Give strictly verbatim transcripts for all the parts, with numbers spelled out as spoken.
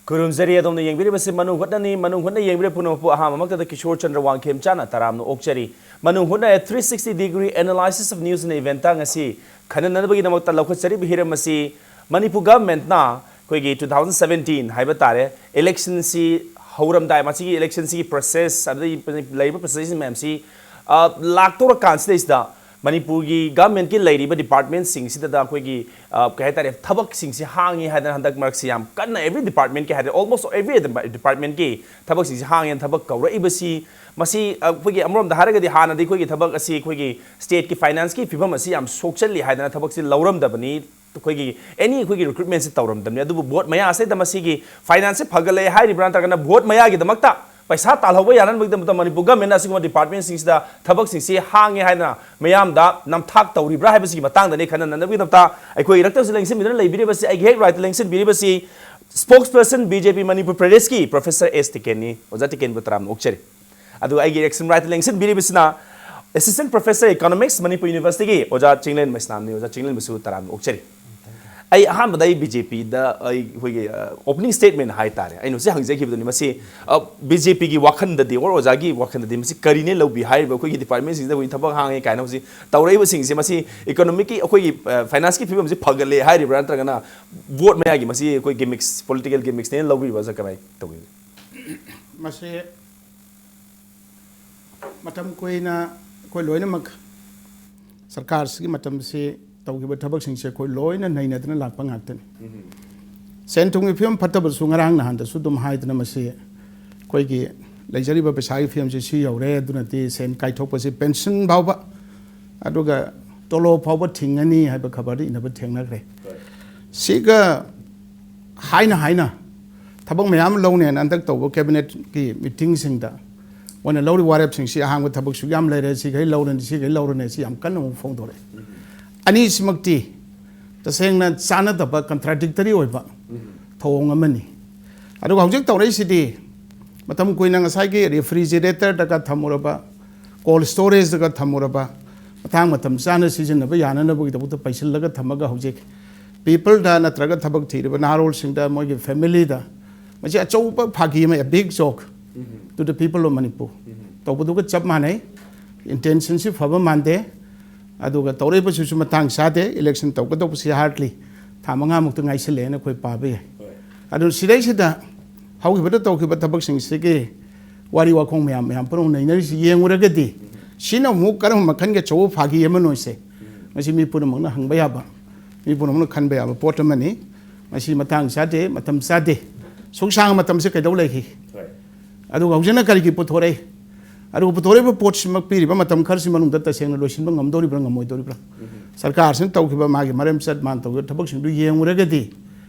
ꯈꯨꯔꯨꯝꯖꯔꯤ꯫ ꯑꯗꯣꯝꯅ ꯌꯦꯡꯕꯤꯔꯤꯕꯁꯤ ꯃꯅꯨꯡ ꯍꯨꯠꯅꯅꯤ꯫ ꯃꯅꯨꯡ ꯍꯨꯠꯅ ꯌꯦꯡꯕꯤꯔꯤꯕ ꯄꯨꯝꯅꯃꯛꯄꯨ ꯑꯍꯥꯟꯕꯃꯛꯇꯗ ꯀꯤꯁꯣꯔ ꯆꯟꯗ꯭ꯔ ꯋꯥꯡꯈꯦꯝꯆꯥꯅ ꯇꯔꯥꯝꯅ ꯑꯣꯛꯆꯔꯤ꯫ ꯃꯅꯨꯡ ꯍꯨꯠꯅ three sixty degree analysis of news and event ꯇ ꯉꯁꯤ ꯈꯟꯅꯅꯕꯒꯤꯗꯃꯛꯇ ꯂꯧꯈꯠꯆꯔꯤꯕ ꯍꯤꯔꯝ ꯑꯁꯤ ꯃꯅꯤꯄꯨꯔ government ꯅ ꯑꯩꯈꯣꯏꯒꯤ two thousand seventeen ꯍꯥꯏꯕ ꯇꯥꯔꯦ, election ꯁꯤ ꯍꯧꯔꯝꯗꯥꯏ, ꯃꯁꯤꯒꯤ election ꯁꯤꯒꯤ process, ꯑꯗꯨꯗꯒꯤ ꯂꯩꯔꯤꯕ process ꯃꯌꯥꯝꯁꯤ, ꯑ, ꯂꯥꯛꯇꯧꯔꯀꯥꯟꯁꯤꯗꯩꯁꯤꯗ ꯃꯅꯤꯄꯨꯔꯒꯤ government ꯀꯤ ꯂꯩꯔꯤꯕ department ꯁꯤꯡꯁꯤꯗ ꯑꯩꯈꯣꯏꯒꯤ, ꯑ, ꯀꯩ ꯍꯥꯏꯇꯥꯔꯦ, ꯊꯕꯛꯁꯤꯡꯁꯤ ꯍꯥꯡꯉꯤ ꯍꯥꯏꯗꯅ ꯍꯟꯗꯛ ꯃꯔꯛꯁꯤ ꯌꯥꯝ ꯀꯟꯅ every department ꯀꯤ ꯍꯥꯏꯗꯤ almost every department ꯀꯤ ꯊꯕꯛꯁꯤꯡꯁꯤ ꯍꯥꯡꯉꯦꯅ ꯊꯕꯛ ꯀꯧꯔꯛꯏꯕꯁꯤ, ꯃꯁꯤ, ꯑ, ꯑꯩꯈꯣꯏꯒꯤ ꯑꯃꯔꯣꯝꯗ ꯍꯥꯏꯔꯒꯗꯤ ꯍꯥꯟꯅꯗꯤ ꯑꯩꯈꯣꯏꯒꯤ ꯊꯕꯛ ꯑꯁꯤ ꯑꯩꯈꯣꯏꯒꯤ state ꯀꯤ finance ꯀꯤ ꯐꯤꯕꯝ ꯑꯁꯤ ꯌꯥꯝ ꯁꯣꯛꯆꯜꯂꯤ ꯍꯥꯏꯗꯅ ꯊꯕꯛꯁꯤ ꯂꯧꯔꯝꯗꯕꯅꯤ꯫ ꯑꯩꯈꯣꯏꯒꯤ any ꯑꯩꯈꯣꯏꯒꯤ recruitment ꯁꯤ ꯇꯧꯔꯝꯗꯕꯅꯤ꯫ ꯑꯗꯨꯕꯨ vote ꯃꯌꯥ ꯑꯁꯤꯗ ꯃꯁꯤꯒꯤ finance ꯁꯤ ꯐꯒꯠꯂꯛꯑꯦ ꯍꯥꯏꯔꯤꯕ꯭ꯔꯥ, ꯅꯠꯇ꯭ꯔꯒꯅ vote ꯃꯌꯥꯒꯤꯗꯃꯛꯇ ꯄꯩꯁꯥ ꯇꯥꯜꯍꯧꯕ ꯌꯥꯅꯅꯕꯒꯤꯗꯃꯛꯇ ꯃꯅꯤꯄꯨꯔ government ꯅ ꯑꯁꯤꯒꯨꯝꯕ department ꯁꯤꯡꯁꯤꯗ ꯊꯕꯛꯁꯤꯡꯁꯤ ꯍꯥꯡꯉꯦ ꯍꯥꯏꯗꯅ ꯃꯌꯥꯝꯗ ꯅꯝꯊꯥꯛ ꯇꯧꯔꯤꯕ꯭ꯔꯥ ꯍꯥꯏꯕꯁꯤꯒꯤ ꯃꯇꯥꯡꯗꯅꯤ ꯈꯟꯅꯅꯕꯒꯤꯗꯃꯛꯇ ꯑꯩꯈꯣꯏ ꯏꯔꯛꯇꯁꯨ ꯂꯦꯡꯁꯤꯟꯕꯤꯗꯨꯅ ꯂꯩꯕꯤꯔꯤꯕꯁꯤ, ꯑꯩꯒꯤ ꯍꯦꯛ right ꯇ ꯂꯦꯡꯁꯤꯟꯕꯤꯔꯤꯕꯁꯤ spokesperson B J P Manipur ꯄ꯭ꯔꯗꯦꯁꯀꯤ Professor S ꯇꯤꯀꯦꯟꯅꯤ꯫ ꯑꯣꯖꯥ ꯇꯤꯀꯦꯟꯕꯨ ꯇꯔꯥꯝꯅ ꯑꯣꯛꯆꯔꯤ꯫ ꯑꯗꯨꯒ ꯑꯩꯒꯤ action right ꯇ ꯂꯦꯡꯁꯤꯟꯕꯤꯔꯤꯕꯁꯤꯅ Assistant Professor Economics Manipur University ꯒꯤ ꯑꯣꯖꯥ ꯆꯤꯡꯂꯦꯟ ꯃꯩꯁꯅꯥꯝꯅꯤ꯫ ꯑꯣꯖꯥ ꯆꯤꯡꯂꯦꯟꯕꯨꯁꯨ ꯇꯔꯥꯝꯅ ꯑꯣꯛꯆꯔꯤ꯫ ꯑꯩ ꯑꯍꯥꯟꯕꯗ ꯑꯩ B J P ꯗ ꯑꯩ ꯑꯩꯈꯣꯏꯒꯤ, ꯑ, opening statement ꯍꯥꯏꯇꯥꯔꯦ, ꯑꯩꯅ ꯍꯧꯖꯤꯛ ꯍꯪꯖꯈꯤꯕꯗꯨꯅꯤ꯫ ꯃꯁꯤ, ꯑ, B J P ꯒꯤ ꯋꯥꯈꯜꯗꯗꯤ or ꯑꯣꯖꯥꯒꯤ ꯋꯥꯈꯜꯗꯗꯤ ꯃꯁꯤ ꯀꯔꯤꯅꯦ ꯂꯧꯕꯤ ꯍꯥꯏꯔꯤꯕ ꯑꯩꯈꯣꯏꯒꯤ department ꯁꯤꯡꯁꯤꯗ ꯑꯩꯈꯣꯏ ꯊꯕꯛ ꯍꯥꯡꯉꯦ ꯀꯥꯏꯅ ꯍꯧꯖꯤꯛ ꯇꯧꯔꯛꯏꯕꯁꯤꯡꯁꯦ? ꯃꯁꯤ economic ꯀꯤ ꯑꯩꯈꯣꯏꯒꯤ, ꯑ, finance ꯀꯤ ꯐꯤꯕꯝꯁꯤ ꯐꯒꯠꯂꯦ ꯍꯥꯏꯔꯤꯕ꯭ꯔꯥ, ꯅꯠꯇ꯭ꯔꯒꯅ vote ꯃꯌꯥꯒꯤ ꯃꯁꯤ ꯑꯩꯈꯣꯏ gimmicks, political gimmicks ꯅꯦꯅ ꯂꯧꯕꯤꯕ꯭ꯔꯥ, ꯀꯃꯥꯏꯅ ꯇꯧꯕꯤ? ꯃꯁꯤ ꯃꯇꯝ ꯀꯨꯏꯅ ꯑꯩꯈꯣꯏ ꯂꯣꯏꯅꯃꯛ ꯁꯔꯀꯥꯔꯁꯤꯒꯤ ꯃꯇꯝꯁꯤ ꯇꯧꯈꯤꯕ ꯊꯕꯛꯁꯤꯡꯁꯦ ꯑꯩꯈꯣꯏ ꯂꯣꯏꯅ ꯅꯩꯅꯗꯅ ꯂꯥꯛꯄ ꯉꯥꯛꯇꯅꯤ꯫ ꯁꯦꯟ ꯊꯨꯝꯒꯤ ꯐꯤꯕꯝ ꯐꯠꯇꯕꯁꯨ ꯉꯔꯥꯡ ꯅꯍꯥꯟꯗꯁꯨ ꯑꯗꯨꯝ ꯍꯥꯏꯗꯅ ꯃꯁꯤ ꯑꯩꯈꯣꯏꯒꯤ ꯂꯩꯖꯔꯤꯕ ꯄꯩꯁꯥꯒꯤ ꯐꯤꯕꯝꯁꯤ ꯁꯤ ꯌꯧꯔꯦ, ꯑꯗꯨꯅꯗꯤ ꯁꯦꯟ ꯀꯥꯏꯊꯣꯛꯄꯁꯤ pension ꯐꯥꯎꯕ, ꯑꯗꯨꯒ ꯇꯣꯂꯣꯞ ꯐꯥꯎꯕ ꯊꯤꯡꯉꯅꯤ ꯍꯥꯏꯕ ꯈꯕꯔꯗ ꯏꯅꯕ ꯊꯦꯡꯅꯈ꯭ꯔꯦ꯫ ꯁꯤꯒ ꯍꯥꯏꯅ ꯍꯥꯏꯅ ꯊꯕꯛ ꯃꯌꯥꯝ ꯂꯧꯅꯦꯅ ꯍꯟꯗꯛ ꯇꯧꯕ cabinet ꯀꯤ meeting ꯁꯤꯡꯗ ꯃꯣꯏꯅ ꯂꯧꯔꯤꯕ ꯋꯥꯔꯦꯞꯁꯤꯡꯁꯤ ꯑꯍꯥꯡꯕ ꯊꯕꯛꯁꯨ ꯌꯥꯝ ꯂꯩꯔꯦ, ꯁꯤꯈꯩ ꯂꯧꯔꯅꯤ, ꯁꯤꯈꯩ ꯂꯧꯔꯅꯤ, ꯁꯤ ꯌꯥꯝ ꯀꯟꯅ ꯑꯃꯨꯛ ꯐꯣꯡꯗꯣꯔꯛꯑꯦ꯫ ꯑꯅꯤꯁꯤꯃꯛꯇꯤ ꯇꯁꯦꯡꯅ ꯆꯥꯟꯅꯗꯕ, contradictory ꯑꯣꯏꯕ ꯊꯧꯑꯣꯡ ꯑꯃꯅꯤ꯫ ꯑꯗꯨꯒ ꯍꯧꯖꯤꯛ ꯇꯧꯔꯛꯏꯁꯤꯗꯤ ꯃꯇꯝ ꯀꯨꯏꯅ ꯉꯁꯥꯏꯒꯤ refrigerator ꯗꯒ ꯊꯝꯃꯨꯔꯕ, cold storage ꯗꯒ ꯊꯝꯃꯨꯔꯕ, ꯃꯇꯥꯡ ꯃꯇꯝ ꯆꯥꯅ ꯁꯤꯖꯤꯟꯅꯕ ꯌꯥꯅꯅꯕꯒꯤꯗꯃꯛꯇ ꯄꯩꯁꯤꯜꯂꯒ ꯊꯝꯃꯒ ꯍꯧꯖꯤꯛ people ꯗ ꯅꯠꯇ꯭ꯔꯒ ꯊꯕꯛ ꯊꯤꯔꯤꯕ ꯅꯍꯥꯔꯣꯜꯁꯤꯡꯗ, ꯃꯣꯏꯒꯤ family ꯗ ꯃꯁꯤ ꯑꯆꯧꯕ ꯐꯥꯒꯤ ꯑꯃ, a big joke to the people of Manipur꯫ ꯇꯧꯕꯗꯨꯒ ꯆꯞ ꯃꯥꯟꯅꯩ꯫ Intentionꯁꯤ ꯐꯕ ꯃꯥꯟꯗꯦ꯫ ꯑꯗꯨꯒ ꯇꯧꯔꯛꯏꯕꯁꯤꯁꯨ ꯃꯇꯥꯡ ꯆꯥꯗꯦ꯫ Election ꯇꯧꯒꯗꯧꯕꯁꯤ hardly ꯊꯥ ꯃꯉꯥꯃꯨꯛꯇ ꯉꯥꯏꯁꯤꯜꯂꯛꯑꯦꯅ ꯑꯩꯈꯣꯏ ꯄꯥꯕ ꯌꯥꯏ꯫ ꯑꯗꯨ ꯁꯤꯗꯩꯁꯤꯗ ꯍꯧꯈꯤꯕꯗ ꯇꯧꯈꯤꯕ ꯊꯕꯛꯁꯤꯡꯁꯤꯒꯤ ꯋꯥꯔꯤ ꯋꯥꯈꯣꯡ ꯃꯌꯥꯝ, ꯃꯌꯥꯝ ꯄꯨꯝꯅꯃꯛ ꯅꯩꯅꯔꯤꯁꯤ ꯌꯦꯡꯉꯨꯔꯒꯗꯤ, ꯁꯤꯅ ꯑꯃꯨꯛ ꯀꯔꯝꯕ ꯃꯈꯜꯒꯤ ꯑꯆꯧꯕ ꯐꯥꯒꯤ ꯑꯃꯅꯣꯁꯦ ꯃꯁꯤ ꯃꯤ ꯄꯨꯝꯅꯃꯛꯅ ꯍꯪꯕ ꯌꯥꯕ, ꯃꯤ ꯄꯨꯝꯅꯃꯛꯅ ꯈꯟꯕ ꯌꯥꯕ ꯄꯣꯠ ꯑꯃꯅꯤ꯫ ꯃꯁꯤ ꯃꯇꯥꯡ ꯆꯥꯗꯦ, ꯃꯇꯝ ꯆꯥꯗꯦ꯫ ꯁꯨꯛ ꯁꯥꯡꯕ ꯃꯇꯝꯁꯦ ꯀꯩꯗꯧ ꯂꯩꯈꯤ? ꯑꯗꯨꯒ ꯍꯧꯖꯤꯛꯅ ꯀꯔꯤꯒꯤ ꯄꯨꯊꯣꯔꯛꯏ? ꯑꯗꯨꯒ ꯄꯨꯊꯣꯔꯛꯏꯕ ꯄꯣꯠꯁꯤꯃꯛ ꯄꯤꯔꯤꯕ ꯃꯇꯝ ꯈꯔꯁꯤ ꯃꯅꯨꯡꯗ ꯇꯁꯦꯡꯅ ꯂꯣꯏꯁꯤꯟꯕ ꯉꯝꯗꯧꯔꯤꯕ꯭ꯔꯥ, ꯉꯝꯃꯣꯏꯗꯧꯔꯤꯕ꯭ꯔꯥ? ꯁꯔꯀꯥꯔꯁꯤꯅ ꯇꯧꯈꯤꯕ ꯃꯥꯒꯤ ꯃꯔꯝ ꯆꯠ ꯃꯥꯅ ꯇꯧꯈꯤꯕ ꯊꯕꯛꯁꯤꯡꯗꯨ ꯌꯦꯡꯉꯨꯔꯒꯗꯤ,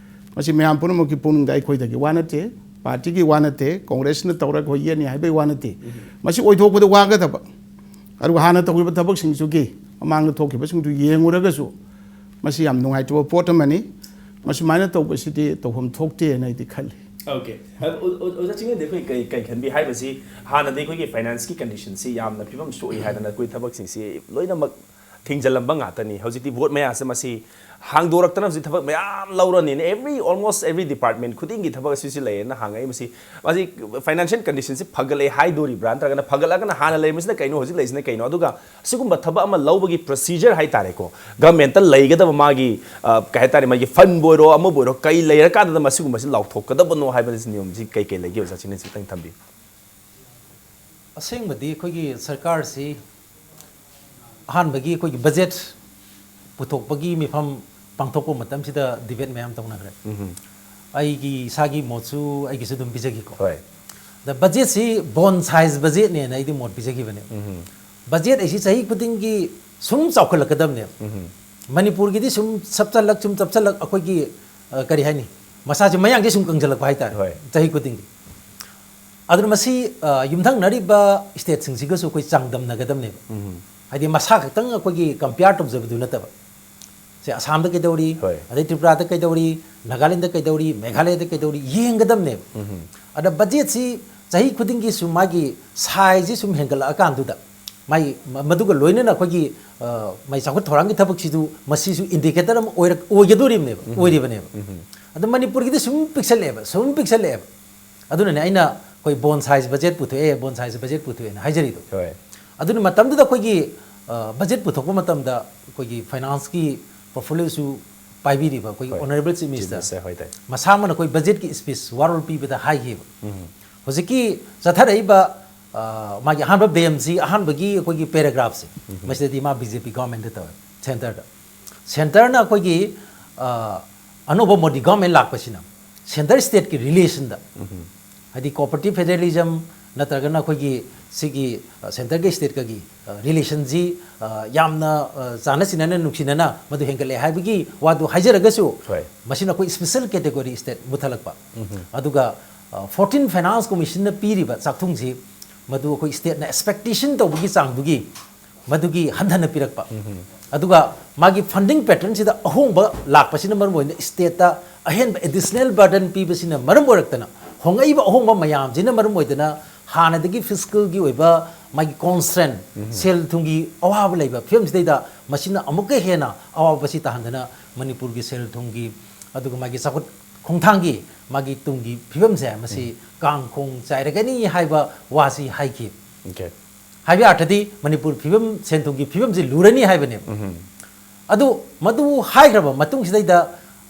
ꯃꯁꯤ ꯃꯌꯥꯝ ꯄꯨꯝꯅꯃꯛꯀꯤ ꯄꯨꯛꯅꯤꯡꯗ, ꯑꯩꯈꯣꯏꯗꯒꯤ ꯋꯥ ꯅꯠꯇꯦ, ꯄꯥꯔꯇꯤꯒꯤ ꯋꯥ ꯅꯠꯇꯦ, ꯀꯣꯡꯒ꯭ꯔꯦꯁꯅ ꯇꯧꯔꯒ ꯑꯩꯈꯣꯏ ꯌꯦꯠꯅꯤ ꯍꯥꯏꯕꯒꯤ ꯋꯥ ꯅꯠꯇꯦ꯫ ꯃꯁꯤ ꯑꯣꯏꯊꯣꯛꯄꯗ ꯋꯥꯒꯗꯕ, ꯑꯗꯨꯒ ꯍꯥꯟꯅ ꯇꯧꯈꯤꯕ ꯊꯕꯛꯁꯤꯡꯁꯤꯒꯤ ꯃꯃꯥꯡꯗ ꯊꯣꯛꯈꯤꯕꯁꯤꯡꯗꯨ ꯌꯦꯡꯉꯨꯔꯒꯁꯨ, ꯃꯁꯤ ꯌꯥꯝ ꯅꯨꯡꯉꯥꯏꯇꯕ ꯄꯣꯠ ꯑꯃꯅꯤ꯫ ꯃꯁꯨꯃꯥꯏꯅ ꯇꯧꯕꯁꯤꯗꯤ ꯇꯧꯐꯝ ꯊꯣꯛꯇꯦꯅ ꯑꯩꯗꯤ ꯈꯜꯂꯤ꯫ ꯑꯣꯀꯦ꯫ ꯑ, ꯑꯣ-, ꯑꯣ-, ꯑꯣꯖꯥ ꯆꯤꯡꯂꯦꯟꯗꯤ ꯑꯩꯈꯣꯏ ꯀꯩ, ꯀꯩ ꯈꯟꯕꯤ ꯍꯥꯏꯕꯁꯤ, ꯍꯥꯟꯅꯗꯤ ꯑꯩꯈꯣꯏꯒꯤ ꯐꯥꯏꯅꯥꯟꯁꯀꯤ ꯀꯟꯗꯤꯁꯟꯁꯤ ꯌꯥꯝꯅ ꯐꯤꯕꯝ ꯁꯣꯛꯏ ꯍꯥꯏꯗꯅ ꯑꯩꯈꯣꯏ ꯊꯕꯛꯁꯤꯡꯁꯤ ꯂꯣꯏꯅꯃꯛ ꯊꯤꯡꯖꯤꯜꯂꯝꯕ ꯉꯥꯛꯇꯅꯤ꯫ ꯍꯧꯖꯤꯛꯇꯤ ꯚꯣꯠ ꯃꯌꯥꯁꯦ ꯃꯁꯤ ꯍꯥꯡꯗꯣꯔꯛꯇꯅ ꯍꯧꯖꯤꯛ ꯊꯕꯛ ꯃꯌꯥꯝ ꯂꯧꯔꯅꯤꯅ, every, almost every department ꯈꯨꯗꯤꯡꯒꯤ ꯊꯕꯛ ꯑꯁꯤꯁꯨ ꯂꯩꯌꯦꯅ ꯍꯥꯡꯉꯛꯏ꯫ ꯃꯁꯤ, ꯃꯁꯤ ꯐꯥꯏꯅꯥꯟꯁꯤꯌꯦꯜ ꯀꯟꯗꯤꯁꯟꯁꯤ ꯐꯒꯠꯂꯛꯑꯦ ꯍꯥꯏꯗꯣꯔꯤꯕ꯭ꯔꯥ, ꯅꯠꯇ꯭ꯔꯒꯅ ꯐꯒꯠꯂꯒꯅ ꯍꯥꯟꯅ ꯂꯩꯔꯝꯃꯤꯁꯤꯅ ꯀꯩꯅꯣ, ꯍꯧꯖꯤꯛ ꯂꯩꯔꯤꯁꯤꯅ ꯀꯩꯅꯣ, ꯑꯗꯨꯒ ꯑꯁꯤꯒꯨꯝꯕ ꯊꯕꯛ ꯑꯃ ꯂꯧꯕꯒꯤ ꯄ꯭ꯔꯣꯁꯤꯖꯔ ꯍꯥꯏꯇꯥꯔꯦꯀꯣ, ꯒꯃꯦꯟꯇ ꯂꯩꯒꯗꯕ ꯃꯥꯒꯤ, ꯑ, ꯀꯩ ꯍꯥꯏꯇꯥꯔꯦ, ꯃꯥꯒꯤ ꯐꯟꯕꯨ ꯑꯣꯏꯔꯣ, ꯑꯃꯕꯨ ꯑꯣꯏꯔꯣ, ꯀꯩ ꯂꯩꯔꯀꯥꯟꯗ ꯃꯁꯤꯒꯨꯝꯕꯁꯤ ꯂꯥꯎꯊꯣꯛꯀꯗꯕꯅꯣ ꯍꯥꯏꯕꯁꯤ ꯅꯤꯌꯣꯝꯁꯤ ꯀꯩ ꯀꯩ ꯂꯩꯒꯦ, ꯑꯣꯖꯥ ꯆꯤꯡꯂꯦꯟ ꯈꯤꯇꯪ ꯊꯝꯕꯤꯌꯨ꯫ ꯑꯁꯦꯡꯕꯗꯤ ꯑꯩꯈꯣꯏꯒꯤ ꯁꯔꯀꯥꯔꯁꯤ ꯑꯍꯥꯟꯕꯒꯤ ꯑꯩꯈꯣꯏꯒꯤ ꯕꯖꯦꯠ ꯄꯨꯊꯣꯛꯄꯒꯤ ꯃꯤꯐꯝ ꯄꯥꯡꯊꯣꯛꯄ ꯃꯇꯝꯁꯤꯗ ꯗꯤꯕꯦꯠ ꯃꯌꯥꯝ ꯇꯧꯅꯈ꯭ꯔꯦ꯫ ꯑꯩꯒꯤ ꯏꯁꯥꯒꯤ ꯃꯣꯠꯁꯨ ꯑꯩꯒꯤꯁꯨ ꯑꯗꯨꯝ ꯄꯤꯖꯒꯦꯀꯣ꯫ ꯍꯣꯏ꯫ ꯑꯗ ꯕꯖꯦꯠꯁꯤ ꯕꯣꯟ ꯁꯥꯏꯖ ꯕꯖꯦꯠꯅꯦꯅ ꯑꯩꯗꯤ ꯃꯣꯠ ꯄꯤꯖꯈꯤꯕꯅꯦ꯫ ꯕꯖꯦꯠ ꯑꯁꯤ ꯆꯍꯤ ꯈꯨꯗꯤꯡꯒꯤ ꯁꯨꯝ ꯆꯥꯎꯈꯠꯂꯛꯀꯗꯕꯅꯦꯕ꯫ ꯃꯅꯤꯄꯨꯔꯒꯤꯗꯤ ꯁꯨꯝ ꯆꯞꯁꯜꯂꯛ ꯁꯨꯝ ꯆꯞꯁꯜꯂꯛ ꯑꯩꯈꯣꯏꯒꯤ, ꯑ, ꯀꯔꯤ ꯍꯥꯏꯅꯤ, ꯃꯁꯥꯁꯦ ꯃꯌꯥꯡꯁꯦ ꯁꯨꯝ ꯀꯪꯁꯤꯜꯂꯛꯄ ꯍꯥꯏꯇꯥꯔꯦ꯫ ꯍꯣꯏ꯫ ꯆꯍꯤ ꯈꯨꯗꯤꯡꯒꯤ꯫ ꯑꯗꯨꯅ ꯃꯁꯤ, ꯑ, ꯌꯨꯝꯊꯪꯅꯔꯤꯕ ꯁ꯭ꯇꯦꯠꯁꯤꯡꯁꯤꯒꯁꯨ ꯑꯩꯈꯣꯏ ꯆꯥꯡꯗꯝꯅꯒꯗꯕꯅꯦꯕ꯫ ꯍꯥꯏꯗꯤ ꯃꯁꯥ ꯈꯛꯇꯪ ꯑꯩꯈꯣꯏꯒꯤ ꯀꯝꯄꯤꯌꯥꯔ ꯇꯧꯖꯕꯗꯨ ꯅꯠꯇꯕ꯫ ꯁꯦ ꯑꯁꯥꯝꯗ ꯀꯩꯗꯧꯔꯤ, ꯍꯣꯏ꯫ ꯑꯗꯩ ꯇ꯭ꯔꯤꯄꯨꯔꯥꯗ ꯀꯩꯗꯧꯔꯤ, ꯅꯥꯒꯥꯂꯦꯟꯗ ꯀꯩꯗꯧꯔꯤ, ꯃꯦꯘꯥꯂꯌꯥꯗ ꯀꯩꯗꯧꯔꯤ ꯌꯦꯡꯒꯗꯕꯅꯦꯕ꯫ ꯑꯗ ꯕꯖꯦꯠꯁꯤ ꯆꯍꯤ ꯈꯨꯗꯤꯡꯒꯤ ꯁꯨꯝ ꯃꯥꯒꯤ ꯁꯥꯏꯖꯁꯤ ꯁꯨꯝ ꯍꯦꯟꯒꯠꯂꯛꯑꯀꯥꯟꯗꯨꯗ ꯃꯥꯒꯤ ꯃ-, ꯃꯗꯨꯒ ꯂꯣꯏꯅꯅ ꯑꯩꯈꯣꯏꯒꯤ, ꯑ, ꯃꯥꯒꯤ ꯆꯥꯎꯈꯠ ꯊꯧꯔꯥꯡꯒꯤ ꯊꯕꯛꯁꯤꯁꯨ ꯃꯁꯤꯁꯨ ꯏꯟꯗꯤꯀꯦꯇꯔ ꯑꯃ ꯑꯣꯏꯔꯛ-, ꯑꯣꯏꯒꯗꯣꯔꯤꯕꯅꯦꯕ, ꯑꯣꯏꯔꯤꯕꯅꯦꯕ꯫ ꯑꯗꯨ ꯃꯅꯤꯄꯨꯔꯒꯤꯗꯤ ꯁꯨꯝ ꯄꯤꯛꯁꯜꯂꯛꯑꯦꯕ, ꯁꯨꯝ ꯄꯤꯛꯁꯜꯂꯛꯑꯦꯕ꯫ ꯑꯗꯨꯅꯅꯦ ꯑꯩꯅ ꯑꯩꯈꯣꯏ ꯕꯣꯟ ꯁꯥꯏꯖ ꯕꯖꯦꯠ ꯄꯨꯊꯣꯛꯑꯦ, ꯕꯣꯟ ꯁꯥꯏꯖ ꯕꯖꯦꯠ ꯄꯨꯊꯣꯛꯑꯦꯅ ꯍꯥꯏꯖꯔꯤꯗꯣ꯫ ꯍꯣꯏ꯫ ꯑꯗꯨꯅ ꯃꯇꯝꯗꯨꯗ ꯑꯩꯈꯣꯏꯒꯤ ꯕꯖꯦꯠ ꯄꯨꯊꯣꯛꯄ ꯃꯇꯝꯗ ꯑꯩꯈꯣꯏꯒꯤ ꯐꯥꯏꯅꯥꯟꯁꯀꯤ ꯄꯣꯔꯠꯐꯣꯂꯤꯑꯣꯁꯨ ꯄꯥꯏꯕꯤꯔꯤꯕ ꯑꯩꯈꯣꯏꯒꯤ ꯍꯣꯏ꯫ Honourable chief chief minister minister, ꯍꯣꯏ, ꯇꯥꯏ꯫ ꯃꯁꯥꯃꯛꯅ ꯑꯩꯈꯣꯏ ꯕꯖꯦꯠꯀꯤ ꯁ꯭ꯄꯤꯆ ꯋꯥꯔꯣꯜ ꯄꯤꯕꯗ ꯍꯥꯏꯈꯤꯕ꯫ ꯎꯝ꯫ ꯍꯧꯖꯤꯛꯀꯤ ꯆꯠꯊꯔꯛꯏꯕ, ꯑ, ꯃꯥꯒꯤ ꯑꯍꯥꯟꯕ ꯕꯦꯝꯁꯤ, ꯑꯍꯥꯟꯕꯒꯤ ꯑꯩꯈꯣꯏꯒꯤ ꯄꯦꯔꯥꯒ꯭ꯔꯥꯐꯁꯦ, ꯃꯁꯤꯗꯗꯤ ꯃꯥ ꯕꯤ ꯖꯦ ꯄꯤ ꯒꯚꯔꯟꯃꯦꯟꯠꯇ ꯇꯧꯋꯦ, ꯁꯦꯟꯇꯔꯗ꯫ ꯁꯦꯟꯇꯔꯅ ꯑꯩꯈꯣꯏꯒꯤ, ꯑ, ꯑꯅꯧꯕ ꯃꯣꯗꯤ ꯒꯚꯔꯟꯃꯦꯟꯠ ꯂꯥꯛꯄꯁꯤꯅ ꯁꯦꯟꯇꯔ ꯁ꯭ꯇꯦꯠꯀꯤ ꯔꯤꯂꯦꯁꯟꯗ, ꯍꯥꯏꯗꯤ ꯀꯣꯑꯣꯄꯔꯦꯇꯤꯚ ꯐꯦꯗꯔꯦꯂꯤꯖꯝ ꯅꯠꯇ꯭ꯔꯒꯅ ꯑꯩꯈꯣꯏꯒꯤ ꯁꯤꯒꯤ, ꯑ, ꯁꯦꯟꯇꯔꯒꯤ ꯁ꯭ꯇꯦꯠꯀꯒꯤ, ꯑ, ꯔꯤꯂꯦꯁꯟꯁꯤ, ꯑ, ꯌꯥꯝꯅ, ꯑ, ꯆꯥꯟꯅ ꯆꯤꯟꯅꯅ, ꯅꯨꯡꯁꯤꯅꯅ ꯃꯗꯨ ꯍꯦꯟꯒꯠꯂꯦ ꯍꯥꯏꯕꯒꯤ ꯋꯥꯗꯨ ꯍꯥꯏꯖꯔꯒꯁꯨ, ꯍꯣꯏ꯫ ꯃꯁꯤꯅ ꯑꯩꯈꯣꯏ ꯁ꯭ꯄꯦꯁꯦꯜ ꯀꯦꯇꯦꯒꯣꯔꯤ ꯁ꯭ꯇꯦꯠ ꯃꯨꯊꯠꯂꯛꯄ꯫ ꯑꯗꯨꯒ, ꯑ, ꯐꯣꯔꯇꯤꯟ ꯐꯥꯏꯅꯥꯟꯁ ꯀꯣꯃꯤꯁꯟꯅ ꯄꯤꯔꯤꯕ ꯆꯥꯛꯊꯨꯡꯁꯤ ꯃꯗꯨ ꯑꯩꯈꯣꯏ ꯁ꯭ꯇꯦꯠꯅ ꯑꯦꯛꯁꯄꯦꯛꯇꯦꯁꯟ ꯇꯧꯕꯒꯤ ꯆꯥꯡꯗꯨꯒꯤ ꯃꯗꯨꯒꯤ ꯍꯟꯊꯅ ꯄꯤꯔꯛꯄ꯫ ꯑꯗꯨꯒ ꯃꯥꯒꯤ ꯐꯟꯗꯤꯡ ꯄꯦꯇꯔꯟꯁꯤꯗ ꯑꯍꯣꯡꯕ ꯂꯥꯛꯄꯁꯤꯅ ꯃꯔꯝ ꯑꯣꯏꯅ ꯁ꯭ꯇꯦꯠꯇ ꯑꯍꯦꯟꯕ ꯑꯦꯗꯤꯁꯅꯦꯜ ꯕꯔꯗꯟ ꯄꯤꯕꯁꯤꯅ ꯃꯔꯝ ꯑꯣꯏꯔꯛꯇꯅ, ꯍꯣꯡꯉꯛꯏꯕ ꯑꯍꯣꯡꯕ ꯃꯌꯥꯝꯁꯤꯅ ꯃꯔꯝ ꯑꯣꯏꯗꯅ ꯍꯥꯟꯅꯗꯒꯤ ꯐꯤꯁꯀꯜꯒꯤ ꯑꯣꯏꯕ ꯃꯥꯒꯤ ꯀꯣꯟꯁꯇ꯭ꯔꯦꯟ, ꯁꯦꯜ ꯊꯨꯝꯒꯤ ꯑꯋꯥꯕ ꯂꯩꯕ ꯐꯤꯕꯝꯁꯤꯗꯩꯗ ꯃꯁꯤꯅ ꯑꯃꯨꯛꯀ ꯍꯦꯟꯅ ꯑꯋꯥꯕꯁꯤ ꯇꯥꯍꯟꯗꯅ ꯃꯅꯤꯄꯨꯔꯒꯤ ꯁꯦꯜ ꯊꯨꯝꯒꯤ ꯑꯗꯨꯒ ꯃꯥꯒꯤ ꯆꯥꯎꯈꯠ ꯈꯣꯡꯊꯥꯡꯒꯤ ꯃꯥꯒꯤ ꯇꯨꯡꯒꯤ ꯐꯤꯕꯝꯁꯦ ꯃꯁꯤ ꯀꯥꯡꯈꯣꯡ ꯆꯥꯏꯔꯒꯅꯤ ꯍꯥꯏꯕ ꯋꯥꯁꯤ ꯍꯥꯏꯈꯤ꯫ Okay꯫ ꯍꯥꯏꯕ ꯑꯔꯊꯗꯤ ꯃꯅꯤꯄꯨꯔ ꯐꯤꯕꯝ, ꯁꯦꯟ ꯊꯨꯝꯒꯤ ꯐꯤꯕꯝꯁꯤ ꯂꯨꯔꯅꯤ ꯍꯥꯏꯕꯅꯦꯕ꯫ ꯑꯗꯨ ꯃꯗꯨ ꯍꯥꯏꯈ꯭ꯔꯕ ꯃꯇꯨꯡꯁꯤꯗꯩꯗ,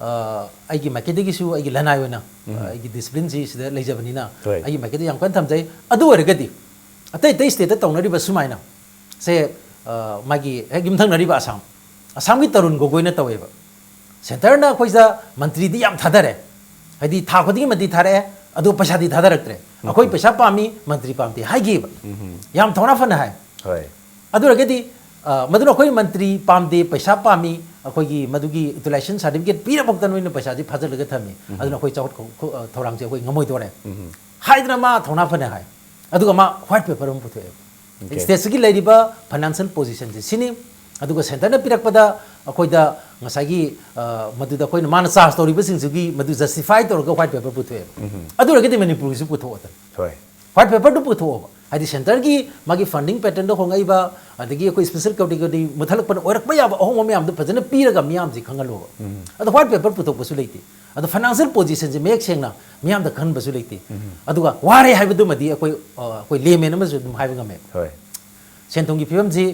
ꯑ, ꯑꯩꯒꯤ ꯃꯥꯏꯀꯩꯗꯒꯤꯁꯨ ꯑꯩꯒꯤ ꯂꯅꯥꯏ ꯑꯣꯏꯅ, ꯑ, ꯑꯩꯒꯤ ꯗꯤꯁꯤꯄ꯭ꯂꯤꯟꯁꯤ ꯁꯤꯗ ꯂꯩꯖꯕꯅꯤꯅ ꯍꯣꯏ꯫ ꯑꯩꯒꯤ ꯃꯥꯏꯀꯩꯗ ꯌꯥꯝ ꯀꯟꯅ ꯊꯝꯖꯩ꯫ ꯑꯗꯨ ꯑꯣꯏꯔꯒꯗꯤ ꯑꯇꯩ ꯑꯇꯩ ꯁ꯭ꯇꯦꯠꯇ ꯇꯧꯅꯔꯤꯕ ꯁꯨꯃꯥꯏꯅ ꯁꯦ, ꯑ, ꯃꯥꯒꯤ ꯍꯦꯛ ꯌꯨꯝꯊꯪꯅꯔꯤꯕ ꯑꯁꯥꯝ, ꯑꯁꯥꯝꯒꯤ ꯇꯔꯨꯟ ꯒꯣꯒꯣꯏꯅ ꯇꯧꯋꯦꯕ꯫ ꯁꯦꯟꯇꯔꯅ ꯑꯩꯈꯣꯏꯗ ꯃꯟꯇ꯭ꯔꯤꯗꯤ ꯌꯥꯝ ꯊꯥꯗꯔꯦ, ꯍꯥꯏꯗꯤ ꯊꯥ ꯈꯨꯗꯤꯡꯒꯤ ꯃꯟꯇ꯭ꯔꯤ ꯊꯥꯔꯛꯑꯦ, ꯑꯗꯨ ꯄꯩꯁꯥꯗꯤ ꯊꯥꯗꯔꯛꯇ꯭ꯔꯦ꯫ ꯑꯩꯈꯣꯏ ꯄꯩꯁꯥ ꯄꯥꯝꯃꯤ, ꯃꯟꯇ꯭ꯔꯤ ꯄꯥꯝꯗꯦ ꯍꯥꯏꯈꯤꯕ꯫ ꯌꯥꯝ ꯊꯧꯅꯥ ꯐꯅ ꯍꯥꯏ꯫ ꯍꯣꯏ꯫ ꯑꯗꯨ ꯑꯣꯏꯔꯒꯗꯤ, ꯑ, ꯃꯗꯨꯅ ꯑꯩꯈꯣꯏ ꯃꯟꯇ꯭ꯔꯤ ꯄꯥꯝꯗꯦ, ꯄꯩꯁꯥ ꯄꯥꯝꯃꯤ, ꯑꯩꯈꯣꯏꯒꯤ ꯃꯗꯨꯒꯤ ꯌꯨꯇꯤꯂꯥꯏꯖꯦꯁꯟ ꯁꯥꯔꯇꯤꯐꯤꯀꯦꯠ ꯄꯤꯔꯐꯥꯎꯗ ꯅꯣꯏꯅ ꯄꯩꯁꯥꯁꯤ ꯐꯥꯖꯤꯜꯂꯒ ꯊꯝꯃꯤ, ꯑꯗꯨꯅ ꯑꯩꯈꯣꯏ ꯆꯥꯎꯈꯠ ꯈꯣ-, ꯈꯣ-, ꯑ, ꯊꯧꯔꯥꯡꯁꯦ ꯑꯩꯈꯣꯏ ꯉꯝꯃꯣꯏꯗꯧꯔꯦ ꯍꯥꯏꯗꯅ ꯃꯥ ꯊꯧꯅꯥ ꯐꯅ ꯍꯥꯏ꯫ ꯑꯗꯨꯒ ꯃꯥ ꯋꯥꯏꯠ ꯄꯦꯄꯔ ꯑꯃ ꯄꯨꯊꯣꯛꯑꯦꯕ꯫ Okay꯫ ꯁ꯭ꯇꯦꯠꯁꯤꯒꯤ ꯂꯩꯔꯤꯕ ꯐꯥꯏꯅꯥꯟꯁꯤꯌꯦꯜ ꯄꯣꯖꯤꯁꯟꯁꯦ ꯁꯤꯅꯤ, ꯑꯗꯨꯒ ꯁꯦꯟꯇꯔꯅ ꯄꯤꯔꯛꯄꯗ ꯑꯩꯈꯣꯏꯗ ꯉꯁꯥꯏꯒꯤ, ꯑ, ꯃꯗꯨꯗ ꯑꯩꯈꯣꯏꯅ ꯃꯥꯅ ꯆꯥꯔꯖ ꯇꯧꯔꯤꯕꯁꯤꯡꯁꯤꯒꯤ ꯃꯗꯨ ꯖꯁꯇꯤꯐꯥꯏ ꯇꯧꯔꯒ ꯋꯥꯏꯠ ꯄꯦꯄꯔ ꯄꯨꯊꯣꯛꯑꯦꯕ꯫ ꯑꯗꯨ ꯑꯣꯏꯔꯒꯗꯤ ꯃꯅꯤꯄꯨꯔꯒꯤꯁꯨ ꯄꯨꯊꯣꯛꯑꯗꯅ꯫ ꯍꯣꯏ꯫ ꯋꯥꯏꯠ ꯄꯦꯄꯔꯗꯨ ꯄꯨꯊꯣꯛꯑꯕ꯫ ꯍꯥꯏꯗꯤ ꯁꯦꯟꯇꯔꯒꯤ ꯃꯥꯒꯤ ꯐꯟꯗꯤꯡ ꯄꯦꯇꯔꯟꯗ ꯍꯣꯡꯉꯛꯏꯕ, ꯑꯗꯒꯤ ꯑꯩꯈꯣꯏ ꯁ꯭ꯄꯦꯁꯦꯜ ꯀꯦꯇꯦꯒꯣꯔꯤ ꯃꯨꯊꯠꯂꯛꯄꯅ ꯑꯣꯏꯔꯛꯄ ꯌꯥꯕ ꯑꯍꯣꯡꯕ ꯃꯌꯥꯝꯗꯣ ꯐꯖꯅ ꯄꯤꯔꯒ ꯃꯤꯌꯥꯝꯁꯤ ꯈꯪꯍꯜꯂꯣꯕ꯫ ꯑꯗꯣ ꯋꯥꯏꯠ ꯄꯦꯄꯔ ꯄꯨꯊꯣꯛꯄꯁꯨ ꯂꯩꯇꯦ꯫ ꯑꯗꯣ ꯐꯥꯏꯅꯥꯟꯁꯤꯌꯦꯜ ꯄꯣꯖꯤꯁꯟꯁꯦ ꯃꯌꯦꯛ ꯁꯦꯡꯅ ꯃꯤꯌꯥꯝꯗ ꯈꯪꯍꯟꯕꯁꯨ ꯂꯩꯇꯦ꯫ ꯑꯗꯨꯒ ꯋꯥꯔꯦ ꯍꯥꯏꯕꯗꯨꯃꯗꯤ ꯑꯩꯈꯣꯏ, ꯑ, ꯑꯩꯈꯣꯏ ꯂꯦꯃꯦꯟ ꯑꯃꯁꯨ ꯑꯗꯨꯝ ꯍꯥꯏꯕ ꯉꯝꯃꯦ꯫ ꯍꯣꯏ꯫ ꯁꯦꯟ ꯊꯨꯝꯒꯤ ꯐꯤꯕꯝꯁꯤ,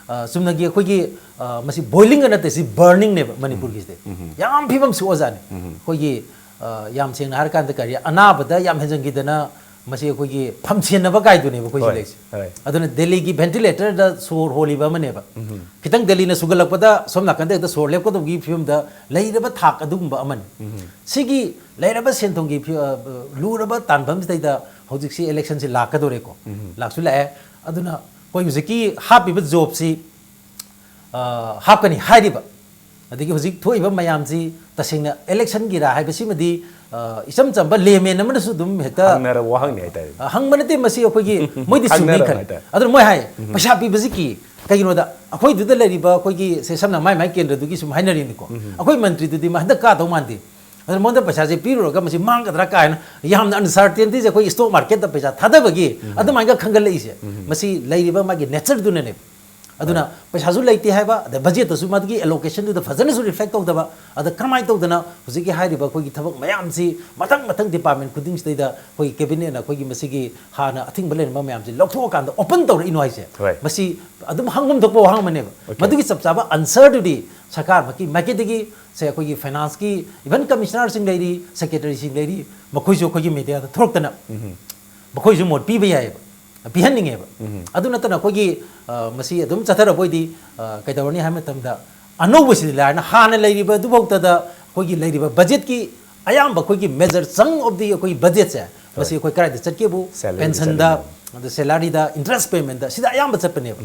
ꯑ, ꯆꯨꯝꯅꯒꯤ ꯑꯩꯈꯣꯏꯒꯤ, ꯑ, ꯃꯁꯤ ꯕꯣꯏꯂꯤꯡꯒ ꯅꯠꯇꯦ, ꯁꯤ ꯕꯔꯅꯤꯡꯅꯦꯕ ꯃꯅꯤꯄꯨꯔꯒꯤꯁꯤꯗꯤ꯫ ꯌꯥꯝ ꯐꯤꯕꯝ ꯁꯣꯛꯑꯖꯥꯠꯅꯤ꯫ ꯑꯩꯈꯣꯏꯒꯤ, ꯑ, ꯌꯥꯝ ꯁꯦꯡꯅ ꯍꯥꯏꯔꯀꯥꯟꯗ ꯀꯔꯤ, ꯑꯅꯥꯕꯗ ꯌꯥꯝ ꯍꯦꯟꯖꯟꯈꯤꯗꯅ ꯃꯁꯤ ꯑꯩꯈꯣꯏꯒꯤ ꯐꯝꯁꯦꯟꯅꯕ ꯀꯥꯏꯗꯨꯅꯦꯕ ꯑꯩꯈꯣꯏ ꯍꯣꯏ, ꯂꯩꯁꯦ꯫ ꯍꯣꯏ꯫ ꯑꯗꯨꯅ ꯗꯦꯜꯂꯤꯒꯤ ꯚꯦꯟꯇꯤꯂꯦꯇꯔꯗ ꯁꯣꯔ ꯍꯣꯜꯂꯤꯕ ꯑꯃꯅꯦꯕ꯫ ꯈꯤꯇꯪ ꯗꯦꯜꯂꯤꯅ ꯁꯨꯒꯠꯂꯛꯄꯗ ꯁꯣꯝ ꯅꯥꯀꯟꯗ ꯍꯦꯛꯇ ꯁꯣꯔ ꯂꯦꯞꯀꯗꯧꯕꯒꯤ ꯐꯤꯕꯝꯗ ꯂꯩꯔꯕ ꯊꯥꯛ ꯑꯗꯨꯒꯨꯝꯕ ꯑꯃꯅꯤ꯫ ꯁꯤꯒꯤ ꯂꯩꯔꯕ ꯁꯦꯟ ꯊꯨꯝꯒꯤ ꯐꯤ-, ꯑ, ꯂꯨꯔꯕ ꯇꯥꯟꯐꯝꯁꯤꯗꯩꯗ ꯍꯧꯖꯤꯛꯁꯤ ꯏꯂꯦꯛꯁꯟꯁꯤ ꯂꯥꯛꯀꯗꯧꯔꯦꯀꯣ꯫ ꯂꯥꯛꯁꯨ ꯂꯥꯛꯑꯦ꯫ ꯑꯗꯨꯅ ꯑꯩꯈꯣꯏ ꯍꯧꯖꯤꯛꯀꯤ ꯍꯥꯞꯄꯤꯕ ꯖꯣꯕꯁꯤ, ꯑ, ꯍꯥꯞꯀꯅꯤ ꯍꯥꯏꯔꯤꯕ, ꯑꯗꯒꯤ ꯍꯧꯖꯤꯛ ꯊꯣꯛꯏꯕ ꯃꯌꯥꯝꯁꯤ ꯇꯁꯦꯡꯅ ꯏꯂꯦꯛꯁꯟꯒꯤꯔꯥ ꯍꯥꯏꯕꯁꯤꯃꯗꯤ, ꯑ, ꯏꯆꯝ ꯆꯝꯕ ꯂꯦꯃꯦꯟ ꯑꯃꯅꯁꯨ ꯑꯗꯨꯝ ꯍꯦꯛꯇ, ꯍꯪꯅꯔꯕ ꯋꯥꯍꯪꯅꯤ ꯍꯥꯏꯇꯥꯔꯦ꯫ ꯑ, ꯍꯪꯕ ꯅꯠꯇꯦ, ꯃꯁꯤ ꯑꯩꯈꯣꯏꯒꯤ ꯃꯣꯏꯗꯤ ꯆꯨꯝꯅꯤ ꯍꯪꯅꯔꯕ ꯈꯜꯂꯤ꯫ ꯍꯥꯏꯇꯥꯔꯦ꯫ ꯑꯗꯨꯅ ꯃꯣꯏ ꯍꯥꯏ, "ꯄꯩꯁꯥ ꯄꯤꯕꯁꯤ ꯀꯤ?" ꯀꯩꯒꯤꯅꯣꯗ ꯑꯩꯈꯣꯏꯗꯨꯗ ꯂꯩꯔꯤꯕ ꯑꯩꯈꯣꯏꯒꯤ ꯁꯦ ꯁꯝꯅ ꯃꯥꯏ ꯃꯥꯏ ꯀꯦꯟꯗ꯭ꯔꯗꯨꯒꯤ ꯁꯨꯝ ꯍꯥꯏꯅꯔꯤꯅꯤꯀꯣ꯫ ꯑꯩꯈꯣꯏ ꯃꯟꯇ꯭ꯔꯤꯗꯨꯗꯤ ꯃꯥ ꯍꯟꯗꯛ ꯀꯥꯗꯧ ꯃꯥꯟꯗꯦ꯫ ꯑꯗꯨꯅ ꯃꯉꯣꯟꯗ ꯄꯩꯁꯥꯁꯦ ꯄꯤꯔꯨꯔꯒ ꯃꯁꯤ ꯃꯥꯡꯒꯗ꯭ꯔꯥ ꯀꯥꯏꯅ ꯌꯥꯝꯅ ꯑꯟꯁꯔꯇꯦꯟꯇꯤꯁꯦ ꯑꯩꯈꯣꯏꯒꯤ ꯁ꯭ꯇꯣꯛ ꯃꯥꯔꯀꯦꯠꯇ ꯄꯩꯁꯥ ꯊꯥꯗꯕꯒꯤ ꯑꯗꯨꯃꯥꯏꯅ ꯈꯟꯒꯠꯂꯛꯏꯁꯦ꯫ ꯃꯁꯤ ꯂꯩꯔꯤꯕ ꯃꯥꯒꯤ ꯅꯦꯆꯔꯗꯨꯅꯅꯦꯕ꯫ ꯑꯗꯨꯅ ꯄꯩꯁꯥꯁꯨ ꯂꯩꯇꯦ ꯍꯥꯏꯕ, ꯑꯗ ꯕꯖꯦꯠꯇꯁꯨ ꯃꯗꯨꯒꯤ ꯑꯦꯂꯣꯀꯦꯁꯟꯗꯨꯗ ꯐꯖꯅꯁꯨ ꯔꯤꯐ꯭ꯂꯦꯛ ꯇꯧꯗꯕ, ꯑꯗ ꯀꯃꯥꯏꯅ ꯇꯧꯗꯅ ꯍꯧꯖꯤꯛꯀꯤ ꯍꯥꯏꯔꯤꯕ ꯑꯩꯈꯣꯏꯒꯤ ꯊꯕꯛ ꯃꯌꯥꯝꯁꯤ ꯃꯊꯪ ꯃꯊꯪ ꯗꯤꯄꯥꯔꯠꯃꯦꯟ ꯈꯨꯗꯤꯡꯁꯤꯗꯩꯗ ꯑꯩꯈꯣꯏꯒꯤ ꯀꯦꯕꯤꯅꯦꯠꯅ ꯑꯩꯈꯣꯏꯒꯤ ꯃꯁꯤꯒꯤ ꯍꯥꯟꯅ ꯑꯊꯤꯡꯕ ꯂꯩꯔꯝꯕ ꯃꯌꯥꯝꯁꯤ ꯂꯧꯊꯣꯛꯑꯀꯥꯟꯗ ꯑꯣꯄꯟ ꯇꯧꯔꯛꯏꯅꯣ ꯍꯥꯏꯁꯦ? ꯍꯣꯏ꯫ ꯃꯁꯤ ꯑꯗꯨꯝ ꯍꯪꯐꯝ ꯊꯣꯛꯄ ꯋꯥꯍꯪ ꯑꯃꯅꯦꯕ꯫ Okay꯫ ꯃꯗꯨꯒꯤ ꯆꯞ ꯆꯥꯕ ꯑꯟꯁꯔꯗꯨꯗꯤ ꯁꯔꯀꯥꯔꯃꯛꯀꯤ ꯃꯥꯏꯀꯩꯗꯒꯤ, ꯁꯦ ꯑꯩꯈꯣꯏꯒꯤ ꯐꯥꯏꯅꯥꯟꯁꯀꯤ, ꯏꯚꯟ ꯀꯃꯤꯁꯅꯔꯁꯤꯡ ꯂꯩꯔꯤ, ꯁꯦꯀ꯭ꯔꯦꯇꯔꯤꯁꯤꯡ ꯂꯩꯔꯤ, ꯃꯈꯣꯏꯁꯨ ꯑꯩꯈꯣꯏꯒꯤ ꯃꯦꯗꯤꯌꯥꯗ ꯊꯣꯛꯂꯛꯇꯅ ꯃꯈꯣꯏꯁꯨ ꯃꯣꯠ ꯄꯤꯕ ꯌꯥꯏꯑꯕ, ꯄꯤꯍꯟꯅꯤꯡꯉꯦꯕ꯫ ꯑꯗꯨ ꯅꯠꯇꯅ ꯑꯩꯈꯣꯏꯒꯤ, ꯑ, ꯃꯁꯤ ꯑꯗꯨꯝ ꯆꯠꯊꯔꯕ ꯑꯣꯏꯗꯤ, ꯑ, ꯀꯩꯗꯧꯔꯅꯤ ꯍꯥꯏꯕ ꯃꯇꯝꯗ, ꯑꯅꯧꯕꯁꯤꯗꯤ ꯂꯥꯏꯔꯅ ꯍꯥꯟꯅ ꯂꯩꯔꯤꯕ ꯑꯗꯨꯐꯥꯎꯗꯗ ꯑꯩꯈꯣꯏꯒꯤ ꯂꯩꯔꯤꯕ ꯕꯖꯦꯠꯀꯤ ꯑꯌꯥꯝꯕ ꯑꯩꯈꯣꯏꯒꯤ ꯃꯦꯖꯔ ꯆꯪ ꯑꯣꯐ ꯗꯤ ꯑꯩꯈꯣꯏꯒꯤ ꯕꯖꯦꯠꯁꯦ ꯃꯁꯤ ꯑꯩꯈꯣꯏ ꯀꯗꯥꯏꯗ ꯆꯠꯀꯦꯕꯨ? Salary ꯄꯦꯟꯁꯟꯗ, ꯑꯗ ꯁꯦꯂꯔꯤꯗ, ꯏꯟꯇꯔꯦꯁ ꯄꯦꯃꯦꯟꯗ, ꯁꯤꯗ ꯑꯌꯥꯝꯕ ꯆꯠꯄꯅꯦꯕ꯫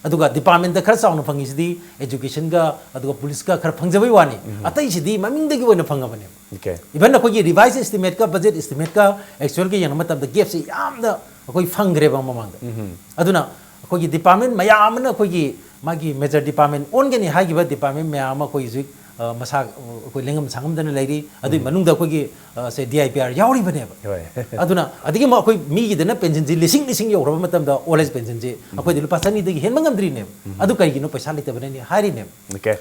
ꯑꯗꯨꯒ ꯗꯤꯄꯥꯔꯠꯃꯦꯟꯗ ꯈꯔ ꯆꯥꯎꯅ ꯐꯪꯉꯤꯁꯤꯗꯤ ꯑꯦꯖꯨꯀꯦꯁꯟꯒ ꯑꯗꯨꯒ ꯄꯨꯂꯤꯁꯀ ꯈꯔ ꯐꯪꯖꯕꯩ ꯋꯥꯅꯤ꯫ ꯑꯇꯩꯁꯤꯗꯤ ꯃꯃꯤꯡꯗꯒꯤ ꯑꯣꯏꯅ ꯐꯪꯉꯕꯅꯦꯕ꯫ Okay꯫ ꯏꯚꯟ ꯑꯩꯈꯣꯏꯒꯤ ꯔꯤꯚꯥꯏꯁ ꯑꯦꯁꯇꯤꯃꯦꯠꯀ ꯕꯖꯦꯠ ꯑꯦꯁꯇꯤꯃꯦꯠꯀ ꯑꯦꯛꯆꯨꯋꯦꯜꯒ ꯌꯦꯡꯕ ꯃꯇꯝꯗ ꯒꯦꯞꯁꯦ ꯌꯥꯝꯅ ꯑꯩꯈꯣꯏ ꯐꯪꯈ꯭ꯔꯦꯕ ꯃꯃꯥꯡꯗ꯫ ꯑꯗꯨꯅ ꯑꯩꯈꯣꯏꯒꯤ ꯗꯤꯄꯥꯔꯠꯃꯦꯟ ꯃꯌꯥꯝ ꯑꯃꯅ ꯑꯩꯈꯣꯏꯒꯤ ꯃꯥꯒꯤ ꯃꯦꯖꯔ ꯗꯤꯄꯥꯔꯠꯃꯦꯟ ꯑꯣꯟꯒꯅꯤ ꯍꯥꯏꯈꯤꯕ ꯗꯤꯄꯥꯔꯠꯃꯦꯟ ꯃꯌꯥꯝ ꯑꯃ ꯑꯩꯈꯣꯏ ꯍꯧꯖꯤꯛ ꯑ, ꯃꯁꯥ, ꯑ, ꯑꯩꯈꯣꯏ ꯂꯦꯡꯉꯝ ꯁꯥꯉꯝꯗꯅ ꯂꯩꯔꯤ꯫ ꯑꯗꯨꯒꯤ ꯃꯅꯨꯡꯗ ꯑꯩꯈꯣꯏꯒꯤ, ꯑ, ꯁꯦ, D I P R ꯌꯥꯎꯔꯤꯕꯅꯦꯕ꯫ ꯍꯣꯏ꯫ ꯑꯗꯨꯅ ꯑꯗꯨꯒꯤ ꯑꯃꯨꯛ ꯑꯩꯈꯣꯏ ꯃꯤꯒꯤꯗꯅ ꯄꯦꯟꯁꯤꯟꯁꯤ ꯂꯤꯁꯤꯡ ꯂꯤꯁꯤꯡ ꯌꯧꯈ꯭ꯔꯕ ꯃꯇꯝꯗ, old age ꯄꯦꯟꯁꯤꯟꯁꯤ ꯑꯩꯈꯣꯏꯗꯤ ꯂꯨꯄꯥ ꯆꯅꯤꯗꯒꯤ ꯍꯦꯟꯕ ꯉꯝꯗ꯭ꯔꯤꯅꯦꯕ꯫ ꯑꯗꯨ ꯀꯩꯒꯤꯅꯣ? ꯄꯩꯁꯥ ꯂꯩꯇꯕꯅꯅꯤ ꯍꯥꯏꯔꯤꯅꯦꯕ꯫ ꯑꯣꯀꯦ꯫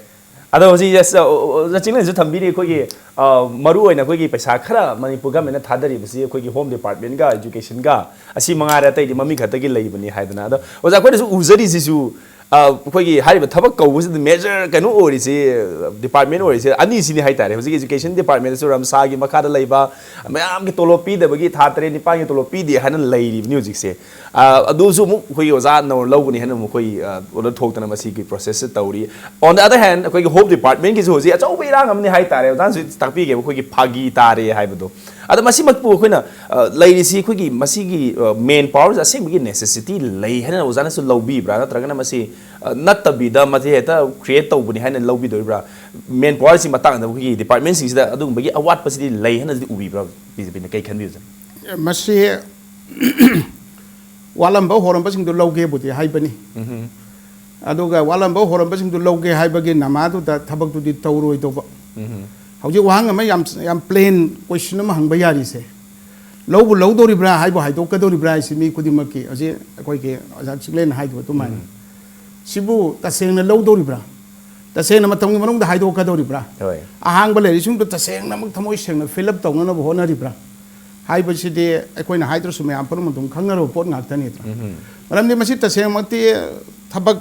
ꯑꯗꯣ ꯍꯧꯖꯤꯛ, yes, ꯑ, ꯑꯣ, ꯑꯣꯖꯥ ꯆꯤꯡꯂꯦꯟꯁꯨ ꯊꯝꯕꯤꯔꯤ, ꯑꯩꯈꯣꯏꯒꯤ, ꯑ, ꯃꯔꯨ ꯑꯣꯏꯅ ꯑꯩꯈꯣꯏꯒꯤ ꯄꯩꯁꯥ ꯈꯔ ꯃꯅꯤꯄꯨꯔ ꯒꯃꯦꯟꯅ ꯊꯥꯗꯔꯤꯕꯁꯤ ꯑꯩꯈꯣꯏꯒꯤ ꯍꯣꯝ ꯗꯤꯄꯥꯔꯠꯃꯦꯟꯒ ꯏꯖꯨꯀꯦꯁꯟꯒ, ꯑꯁꯤ ꯃꯉꯥꯏꯔꯦ, ꯑꯇꯩꯗꯤ ꯃꯃꯤꯡ ꯈꯛꯇꯒꯤ ꯂꯩꯕꯅꯤ ꯍꯥꯏꯗꯅ꯫ ꯑꯗꯣ ꯑꯣꯖꯥ, ꯑꯩꯈꯣꯏꯅꯁꯨ ꯎꯖꯔꯤꯁꯤꯁꯨ, ꯑ, ꯑꯩꯈꯣꯏꯒꯤ ꯍꯥꯏꯔꯤꯕ ꯊꯕꯛ ꯀꯧꯕꯁꯤꯗ ꯃꯦꯖꯔ ꯀꯩꯅꯣ ꯑꯣꯏꯔꯤꯁꯤ, ꯗꯤꯄꯥꯔꯠꯃꯦꯟ ꯑꯣꯏꯔꯤꯁꯤ ꯑꯅꯤꯁꯤꯅꯤ ꯍꯥꯏꯇꯥꯔꯦ꯫ ꯍꯧꯖꯤꯛ ꯏꯖꯨꯀꯦꯁꯟ ꯗꯤꯄꯥꯔꯠꯃꯦꯟꯗꯁꯨ ꯔꯝꯁꯥꯒꯤ ꯃꯈꯥꯗ ꯂꯩꯕ, ꯃꯌꯥꯝꯒꯤ ꯇꯣꯂꯣꯞ ꯄꯤꯗꯕꯒꯤ, ꯊꯥ ꯇꯔꯦꯠ ꯅꯤꯄꯥꯜꯒꯤ ꯇꯣꯂꯣꯞ ꯄꯤꯗꯦ ꯍꯥꯏꯅ ꯂꯩꯔꯤꯕꯅꯤ ꯍꯧꯖꯤꯛꯁꯦ꯫ ꯑ, ꯑꯗꯨꯁꯨ ꯑꯃꯨꯛ ꯑꯩꯈꯣꯏꯒꯤ ꯑꯣꯖꯥ ꯅꯧꯅ ꯂꯧꯒꯅꯤ ꯍꯥꯏꯅ ꯑꯃꯨꯛ ꯑꯩꯈꯣꯏ, ꯑ, order ꯊꯣꯛꯇꯅ ꯃꯁꯤꯒꯤ process ꯁꯦ ꯇꯧꯔꯤ꯫ On the other hand, ꯑꯩꯈꯣꯏꯒꯤ ꯍꯣꯝ ꯗꯤꯄꯥꯔꯠꯃꯦꯟꯒꯤꯁꯨ ꯍꯧꯖꯤꯛ ꯑꯆꯧꯕ ꯏꯔꯥꯡ ꯑꯃꯅꯤ ꯍꯥꯏꯇꯥꯔꯦ, ꯑꯣꯖꯥꯅꯁꯨ ꯇꯥꯛꯄꯤꯒꯦꯕ, ꯑꯩꯈꯣꯏꯒꯤ ꯐꯥꯒꯤ ꯇꯥꯔꯦ ꯍꯥꯏꯕꯗꯣ꯫ ꯑꯗꯣ ꯃꯁꯤꯃꯛꯄꯨ ꯑꯩꯈꯣꯏꯅ, ꯑ, ꯂꯩꯔꯤꯁꯤ ꯑꯩꯈꯣꯏꯒꯤ ꯃꯁꯤꯒꯤ, ꯑ, ꯃꯦꯟ ꯄꯥꯋꯔꯁꯦ ꯑꯁꯦꯡꯕꯒꯤ ꯅꯦꯁꯦꯁꯤꯇꯤ ꯂꯩ ꯍꯥꯏꯅ ꯑꯣꯖꯥꯅꯁꯨ ꯂꯧꯕꯤꯕ꯭ꯔꯥ, ꯅꯠꯇ꯭ꯔꯒꯅ ꯃꯁꯤ, ꯑ, ꯅꯠꯇꯕꯤꯗ ꯃꯁꯤ ꯍꯦꯛꯇ ꯀ꯭ꯔꯤꯌꯦꯠ ꯇꯧꯕꯅꯤ ꯍꯥꯏꯅ ꯂꯧꯕꯤꯗꯣꯔꯤꯕ꯭ꯔꯥ? ꯃꯦꯟ ꯄꯥꯋꯔꯁꯤ ꯃꯇꯥꯡꯗ ꯑꯩꯈꯣꯏꯒꯤ ꯗꯤꯄꯥꯔꯠꯃꯦꯟꯁꯤꯡꯁꯤꯗ ꯑꯗꯨꯒꯨꯝꯕꯒꯤ ꯑꯋꯥꯠꯄꯁꯤꯗꯤ ꯂꯩ ꯍꯥꯏꯅꯗꯤ ꯎꯕꯤꯕ꯭ꯔꯥ? ꯕꯤ ꯖꯦ ꯄꯤꯅ ꯀꯩ ꯈꯟꯕꯤꯕꯁꯦ? ꯃꯁꯤ ꯋꯥꯠꯂꯝꯕ ꯍꯣꯔꯝꯕꯁꯤꯡꯗꯨ ꯂꯧꯒꯦꯕꯨꯗꯤ ꯍꯥꯏꯕꯅꯤ꯫ ꯑꯗꯨꯒ ꯋꯥꯠꯂꯝꯕ ꯍꯣꯔꯝꯕꯁꯤꯡꯗꯨ ꯂꯧꯒꯦ ꯍꯥꯏꯕꯒꯤ ꯅꯃꯥꯗꯨꯗ ꯊꯕꯛꯇꯨꯗꯤ ꯇꯧꯔꯣꯏꯗꯧꯕ꯫ ꯍꯧꯖꯤꯛ ꯋꯥꯍꯪ ꯑꯃ ꯌꯥꯝ, ꯌꯥꯝ plain question ꯑꯃ ꯍꯪꯕ ꯌꯥꯔꯤꯁꯦ, ꯂꯧꯕꯨ ꯂꯧꯗꯧꯔꯤꯕ꯭ꯔꯥ ꯍꯥꯏꯕꯨ ꯍꯥꯏꯗꯣꯛꯀꯗꯧꯔꯤꯕ꯭ꯔꯥ ꯍꯥꯏꯁꯤ ꯃꯤ ꯈꯨꯗꯤꯡꯃꯛꯀꯤ, ꯍꯧꯖꯤꯛ ꯑꯩꯈꯣꯏꯒꯤ ꯑꯣꯖꯥ ꯆꯤꯡꯂꯦꯟꯅ ꯍꯥꯏꯈꯤꯕ ꯑꯗꯨꯃꯥꯏꯅ, ꯁꯤꯕꯨ ꯇꯁꯦꯡꯅ ꯂꯧꯗꯧꯔꯤꯕ꯭ꯔꯥ? ꯇꯁꯦꯡꯅ ꯃꯇꯝꯒꯤ ꯃꯅꯨꯡꯗ ꯍꯥꯏꯗꯣꯛꯀꯗꯧꯔꯤꯕ꯭ꯔꯥ? ꯍꯣꯏ꯫ ꯑꯍꯥꯡꯕ ꯂꯩꯔꯤꯁꯤꯡꯗꯨ ꯇꯁꯦꯡꯅꯃꯛ ꯊꯃꯣꯏ ꯁꯦꯡꯅ fill up ꯇꯧꯅꯅꯕ ꯍꯣꯠꯅꯔꯤꯕ꯭ꯔꯥ ꯍꯥꯏꯕꯁꯤꯗꯤ ꯑꯩꯈꯣꯏꯅ ꯍꯥꯏꯗ꯭ꯔꯁꯨ ꯃꯌꯥꯝ ꯄꯨꯝꯅꯃꯛ ꯑꯗꯨꯝ ꯈꯪꯅꯔꯕ ꯄꯣꯠ ꯉꯥꯛꯇꯅꯤꯗꯅ꯫ ꯃꯔꯝꯗꯤ ꯃꯁꯤ ꯇꯁꯦꯡꯃꯛꯇꯤ ꯊꯕꯛ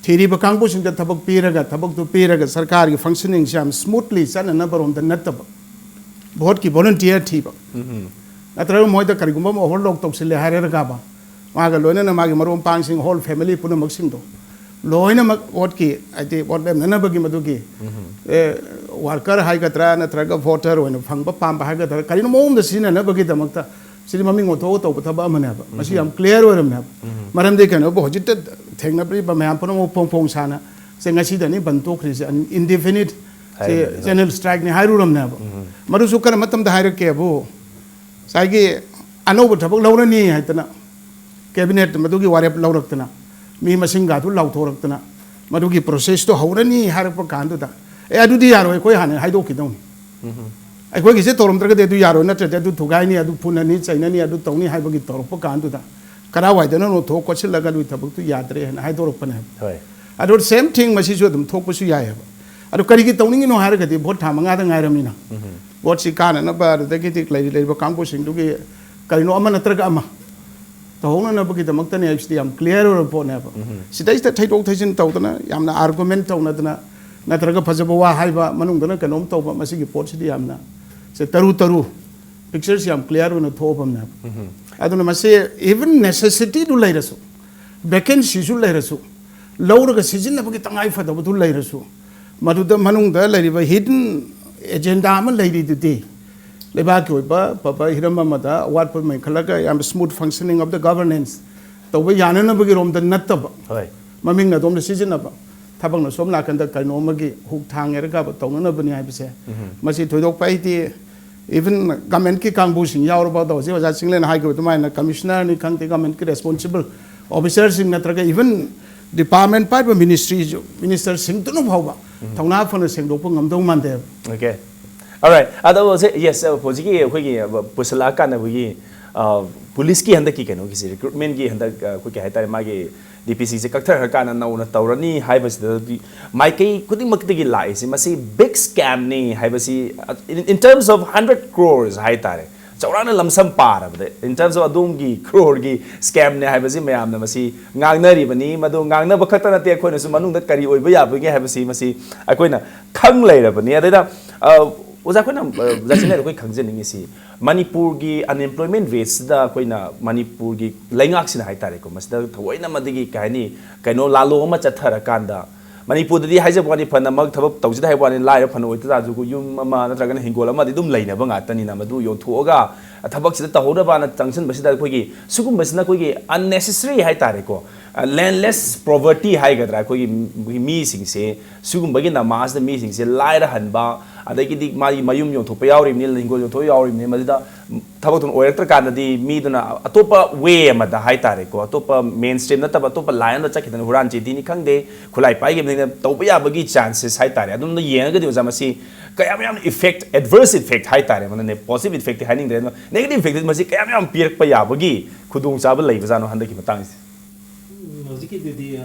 ꯊꯤꯔꯤꯕ ꯀꯥꯡꯕꯨꯁꯤꯡꯗ ꯊꯕꯛ ꯄꯤꯔꯒ, ꯊꯕꯛꯇꯨ ꯄꯤꯔꯒ ꯁꯔꯀꯥꯔꯒꯤ functioning ꯁꯤ ꯌꯥꯝ smoothly ꯆꯠꯅꯅꯕꯔꯣꯝꯗ ꯅꯠꯇꯕ, ꯚꯣꯠꯀꯤ volunteer ꯊꯤꯕ꯫ ꯅꯠꯇ꯭ꯔꯒ ꯃꯣꯏꯗ ꯀꯔꯤꯒꯨꯝꯕ ꯑꯃ overload ꯇꯧꯁꯤꯜꯂꯦ ꯍꯥꯏꯔꯒꯕ, ꯃꯥꯒ ꯂꯣꯏꯅꯅ ꯃꯥꯒꯤ ꯃꯔꯨꯞ ꯃꯄꯥꯡꯁꯤꯡ, whole family ꯄꯨꯝꯅꯃꯛꯁꯤꯡꯗꯣ ꯂꯣꯏꯅꯃꯛ ꯚꯣꯠꯀꯤ, ꯍꯥꯏꯗꯤ ꯚꯣꯠ ꯂꯦꯞꯅꯅꯕꯒꯤ ꯃꯗꯨꯒꯤ, ꯑꯦ, worker ꯍꯥꯏꯒꯗ꯭ꯔꯥ ꯅꯠꯇ꯭ꯔꯒ voter ꯑꯣꯏꯅ ꯐꯪꯕ ꯄꯥꯝꯕ ꯍꯥꯏꯒꯗ꯭ꯔꯥ, ꯀꯔꯤꯅꯣ ꯃꯑꯣꯡꯗ ꯁꯤꯖꯤꯟꯅꯅꯕꯒꯤꯗꯃꯛꯇ ꯁꯤꯗꯤ ꯃꯃꯤꯡ ꯑꯣꯟꯊꯣꯛꯑ ꯇꯧꯕ ꯊꯕꯛ ꯑꯃꯅꯦꯕ꯫ ꯃꯁꯤ ꯌꯥꯝ clear ꯑꯣꯏꯔꯝꯅꯦꯕ꯫ ꯃꯔꯝꯗꯤ ꯀꯩꯅꯣꯕꯨ ꯍꯧꯖꯤꯛꯇ ꯊꯦꯡꯅꯕꯤꯔꯤꯕ ꯃꯌꯥꯝ ꯄꯨꯝꯅꯃꯛ ꯐꯣꯡ ꯐꯣꯡ ꯁꯥꯅ ꯁꯦ ꯉꯁꯤꯗꯅꯤ ꯕꯟ ꯇꯣꯛꯈ꯭ꯔꯤꯁꯦ, indefinite ꯁꯦ ꯍꯥꯏꯔꯝꯃꯦ꯫ General strike ꯅꯤ ꯍꯥꯏꯔꯨꯔꯝꯅꯦꯕ꯫ ꯃꯗꯨꯁꯨ ꯀꯔꯝꯕ ꯃꯇꯝꯗ ꯍꯥꯏꯔꯛꯀꯦꯕꯨ, ꯉꯁꯥꯏꯒꯤ ꯑꯅꯧꯕ ꯊꯕꯛ ꯂꯧꯔꯅꯤ ꯍꯥꯏꯗꯅ cabinet ꯃꯗꯨꯒꯤ ꯋꯥꯔꯦꯞ ꯂꯧꯔꯛꯇꯅ, ꯃꯤ ꯃꯁꯤꯡꯒꯗꯨ ꯂꯥꯎꯊꯣꯔꯛꯇꯅ, ꯃꯗꯨꯒꯤ process ꯇꯣ ꯍꯧꯔꯅꯤ ꯍꯥꯏꯔꯛꯄ ꯀꯥꯟꯗꯨꯗ, ꯑꯦ, ꯑꯗꯨꯗꯤ ꯌꯥꯔꯣꯏ, ꯑꯩꯈꯣꯏ ꯍꯥꯟꯅ ꯍꯥꯏꯗꯣꯛꯈꯤꯗꯧꯅꯤ꯫ ꯑꯩꯈꯣꯏꯒꯤꯁꯦ ꯇꯧꯔꯝꯗ꯭ꯔꯒꯗꯤ ꯑꯗꯨ ꯌꯥꯔꯣꯏ, ꯅꯠꯇ꯭ꯔꯗꯤ ꯑꯗꯨ ꯊꯨꯒꯥꯏꯅꯤ, ꯑꯗꯨ ꯐꯨꯅꯅꯤ, ꯆꯩꯅꯅꯤ, ꯑꯗꯨ ꯇꯧꯅꯤ ꯍꯥꯏꯕꯒꯤ ꯇꯧꯔꯛꯄ ꯀꯥꯟꯗꯨꯗ ꯀꯗꯥꯏꯋꯥꯏꯗꯅꯣ ꯊꯣꯛ ꯀꯣꯠꯁꯤꯜꯂꯒ ꯑꯗꯨꯒꯤ ꯊꯕꯛꯇꯨ ꯌꯥꯗ꯭ꯔꯦ ꯍꯥꯏꯅ ꯍꯥꯏꯗꯣꯔꯛꯄꯅꯦꯕ꯫ ꯍꯣꯏ꯫ ꯑꯗꯣ same thing ꯃꯁꯤꯁꯨ ꯑꯗꯨꯝ ꯊꯣꯛꯄꯁꯨ ꯌꯥꯏꯑꯕ꯫ ꯑꯗꯣ ꯀꯔꯤꯒꯤ ꯇꯧꯅꯤꯡꯉꯤꯅꯣ ꯍꯥꯏꯔꯒꯗꯤ vote ꯊꯥ ꯃꯉꯥꯗ ꯉꯥꯏꯔꯝꯃꯤꯅ꯫ Voteꯁꯤ ꯀꯥꯅꯅꯕ ꯑꯗꯨꯗꯒꯤꯗꯤ ꯂꯩꯔꯤ ꯂꯩꯔꯤꯕ ꯀꯥꯡꯕꯨꯁꯤꯡꯗꯨꯒꯤ ꯀꯔꯤꯅꯣ ꯑꯃ ꯅꯠꯇ꯭ꯔꯒ ꯑꯃ ꯇꯧꯍꯧꯅꯅꯕꯒꯤꯗꯃꯛꯇꯅꯦ ꯍꯥꯏꯕꯁꯤꯗꯤ ꯌꯥꯝ clear ꯑꯣꯏꯔꯕ ꯄꯣꯠꯅꯦꯕ꯫ ꯁꯤꯗꯩꯁꯤꯗ ꯊꯩꯗꯣꯛ ꯊꯩꯖꯤꯟ ꯇꯧꯗꯅ, ꯌꯥꯝꯅ argument ꯇꯧꯅꯗꯅ, ꯅꯠꯇ꯭ꯔꯒ ꯐꯖꯕ ꯋꯥ ꯍꯥꯏꯕ, ꯃꯅꯨꯡꯗꯅ ꯀꯩꯅꯣꯝ ꯇꯧꯕ, ꯃꯁꯤꯒꯤ ꯄꯣꯠꯁꯤꯗꯤ ꯌꯥꯝꯅ ꯁꯦ ꯇꯔꯨ ꯇꯔꯨ pictureꯁꯤ ꯌꯥꯝ clear ꯑꯣꯏꯅ ꯊꯣꯛꯑꯕꯅꯦꯕ꯫ ꯑꯗꯨꯅ ꯃꯁꯤ even necessityꯗꯨ ꯂꯩꯔꯁꯨ, vacancyꯁꯨ ꯂꯩꯔꯁꯨ, ꯂꯧꯔꯒ ꯁꯤꯖꯤꯟꯅꯕꯒꯤ ꯇꯉꯥꯏ ꯐꯗꯕꯗꯨ ꯂꯩꯔꯁꯨ, ꯃꯗꯨꯗ ꯃꯅꯨꯡꯗ ꯂꯩꯔꯤꯕ hidden agenda ꯑꯃ ꯂꯩꯔꯤꯗꯨꯗꯤ, ꯂꯩꯕꯥꯛꯀꯤ ꯑꯣꯏꯕ ꯐꯕ ꯍꯤꯔꯝ ꯑꯃꯗ ꯑꯋꯥꯠꯄ ꯃꯦꯟꯈꯠꯂꯒ ꯌꯥꯝ smooth functioning of the governance ꯇꯧꯕ ꯌꯥꯅꯅꯕꯒꯤꯔꯣꯝꯗ ꯅꯠꯇꯕ, ꯍꯣꯏ꯫ ꯃꯃꯤꯡ ꯑꯗꯣꯝꯗ ꯁꯤꯖꯤꯟꯅꯕ, ꯊꯕꯛꯅ ꯁꯣꯝ ꯅꯥꯀꯟꯗ ꯀꯩꯅꯣ ꯑꯃꯒꯤ ꯍꯨꯛ ꯊꯥꯡꯉꯦꯔꯒ ꯇꯧꯅꯅꯕꯅꯤ ꯍꯥꯏꯕꯁꯦ, ꯃꯁꯤ ꯊꯣꯏꯗꯣꯛꯄ ꯑꯩꯗꯤ even governmentꯀꯤ ꯀꯥꯡꯕꯨꯁꯤꯡ ꯌꯥꯎꯔꯕ, ꯑꯗꯣ ꯍꯧꯖꯤꯛ ꯑꯣꯖꯥ ꯆꯤꯡꯂꯦꯟꯅ ꯍꯥꯏꯈꯤꯕ ꯑꯗꯨꯃꯥꯏꯅ commissionerꯅꯤ ꯈꯪꯗꯦ, governmentꯀꯤ responsible officerꯁꯤꯡ ꯅꯠꯇ꯭ꯔꯒ even department ꯄꯥꯏꯕ ministry ministerꯁꯤꯡꯗꯨꯅ ꯐꯥꯎꯕ ꯊꯧꯅꯥ ꯐꯅ ꯁꯦꯡꯗꯣꯛꯄ ꯉꯝꯗꯧ ꯃꯥꯟꯗꯦꯕ꯫ Okay. Alright. ꯑꯗꯣ ꯁꯦ, yes, ꯍꯧꯖꯤꯛꯀꯤ ꯑꯩꯈꯣꯏꯒꯤ ꯄꯨꯁꯜꯂꯛꯑꯀꯥꯟꯗ ꯑꯩꯈꯣꯏꯒꯤ, ꯑ, policeꯀꯤ ꯍꯟꯗꯛꯀꯤ ꯀꯩꯅꯣꯒꯤꯁꯦ, recruitmentꯀꯤ ꯍꯟꯗꯛ, ꯑ, ꯑꯩꯈꯣꯏ ꯀꯩ ꯍꯥꯏꯇꯥꯔꯦ, ꯃꯥꯒꯤ DPCꯁꯦ ꯀꯛꯊꯈ꯭ꯔꯀꯥꯟꯗ ꯅꯧꯅ ꯇꯧꯔꯅꯤ ꯍꯥꯏꯕꯁꯤꯗꯗꯤ ꯃꯥꯏꯀꯩ ꯈꯨꯗꯤꯡꯃꯛꯇꯒꯤ ꯂꯥꯛꯏꯁꯦ, ꯃꯁꯤ big scamꯅꯤ ꯍꯥꯏꯕꯁꯤ, in, in terms of hundred crores ꯍꯥꯏꯇꯥꯔꯦ, ꯆꯥꯎꯔꯥꯛꯅ ꯂꯝꯁꯝ ꯄꯥꯔꯕꯗ, in terms of ꯑꯗꯣꯝꯒꯤ crore ꯒꯤ scamꯅꯦ ꯍꯥꯏꯕꯁꯤ ꯃꯌꯥꯝꯅ ꯃꯁꯤ ꯉꯥꯡꯅꯔꯤꯕꯅꯤ꯫ ꯃꯗꯨ ꯉꯥꯡꯅꯕ ꯈꯛꯇ ꯅꯠꯇꯦ, ꯑꯩꯈꯣꯏꯅꯁꯨ ꯃꯅꯨꯡꯗ ꯀꯔꯤ ꯑꯣꯏꯕ ꯌꯥꯕꯒꯦ ꯍꯥꯏꯕꯁꯤ ꯃꯁꯤ ꯑꯩꯈꯣꯏꯅ ꯈꯪ ꯂꯩꯔꯕꯅꯤ꯫ ꯑꯗꯩꯗ, ꯑ, ꯑꯣꯖꯥ, ꯑꯩꯈꯣꯏꯅ, ꯑ, ꯑꯣꯖꯥ ꯆꯤꯡꯂꯦꯟꯗ ꯑꯩꯈꯣꯏ ꯈꯪꯖꯅꯤꯡꯉꯤꯁꯤ, ꯃꯅꯤꯄꯨꯔꯒꯤ unemployment rateꯁꯤꯗ ꯑꯩꯈꯣꯏꯅ ꯃꯅꯤꯄꯨꯔꯒꯤ ꯂꯩꯉꯥꯛꯁꯤꯅ ꯍꯥꯏꯇꯥꯔꯦꯀꯣ, ꯃꯁꯤꯗ ꯊꯑꯣꯏꯅꯃꯛ ꯀꯩ ꯍꯥꯏꯅꯤ, ꯀꯩꯅꯣ, ꯂꯥꯜꯂꯣꯡ ꯑꯃ ꯆꯠꯊꯔꯀꯥꯟꯗ, ꯃꯅꯤꯄꯨꯔꯗꯗꯤ ꯍꯥꯏꯖꯕ ꯋꯥꯅꯤ, ꯐꯅꯃꯛ ꯊꯕꯛ ꯇꯧꯁꯤꯗ ꯍꯥꯏꯕ ꯋꯥꯅꯤ, ꯂꯥꯏꯔ ꯐꯅ ꯑꯣꯏꯇ ꯇꯥꯔꯁꯨ, ꯌꯨꯝ ꯑꯃ ꯅꯠꯇ꯭ꯔꯒꯅ ꯍꯤꯡꯒꯣꯜ ꯑꯃꯗꯤ ꯑꯗꯨꯝ ꯂꯩꯅꯕ ꯉꯥꯛꯇꯅꯤꯅ, ꯃꯗꯨ ꯌꯣꯟꯊꯣꯛꯑꯒ ꯊꯕꯛꯁꯤꯗ ꯇꯧꯍꯧꯅꯕꯅ ꯆꯪꯁꯤꯟꯕꯁꯤꯗ ꯑꯩꯈꯣꯏꯒꯤ ꯁꯤꯒꯨꯝꯕꯁꯤꯅ ꯑꯩꯈꯣꯏꯒꯤ unnecessary ꯍꯥꯏꯇꯥꯔꯦꯀꯣ, ꯂꯦꯟꯂꯦꯁ ꯄ꯭ꯔꯣꯚꯔꯇꯤ ꯍꯥꯏꯒꯗ꯭ꯔꯥ, ꯑꯩꯈꯣꯏꯒꯤ ꯃꯤꯁꯤꯡꯁꯦ, ꯁꯤꯒꯨꯝꯕꯒꯤ ꯅꯃꯥꯖꯅ ꯃꯤꯁꯤꯡꯁꯦ ꯂꯥꯏꯔꯍꯟꯕ, ꯑꯗꯒꯤꯗꯤ ꯃꯥꯒꯤ ꯃꯌꯨꯝ ꯌꯣꯟꯊꯣꯛꯄ ꯌꯥꯎꯔꯤꯕꯅꯤ, ꯍꯤꯡꯒꯣꯜ ꯌꯣꯟꯊꯣꯛꯄ ꯌꯥꯎꯔꯤꯕꯅꯤ, ꯃꯁꯤꯗ ꯊꯕꯛꯇꯨꯅ ꯑꯣꯏꯔꯛꯇ꯭ꯔꯀꯥꯟꯗꯗꯤ ꯃꯤꯗꯨꯅ ꯑꯇꯣꯞꯄ ꯋꯦ ꯑꯃꯗ ꯍꯥꯏꯇꯥꯔꯦꯀꯣ, ꯑꯇꯣꯞꯄ ꯃꯦꯟ ꯁ꯭ꯇ꯭ꯔꯤꯝ ꯅꯠꯇꯕ ꯑꯇꯣꯞꯄ ꯂꯥꯏꯟ ꯑꯃꯗ ꯆꯠꯈꯤꯗꯅ ꯍꯨꯔꯥꯟ ꯆꯤꯟꯊꯤꯅꯤ ꯈꯪꯗꯦ, ꯈꯨꯠꯂꯥꯏ ꯄꯥꯏꯈꯤꯕꯅꯤꯅ ꯇꯧꯕ ꯌꯥꯕꯒꯤ ꯆꯥꯟꯁꯦꯁ ꯍꯥꯏꯇꯥꯔꯦ꯫ ꯑꯗꯣꯝꯗ ꯌꯦꯡꯉꯒꯗꯤ ꯑꯣꯖꯥ, ꯃꯁꯤ ꯀꯌꯥꯝ ꯌꯥꯝ ꯏꯐꯦꯛ, ꯑꯦꯗꯚꯔꯁ ꯏꯐꯦꯛ ꯍꯥꯏꯇꯥꯔꯦ, ꯃꯗꯨꯅꯦ, ꯄꯣꯖꯤꯇꯤꯚ ꯏꯐꯦꯛꯇꯤ ꯍꯥꯏꯅꯤꯡꯗ꯭ꯔꯦ, ꯑꯗꯨꯅ ꯅꯦꯒꯦꯇꯤꯚ ꯏꯐꯦꯛꯇꯤ ꯃꯁꯤ ꯀꯌꯥꯝ ꯌꯥꯝ ꯄꯤꯔꯛꯄ ꯌꯥꯕꯒꯤ ꯈꯨꯗꯣꯡꯆꯥꯕ ꯂꯩꯕꯖꯥꯠꯅꯣ ꯍꯟꯗꯛꯀꯤ ꯃꯇꯥꯡꯁꯦ? ꯎꯝ, ꯍꯧꯖꯤꯛꯀꯤꯗꯨꯗꯤ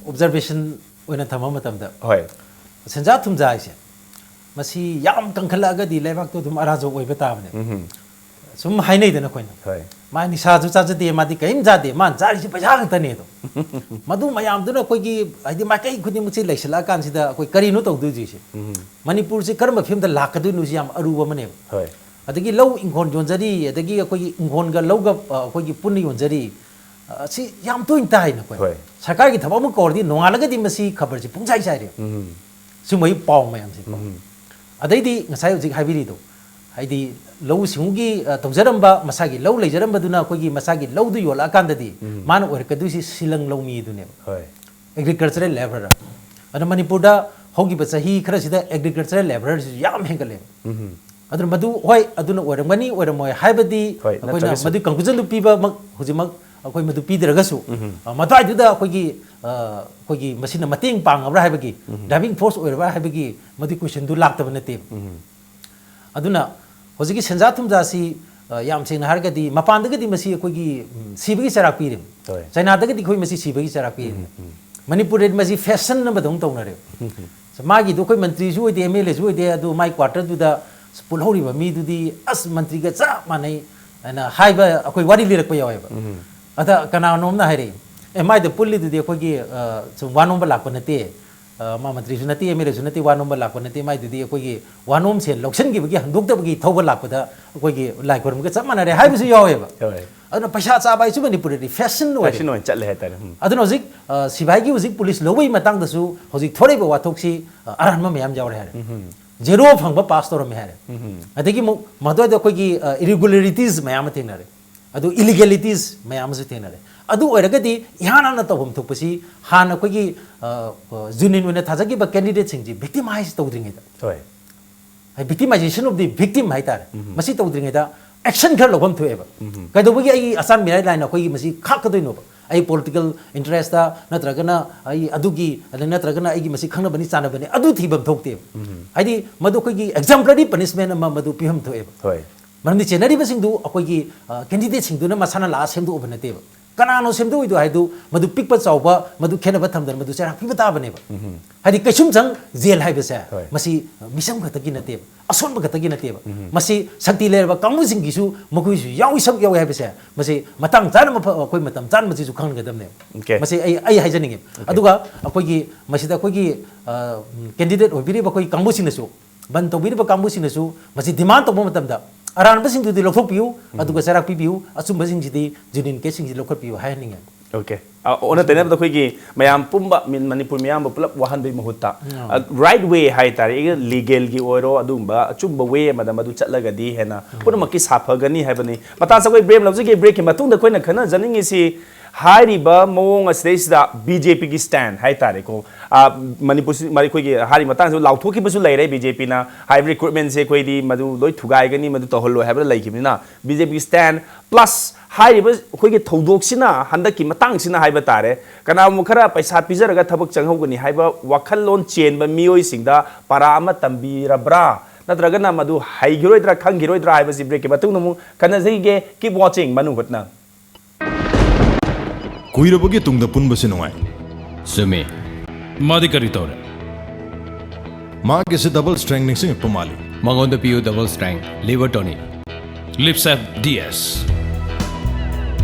ꯑꯣꯕꯖꯔꯕꯦꯁꯟ ꯑꯣꯏꯅ ꯊꯝꯕ ꯃꯇꯝꯗ ꯍꯣꯏ꯫ ꯁꯦꯟꯖꯥ ꯊꯨꯝꯖꯥ ꯍꯥꯏꯁꯦ, ꯃꯁꯤ ꯌꯥꯝ ꯀꯟꯈꯠꯂꯛꯑꯒꯗꯤ ꯂꯩꯕꯥꯛꯇꯣ ꯑꯗꯨꯝ ꯑꯔꯥꯖꯣ ꯑꯣꯏꯕ ꯇꯥꯕꯅꯦ꯫ ꯎꯝ꯫ ꯁꯨꯝ ꯍꯥꯏꯅꯩꯗꯅ ꯑꯩꯈꯣꯏꯅ, ꯍꯣꯏ꯫ ꯃꯥ ꯅꯤꯁꯥꯁꯨ ꯆꯥꯖꯗꯦ, ꯃꯥꯗꯤ ꯀꯔꯤꯝ ꯆꯥꯗꯦ, ꯃꯥꯅ ꯆꯥꯔꯤꯁꯤ ꯄꯩꯁꯥ ꯈꯛꯇꯅꯦ ꯑꯗꯣ꯫ ꯃꯗꯨ ꯃꯌꯥꯝꯗꯨꯅ ꯑꯩꯈꯣꯏꯒꯤ, ꯍꯥꯏꯗꯤ, ꯃꯥꯏꯀꯩ ꯈꯨꯗꯤꯡꯃꯛꯁꯤ ꯂꯩꯁꯤꯜꯂꯛꯑꯀꯥꯟꯁꯤꯗ ꯑꯩꯈꯣꯏ ꯀꯔꯤꯅꯣ ꯇꯧꯗꯣꯏꯁꯦ? ꯎꯝ꯫ ꯃꯅꯤꯄꯨꯔꯁꯤ ꯀꯔꯝꯕ ꯐꯤꯕꯝꯗ ꯂꯥꯛꯀꯗꯣꯏꯅꯣꯁꯤ ꯌꯥꯝ ꯑꯔꯨꯕ ꯑꯃꯅꯦꯕ꯫ ꯍꯣꯏ꯫ ꯑꯗꯒꯤ ꯂꯧ ꯏꯪꯈꯣꯜ ꯌꯣꯟꯖꯔꯤ, ꯑꯗꯒꯤ ꯑꯩꯈꯣꯏꯒꯤ ꯏꯪꯈꯣꯜꯒ ꯂꯧꯒ, ꯑ, ꯑꯩꯈꯣꯏꯒꯤ ꯄꯨꯟꯅ ꯌꯣꯟꯖꯔꯤ꯫ ꯑ, ꯁꯤ ꯌꯥꯝ ꯇꯣꯏꯅ ꯇꯥꯏꯅ ꯑꯩꯈꯣꯏ꯫ ꯍꯣꯏ꯫ ꯁꯔꯀꯥꯔꯒꯤ ꯊꯕꯛ ꯑꯃ ꯀꯧꯔꯗꯤ ꯅꯣꯡꯉꯥꯜꯂꯒꯗꯤ ꯃꯁꯤ ꯈꯕꯔꯁꯤ ꯄꯨꯡꯆꯥꯏ ꯆꯥꯏꯔꯦ꯫ ꯎꯝ꯫ ꯁꯨꯝꯕꯒꯤ ꯄꯥꯎ ꯃꯌꯥꯝꯁꯦꯀꯣ꯫ ꯎꯝ꯫ ꯑꯗꯩꯗꯤ ꯉꯁꯥꯏ ꯍꯧꯖꯤꯛ ꯍꯥꯏꯕꯤꯔꯤꯗꯣ, ꯍꯥꯏꯗꯤ ꯂꯧꯎ ꯁꯤꯡꯎꯒꯤ, ꯑ, ꯇꯧꯖꯔꯝꯕ, ꯃꯁꯥꯒꯤ ꯂꯧ ꯂꯩꯖꯔꯝꯕꯗꯨꯅ ꯑꯩꯈꯣꯏꯒꯤ ꯃꯁꯥꯒꯤ ꯂꯧꯗꯨ ꯌꯣꯜꯂꯛꯑꯀꯥꯟꯗꯗꯤ ꯎꯝ꯫ ꯃꯥꯅ ꯑꯣꯏꯔꯛꯀꯗꯣꯏꯁꯤ ꯁꯤꯂꯪ ꯂꯧꯃꯤꯗꯨꯅꯦꯕ꯫ ꯍꯣꯏ꯫ Agricultural labour. ꯑꯗꯣ ꯃꯅꯤꯄꯨꯔꯗ ꯍꯧꯈꯤꯕ ꯆꯍꯤ ꯈꯔꯁꯤꯗ ꯑꯦꯒ꯭ꯔꯤꯀꯜꯆꯔꯦꯜ ꯂꯦꯕꯔꯁꯤ ꯌꯥꯝ ꯍꯦꯟꯒꯠꯂꯦꯕ꯫ ꯎꯝ꯫ ꯑꯗꯨꯅ ꯃꯗꯨ, ꯍꯣꯏ, ꯑꯗꯨꯅ ꯑꯣꯏꯔꯝꯒꯅꯤ, ꯑꯣꯏꯔꯝꯃꯣꯏ ꯍꯥꯏꯕꯗꯤ ꯍꯣꯏ, ꯑꯩꯈꯣꯏꯅ ꯅꯠꯇ꯭ꯔꯒꯁꯨ꯫ ꯃꯗꯨꯒꯤ ꯀꯟꯀ꯭ꯂꯨꯖꯟꯗꯨ ꯄꯤꯕꯃꯛ ꯍꯧꯖꯤꯛꯃꯛ ꯑꯩꯈꯣꯏ ꯃꯗꯨ ꯄꯤꯗ꯭ꯔꯒꯁꯨ, ꯎꯝ꯫ ꯑ, ꯃꯗꯨꯋꯥꯏꯗꯨꯗ ꯑꯩꯈꯣꯏꯒꯤ, ꯑ, ꯑꯩꯈꯣꯏꯒꯤ ꯃꯁꯤꯅ ꯃꯇꯦꯡ ꯄꯥꯡꯉꯕ꯭ꯔꯥ ꯍꯥꯏꯕꯒꯤ, ꯎꯝ꯫ ꯗ꯭ꯔꯥꯏꯚꯤꯡ ꯐꯣꯔꯁ ꯑꯣꯏꯔꯕ꯭ꯔꯥ ꯍꯥꯏꯕꯒꯤ ꯃꯗꯨꯒꯤ ꯀꯣꯏꯁꯟꯗꯨ ꯂꯥꯛꯇꯕ ꯅꯠꯇꯦꯕ꯫ ꯎꯝ꯫ ꯑꯗꯨꯅ ꯍꯧꯖꯤꯛꯀꯤ ꯁꯦꯟꯖꯥ ꯊꯨꯝꯖꯥꯁꯤ, ꯑ, ꯌꯥꯝ ꯁꯦꯡꯅ ꯍꯥꯏꯔꯒꯗꯤ ꯃꯄꯥꯟꯗꯒꯗꯤ ꯃꯁꯤ ꯑꯩꯈꯣꯏꯒꯤ, ꯎꯝ, ꯁꯤꯕꯒꯤ ꯆꯩꯔꯥꯛ ꯄꯤꯔꯤꯕꯅꯤ꯫ ꯍꯣꯏ꯫ ꯆꯥꯏꯅꯥꯗꯒꯗꯤ ꯑꯩꯈꯣꯏ ꯃꯁꯤ ꯁꯤꯕꯒꯤ ꯆꯩꯔꯥꯛ ꯄꯤꯔꯤꯕꯅꯤ꯫ ꯎꯝ, ꯎꯝ꯫ ꯃꯅꯤꯄꯨꯔꯗꯗꯤ ꯃꯁꯤ ꯐꯦꯁꯟ ꯑꯃꯗꯧꯅ ꯇꯧꯅꯔꯦꯕ꯫ ꯎꯝ꯫ ꯃꯥꯒꯤꯗꯨ ꯑꯩꯈꯣꯏ ꯃꯟꯇ꯭ꯔꯤꯁꯨ ꯑꯣꯏꯗꯦ, ꯑꯦꯝ ꯑꯦꯜ ꯑꯦꯁꯨ ꯑꯣꯏꯗꯦ, ꯑꯗꯨ ꯃꯥꯏ ꯀ꯭ꯋꯥꯇꯔꯗꯨꯗ ꯄꯨꯜꯍꯧꯔꯤꯕ ꯃꯤꯗꯨꯗꯤ ꯑꯁ ꯃꯟꯇ꯭ꯔꯤꯒ ꯆꯞ ꯃꯥꯟꯅꯩ ꯍꯥꯏꯅ ꯍꯥꯏꯕ ꯑꯩꯈꯣꯏ ꯋꯥꯔꯤ ꯂꯤꯔꯛꯄ ꯌꯥꯎꯋꯦꯕ꯫ ꯎꯝ꯫ ꯑꯗ ꯀꯅꯥꯅꯣꯝꯅ ꯍꯥꯏꯔꯛꯏ, "ꯑꯦ, ꯃꯥꯏꯗ ꯄꯨꯜꯂꯤꯗꯨꯗꯤ ꯑꯩꯈꯣꯏꯒꯤ, ꯑ, ꯁꯨꯝ ꯋꯥ ꯅꯣꯝꯕ ꯂꯥꯛꯄ ꯅꯠꯇꯦ, ꯑ, ꯃꯥ ꯃꯟꯇ꯭ꯔꯤꯁꯨ ꯅꯠꯇꯦ, ꯑꯦꯝ ꯑꯦꯜ ꯑꯦꯁꯨ ꯅꯠꯇꯦ, ꯋꯥ ꯅꯣꯝꯕ ꯂꯥꯛꯄ ꯅꯠꯇꯦ, ꯃꯥꯏꯗꯨꯗꯤ ꯑꯩꯈꯣꯏꯒꯤ ꯋꯥꯅꯣꯝ ꯁꯦꯜ ꯂꯧꯁꯤꯟꯈꯤꯕꯒꯤ ꯍꯟꯗꯣꯛꯇꯕꯒꯤ ꯊꯧꯕ ꯂꯥꯛꯄꯗ ꯑꯩꯈꯣꯏꯒꯤ ꯂꯥꯏ ꯈꯨꯔꯨꯝꯕꯒ ꯆꯞ ꯃꯥꯟꯅꯔꯦ" ꯍꯥꯏꯕꯁꯨ ꯌꯥꯎꯋꯦꯕ꯫ ꯍꯣꯏ꯫ ꯑꯗꯨꯅ ꯄꯩꯁꯥ ꯆꯥꯕ ꯍꯥꯏꯁꯤ ꯃꯅꯤꯄꯨꯔꯗꯗꯤ ꯐꯦꯁꯟ ꯑꯣꯏꯔꯦ꯫ ꯐꯦꯁꯟ ꯑꯣꯏꯅ ꯆꯠꯂꯦ ꯍꯥꯏꯇꯥꯔꯦ꯫ ꯎꯝ꯫ ꯑꯗꯨꯅ ꯍꯧꯖꯤꯛ, ꯑ, ꯁꯤꯐꯥꯏꯒꯤ ꯍꯧꯖꯤꯛ ꯄꯨꯂꯤꯁ ꯂꯧꯕꯒꯤ ꯃꯇꯥꯡꯗꯁꯨ ꯍꯧꯖꯤꯛ ꯊꯣꯛꯂꯛꯏꯕ ꯋꯥꯊꯣꯛꯁꯤ, ꯑ, ꯑꯔꯥꯟꯕ ꯃꯌꯥꯝ ꯌꯥꯎꯔꯦ ꯍꯥꯏꯔꯦ꯫ ꯎꯝ꯫ ꯖꯦꯔꯣ ꯐꯪꯕ ꯄꯥꯁ ꯇꯧꯔꯝꯃꯦ ꯍꯥꯏꯔꯦ꯫ ꯎꯝ꯫ ꯑꯗꯒꯤ ꯑꯃꯨꯛ ꯃꯗꯨꯋꯥꯏꯗ ꯑꯩꯈꯣꯏꯒꯤ, ꯑ, ꯏꯔꯤꯒꯨꯂꯔꯤꯇꯤꯁ ꯃꯌꯥꯝ ꯑꯃ ꯊꯦꯡꯅꯔꯦ, ꯑꯗꯨ ꯏꯂꯤꯒꯦꯂꯤꯇꯤꯁ ꯃꯌꯥꯝ ꯑꯃꯁꯨ ꯊꯦꯡꯅꯔꯦ꯫ ꯑꯗꯨ ꯑꯣꯏꯔꯒꯗꯤ ꯏꯍꯥꯟ ꯍꯥꯟꯅ ꯇꯧꯐꯝ ꯊꯣꯛꯄꯁꯤ ꯍꯥꯟꯅ ꯑꯩꯈꯣꯏꯒꯤ ꯖꯨꯅꯤꯌꯟ ꯑꯣꯏꯅ ꯊꯥꯖꯈꯤꯕ ꯀꯦꯟꯗꯤꯗꯦꯠꯁꯤꯡꯁꯤ ꯚꯤꯛꯇꯤꯃꯥꯏꯁ ꯇꯧꯗ꯭ꯔꯤꯉꯩꯗ, ꯍꯣꯏ ꯚꯤꯛꯇꯤꯃꯥꯏꯖꯦꯁꯟ ꯑꯣꯐ ꯗꯤ ꯚꯤꯛꯇꯤꯝ ꯍꯥꯏꯇꯥꯔꯦ, ꯃꯁꯤ ꯇꯧꯗ꯭ꯔꯤꯉꯩꯗ ꯑꯦꯛꯁꯟ ꯈꯔ ꯂꯧꯐꯝ ꯊꯣꯛꯑꯦꯕ꯫ ꯀꯩꯗꯧꯕꯒꯤ ꯑꯩ ꯑꯆꯥꯟ ꯃꯤꯔꯥꯏ ꯂꯥꯏꯅ ꯑꯩꯈꯣꯏꯒꯤ ꯃꯁꯤ ꯈꯥꯛꯀꯗꯣꯏꯅꯣꯕ? ꯑꯩ ꯄꯣꯂꯤꯇꯤꯀꯦꯜ ꯏꯟꯇꯔꯦꯁꯇ ꯅꯠꯇ꯭ꯔꯒꯅ ꯑꯩ ꯑꯗꯨꯒꯤ, ꯑꯗ ꯅꯠꯇ꯭ꯔꯒꯅ ꯑꯩꯒꯤ ꯃꯁꯤ ꯈꯪꯅꯕꯅꯤ ꯆꯥꯟꯅꯕꯅꯤ ꯑꯗꯨ ꯊꯤꯐꯝ ꯊꯣꯛꯇꯦꯕ꯫ ꯍꯥꯏꯗꯤ ꯃꯗꯨ ꯑꯩꯈꯣꯏꯒꯤ ꯑꯦꯛꯖꯥꯝꯄꯂꯔꯤ ꯄꯅꯤꯁꯃꯦꯟ ꯑꯃ ꯃꯗꯨ ꯄꯤꯐꯝ ꯊꯣꯛꯑꯦꯕ꯫ ꯍꯣꯏ ꯃꯔꯝꯗꯤ ꯆꯦꯟꯅꯔꯤꯕꯁꯤꯡꯗꯨ ꯑꯩꯈꯣꯏꯒꯤ ꯀꯦꯟꯗꯤꯗꯦꯠꯁꯤꯡꯗꯨꯅ ꯃꯁꯥꯅ ꯂꯥꯛꯑ ꯁꯦꯝꯗꯣꯛꯎꯕ ꯅꯠꯇꯦꯕ꯫ ꯀꯅꯥꯅꯣ ꯁꯦꯝꯗꯣꯛꯏꯗꯣ ꯍꯥꯏꯗꯨ ꯃꯗꯨ ꯄꯤꯛꯄ ꯆꯥꯎꯕ ꯃꯗꯨ ꯈꯦꯠꯅꯕ ꯊꯝꯗꯅ ꯃꯗꯨ ꯆꯩꯔꯥꯛ ꯄꯤꯕ ꯇꯥꯕꯅꯦꯕ꯫ ꯍꯥꯏꯗꯤ ꯀꯩꯁꯨꯝꯁꯪ ꯖꯦꯜ ꯍꯥꯏꯕꯁꯦ ꯍꯣꯏ꯫ ꯃꯁꯤ ꯃꯤꯆꯝ ꯈꯛꯇꯒꯤ ꯅꯠꯇꯦꯕ, ꯑꯁꯣꯟꯕ ꯈꯛꯇꯒꯤ ꯅꯠꯇꯦꯕ꯫ ꯃꯁꯤ ꯁꯛꯇꯤ ꯂꯩꯔꯕ ꯀꯥꯡꯕꯨꯁꯤꯡꯒꯤꯁꯨ ꯃꯈꯣꯏꯁꯨ ꯌꯥꯎꯏ, ꯁꯔꯨꯛ ꯌꯥꯎꯏ ꯍꯥꯏꯕꯁꯦ ꯃꯁꯤ ꯃꯇꯥꯡ ꯆꯥꯅ ꯃꯐ-, ꯑꯩꯈꯣꯏ ꯃꯇꯝ ꯆꯥꯅ ꯃꯁꯤꯁꯨ ꯈꯪꯒꯗꯕꯅꯦꯕ꯫ Okay. ꯃꯁꯤ ꯑꯩ, ꯑꯩ ꯍꯥꯏꯖꯅꯤꯡꯉꯦ꯫ ꯑꯗꯨꯒ ꯑꯩꯈꯣꯏꯒꯤ ꯃꯁꯤꯗ ꯑꯩꯈꯣꯏꯒꯤ ꯀꯦꯟꯗꯤꯗꯦꯠ ꯑꯣꯏꯕꯤꯔꯤꯕ ꯑꯩꯈꯣꯏ ꯀꯥꯡꯕꯨꯁꯤꯡꯅꯁꯨ, ꯕꯟ ꯇꯧꯕꯤꯔꯤꯕ ꯀꯥꯡꯕꯨꯁꯤꯡꯅꯁꯨ ꯃꯁꯤ ꯗꯤꯃꯥꯟ ꯇꯧꯕ ꯃꯇꯝꯗ ꯑꯔꯥꯟꯕꯁꯤꯡꯗꯨꯗꯤ ꯂꯧꯊꯣꯛꯄꯤꯌꯨ, ꯑꯗꯨꯒ ꯆꯩꯔꯥꯛ ꯄꯤꯕꯤꯌꯨ, ꯑꯆꯨꯝꯕꯁꯤꯡꯁꯤꯗꯤ ꯖꯦꯅ꯭ꯌꯨꯟ ꯀꯦꯁꯁꯤꯡꯁꯤ ꯂꯧꯈꯠꯄꯤꯌꯨ ꯍꯥꯏꯍꯟꯅꯤꯡꯉꯦ꯫ Okay. ꯑ, ꯑꯣꯟꯅ ꯇꯩꯅꯕꯗ ꯑꯩꯈꯣꯏꯒꯤ ꯃꯌꯥꯝ ꯄꯨꯝꯕ, ꯃꯤ-, ꯃꯅꯤꯄꯨꯔ ꯃꯤꯌꯥꯝꯕ ꯄꯨꯂꯞ ꯋꯥꯍꯟꯕꯒꯤ ꯃꯍꯨꯠꯇ, ꯎꯝ꯫ ꯑ, right way ꯍꯥꯏꯇꯥꯔꯦ, ꯂꯤꯒꯦꯜꯒꯤ ꯑꯣꯏꯔꯣ, ꯑꯗꯨꯒꯨꯝꯕ ꯑꯆꯨꯝꯕ ꯋꯦ ꯑꯃꯗ ꯃꯗꯨ ꯆꯠꯂꯒꯗꯤ ꯍꯦꯟꯅ ꯄꯨꯝꯅꯃꯛꯀꯤ ꯁꯥꯐꯒꯅꯤ ꯍꯥꯏꯕꯅꯤ꯫ ꯃꯇꯥꯡ ꯆꯥꯕ ꯕ꯭ꯔꯦꯛ ꯂꯧꯖꯒꯦ꯫ ꯕ꯭ꯔꯦꯛꯀꯤ ꯃꯇꯨꯡꯗ ꯑꯩꯈꯣꯏꯅ ꯈꯟꯅꯖꯅꯤꯡꯉꯤꯁꯤ ꯍꯥꯏꯔꯤꯕ ꯃꯑꯣꯡ ꯑꯁꯤꯗꯩꯁꯤꯗ ꯕꯤ ꯖꯦ ꯄꯤꯒꯤ stand ꯍꯥꯏꯇꯥꯔꯦꯀꯣ, ꯑ, ꯃꯅꯤꯄꯨꯔꯁꯤ, ꯃꯅꯤ-, ꯑꯩꯈꯣꯏꯒꯤ ꯍꯥꯏꯔꯤꯕ ꯃꯇꯥꯡꯁꯤꯗ ꯂꯥꯎꯊꯣꯛꯈꯤꯕꯁꯨ ꯂꯩꯔꯦ꯫ ꯕꯤ ꯖꯦ ꯄꯤꯅ ꯍꯥꯏꯔꯤꯕ ꯔꯤꯀ꯭ꯔꯨꯠꯃꯦꯟꯁꯦ ꯑꯩꯈꯣꯏꯗꯤ ꯃꯗꯨ ꯂꯣꯏ ꯊꯨꯒꯥꯏꯒꯅꯤ, ꯃꯗꯨ ꯇꯧꯍꯜꯂꯣꯏ ꯍꯥꯏꯕꯗ ꯂꯩꯈꯤꯕꯅꯤꯅ ꯕꯤ ꯖꯦ ꯄꯤꯒꯤ stand plus ꯍꯥꯏꯔꯤꯕ ꯑꯩꯈꯣꯏꯒꯤ ꯊꯧꯗꯣꯛꯁꯤꯅ, ꯍꯟꯗꯛꯀꯤ ꯃꯇꯥꯡꯁꯤꯅ ꯍꯥꯏꯕ ꯇꯥꯔꯦ, ꯀꯅꯥꯒꯨꯝꯕ ꯈꯔ ꯄꯩꯁꯥ ꯄꯤꯖꯔꯒ ꯊꯕꯛ ꯆꯪꯍꯧꯒꯅꯤ ꯍꯥꯏꯕ ꯋꯥꯈꯜꯂꯣꯟ ꯆꯦꯟꯕ ꯃꯤꯑꯣꯏꯁꯤꯡꯗ ꯄꯔꯥ ꯑꯃ ꯇꯝꯕꯤꯔꯕ꯭ꯔꯥ, ꯅꯠꯇ꯭ꯔꯒꯅ ꯃꯗꯨ ꯍꯩꯈꯤꯔꯣꯏꯗ꯭ꯔꯥ, ꯈꯪꯈꯤꯔꯣꯏꯗ꯭ꯔꯥ ꯍꯥꯏꯕꯁꯤ ꯕ꯭ꯔꯦꯛꯀꯤ ꯃꯇꯨꯡꯗ ꯑꯃꯨꯛ ꯈꯟꯅꯖꯩꯒꯦ꯫ Keep watching ꯃꯅꯨ ꯍꯨꯠꯅ꯫ ꯀꯨꯏꯔꯕꯒꯤ ꯇꯨꯡꯗ ꯄꯨꯟꯕꯁꯤ ꯅꯨꯡꯉꯥꯏ꯫ ꯆꯨꯝꯃꯤ꯫ ꯃꯥꯗꯤ ꯀꯔꯤ ꯇꯧꯔꯦ? ꯃꯥꯒꯤꯁꯤ double strength ꯅꯤꯡꯁꯤꯡꯉꯛꯄ ꯃꯥꯜꯂꯤ꯫ ꯃꯉꯣꯟꯗ ꯄꯤꯌꯨ double strength liver tonic꯫ Livsaf D S꯫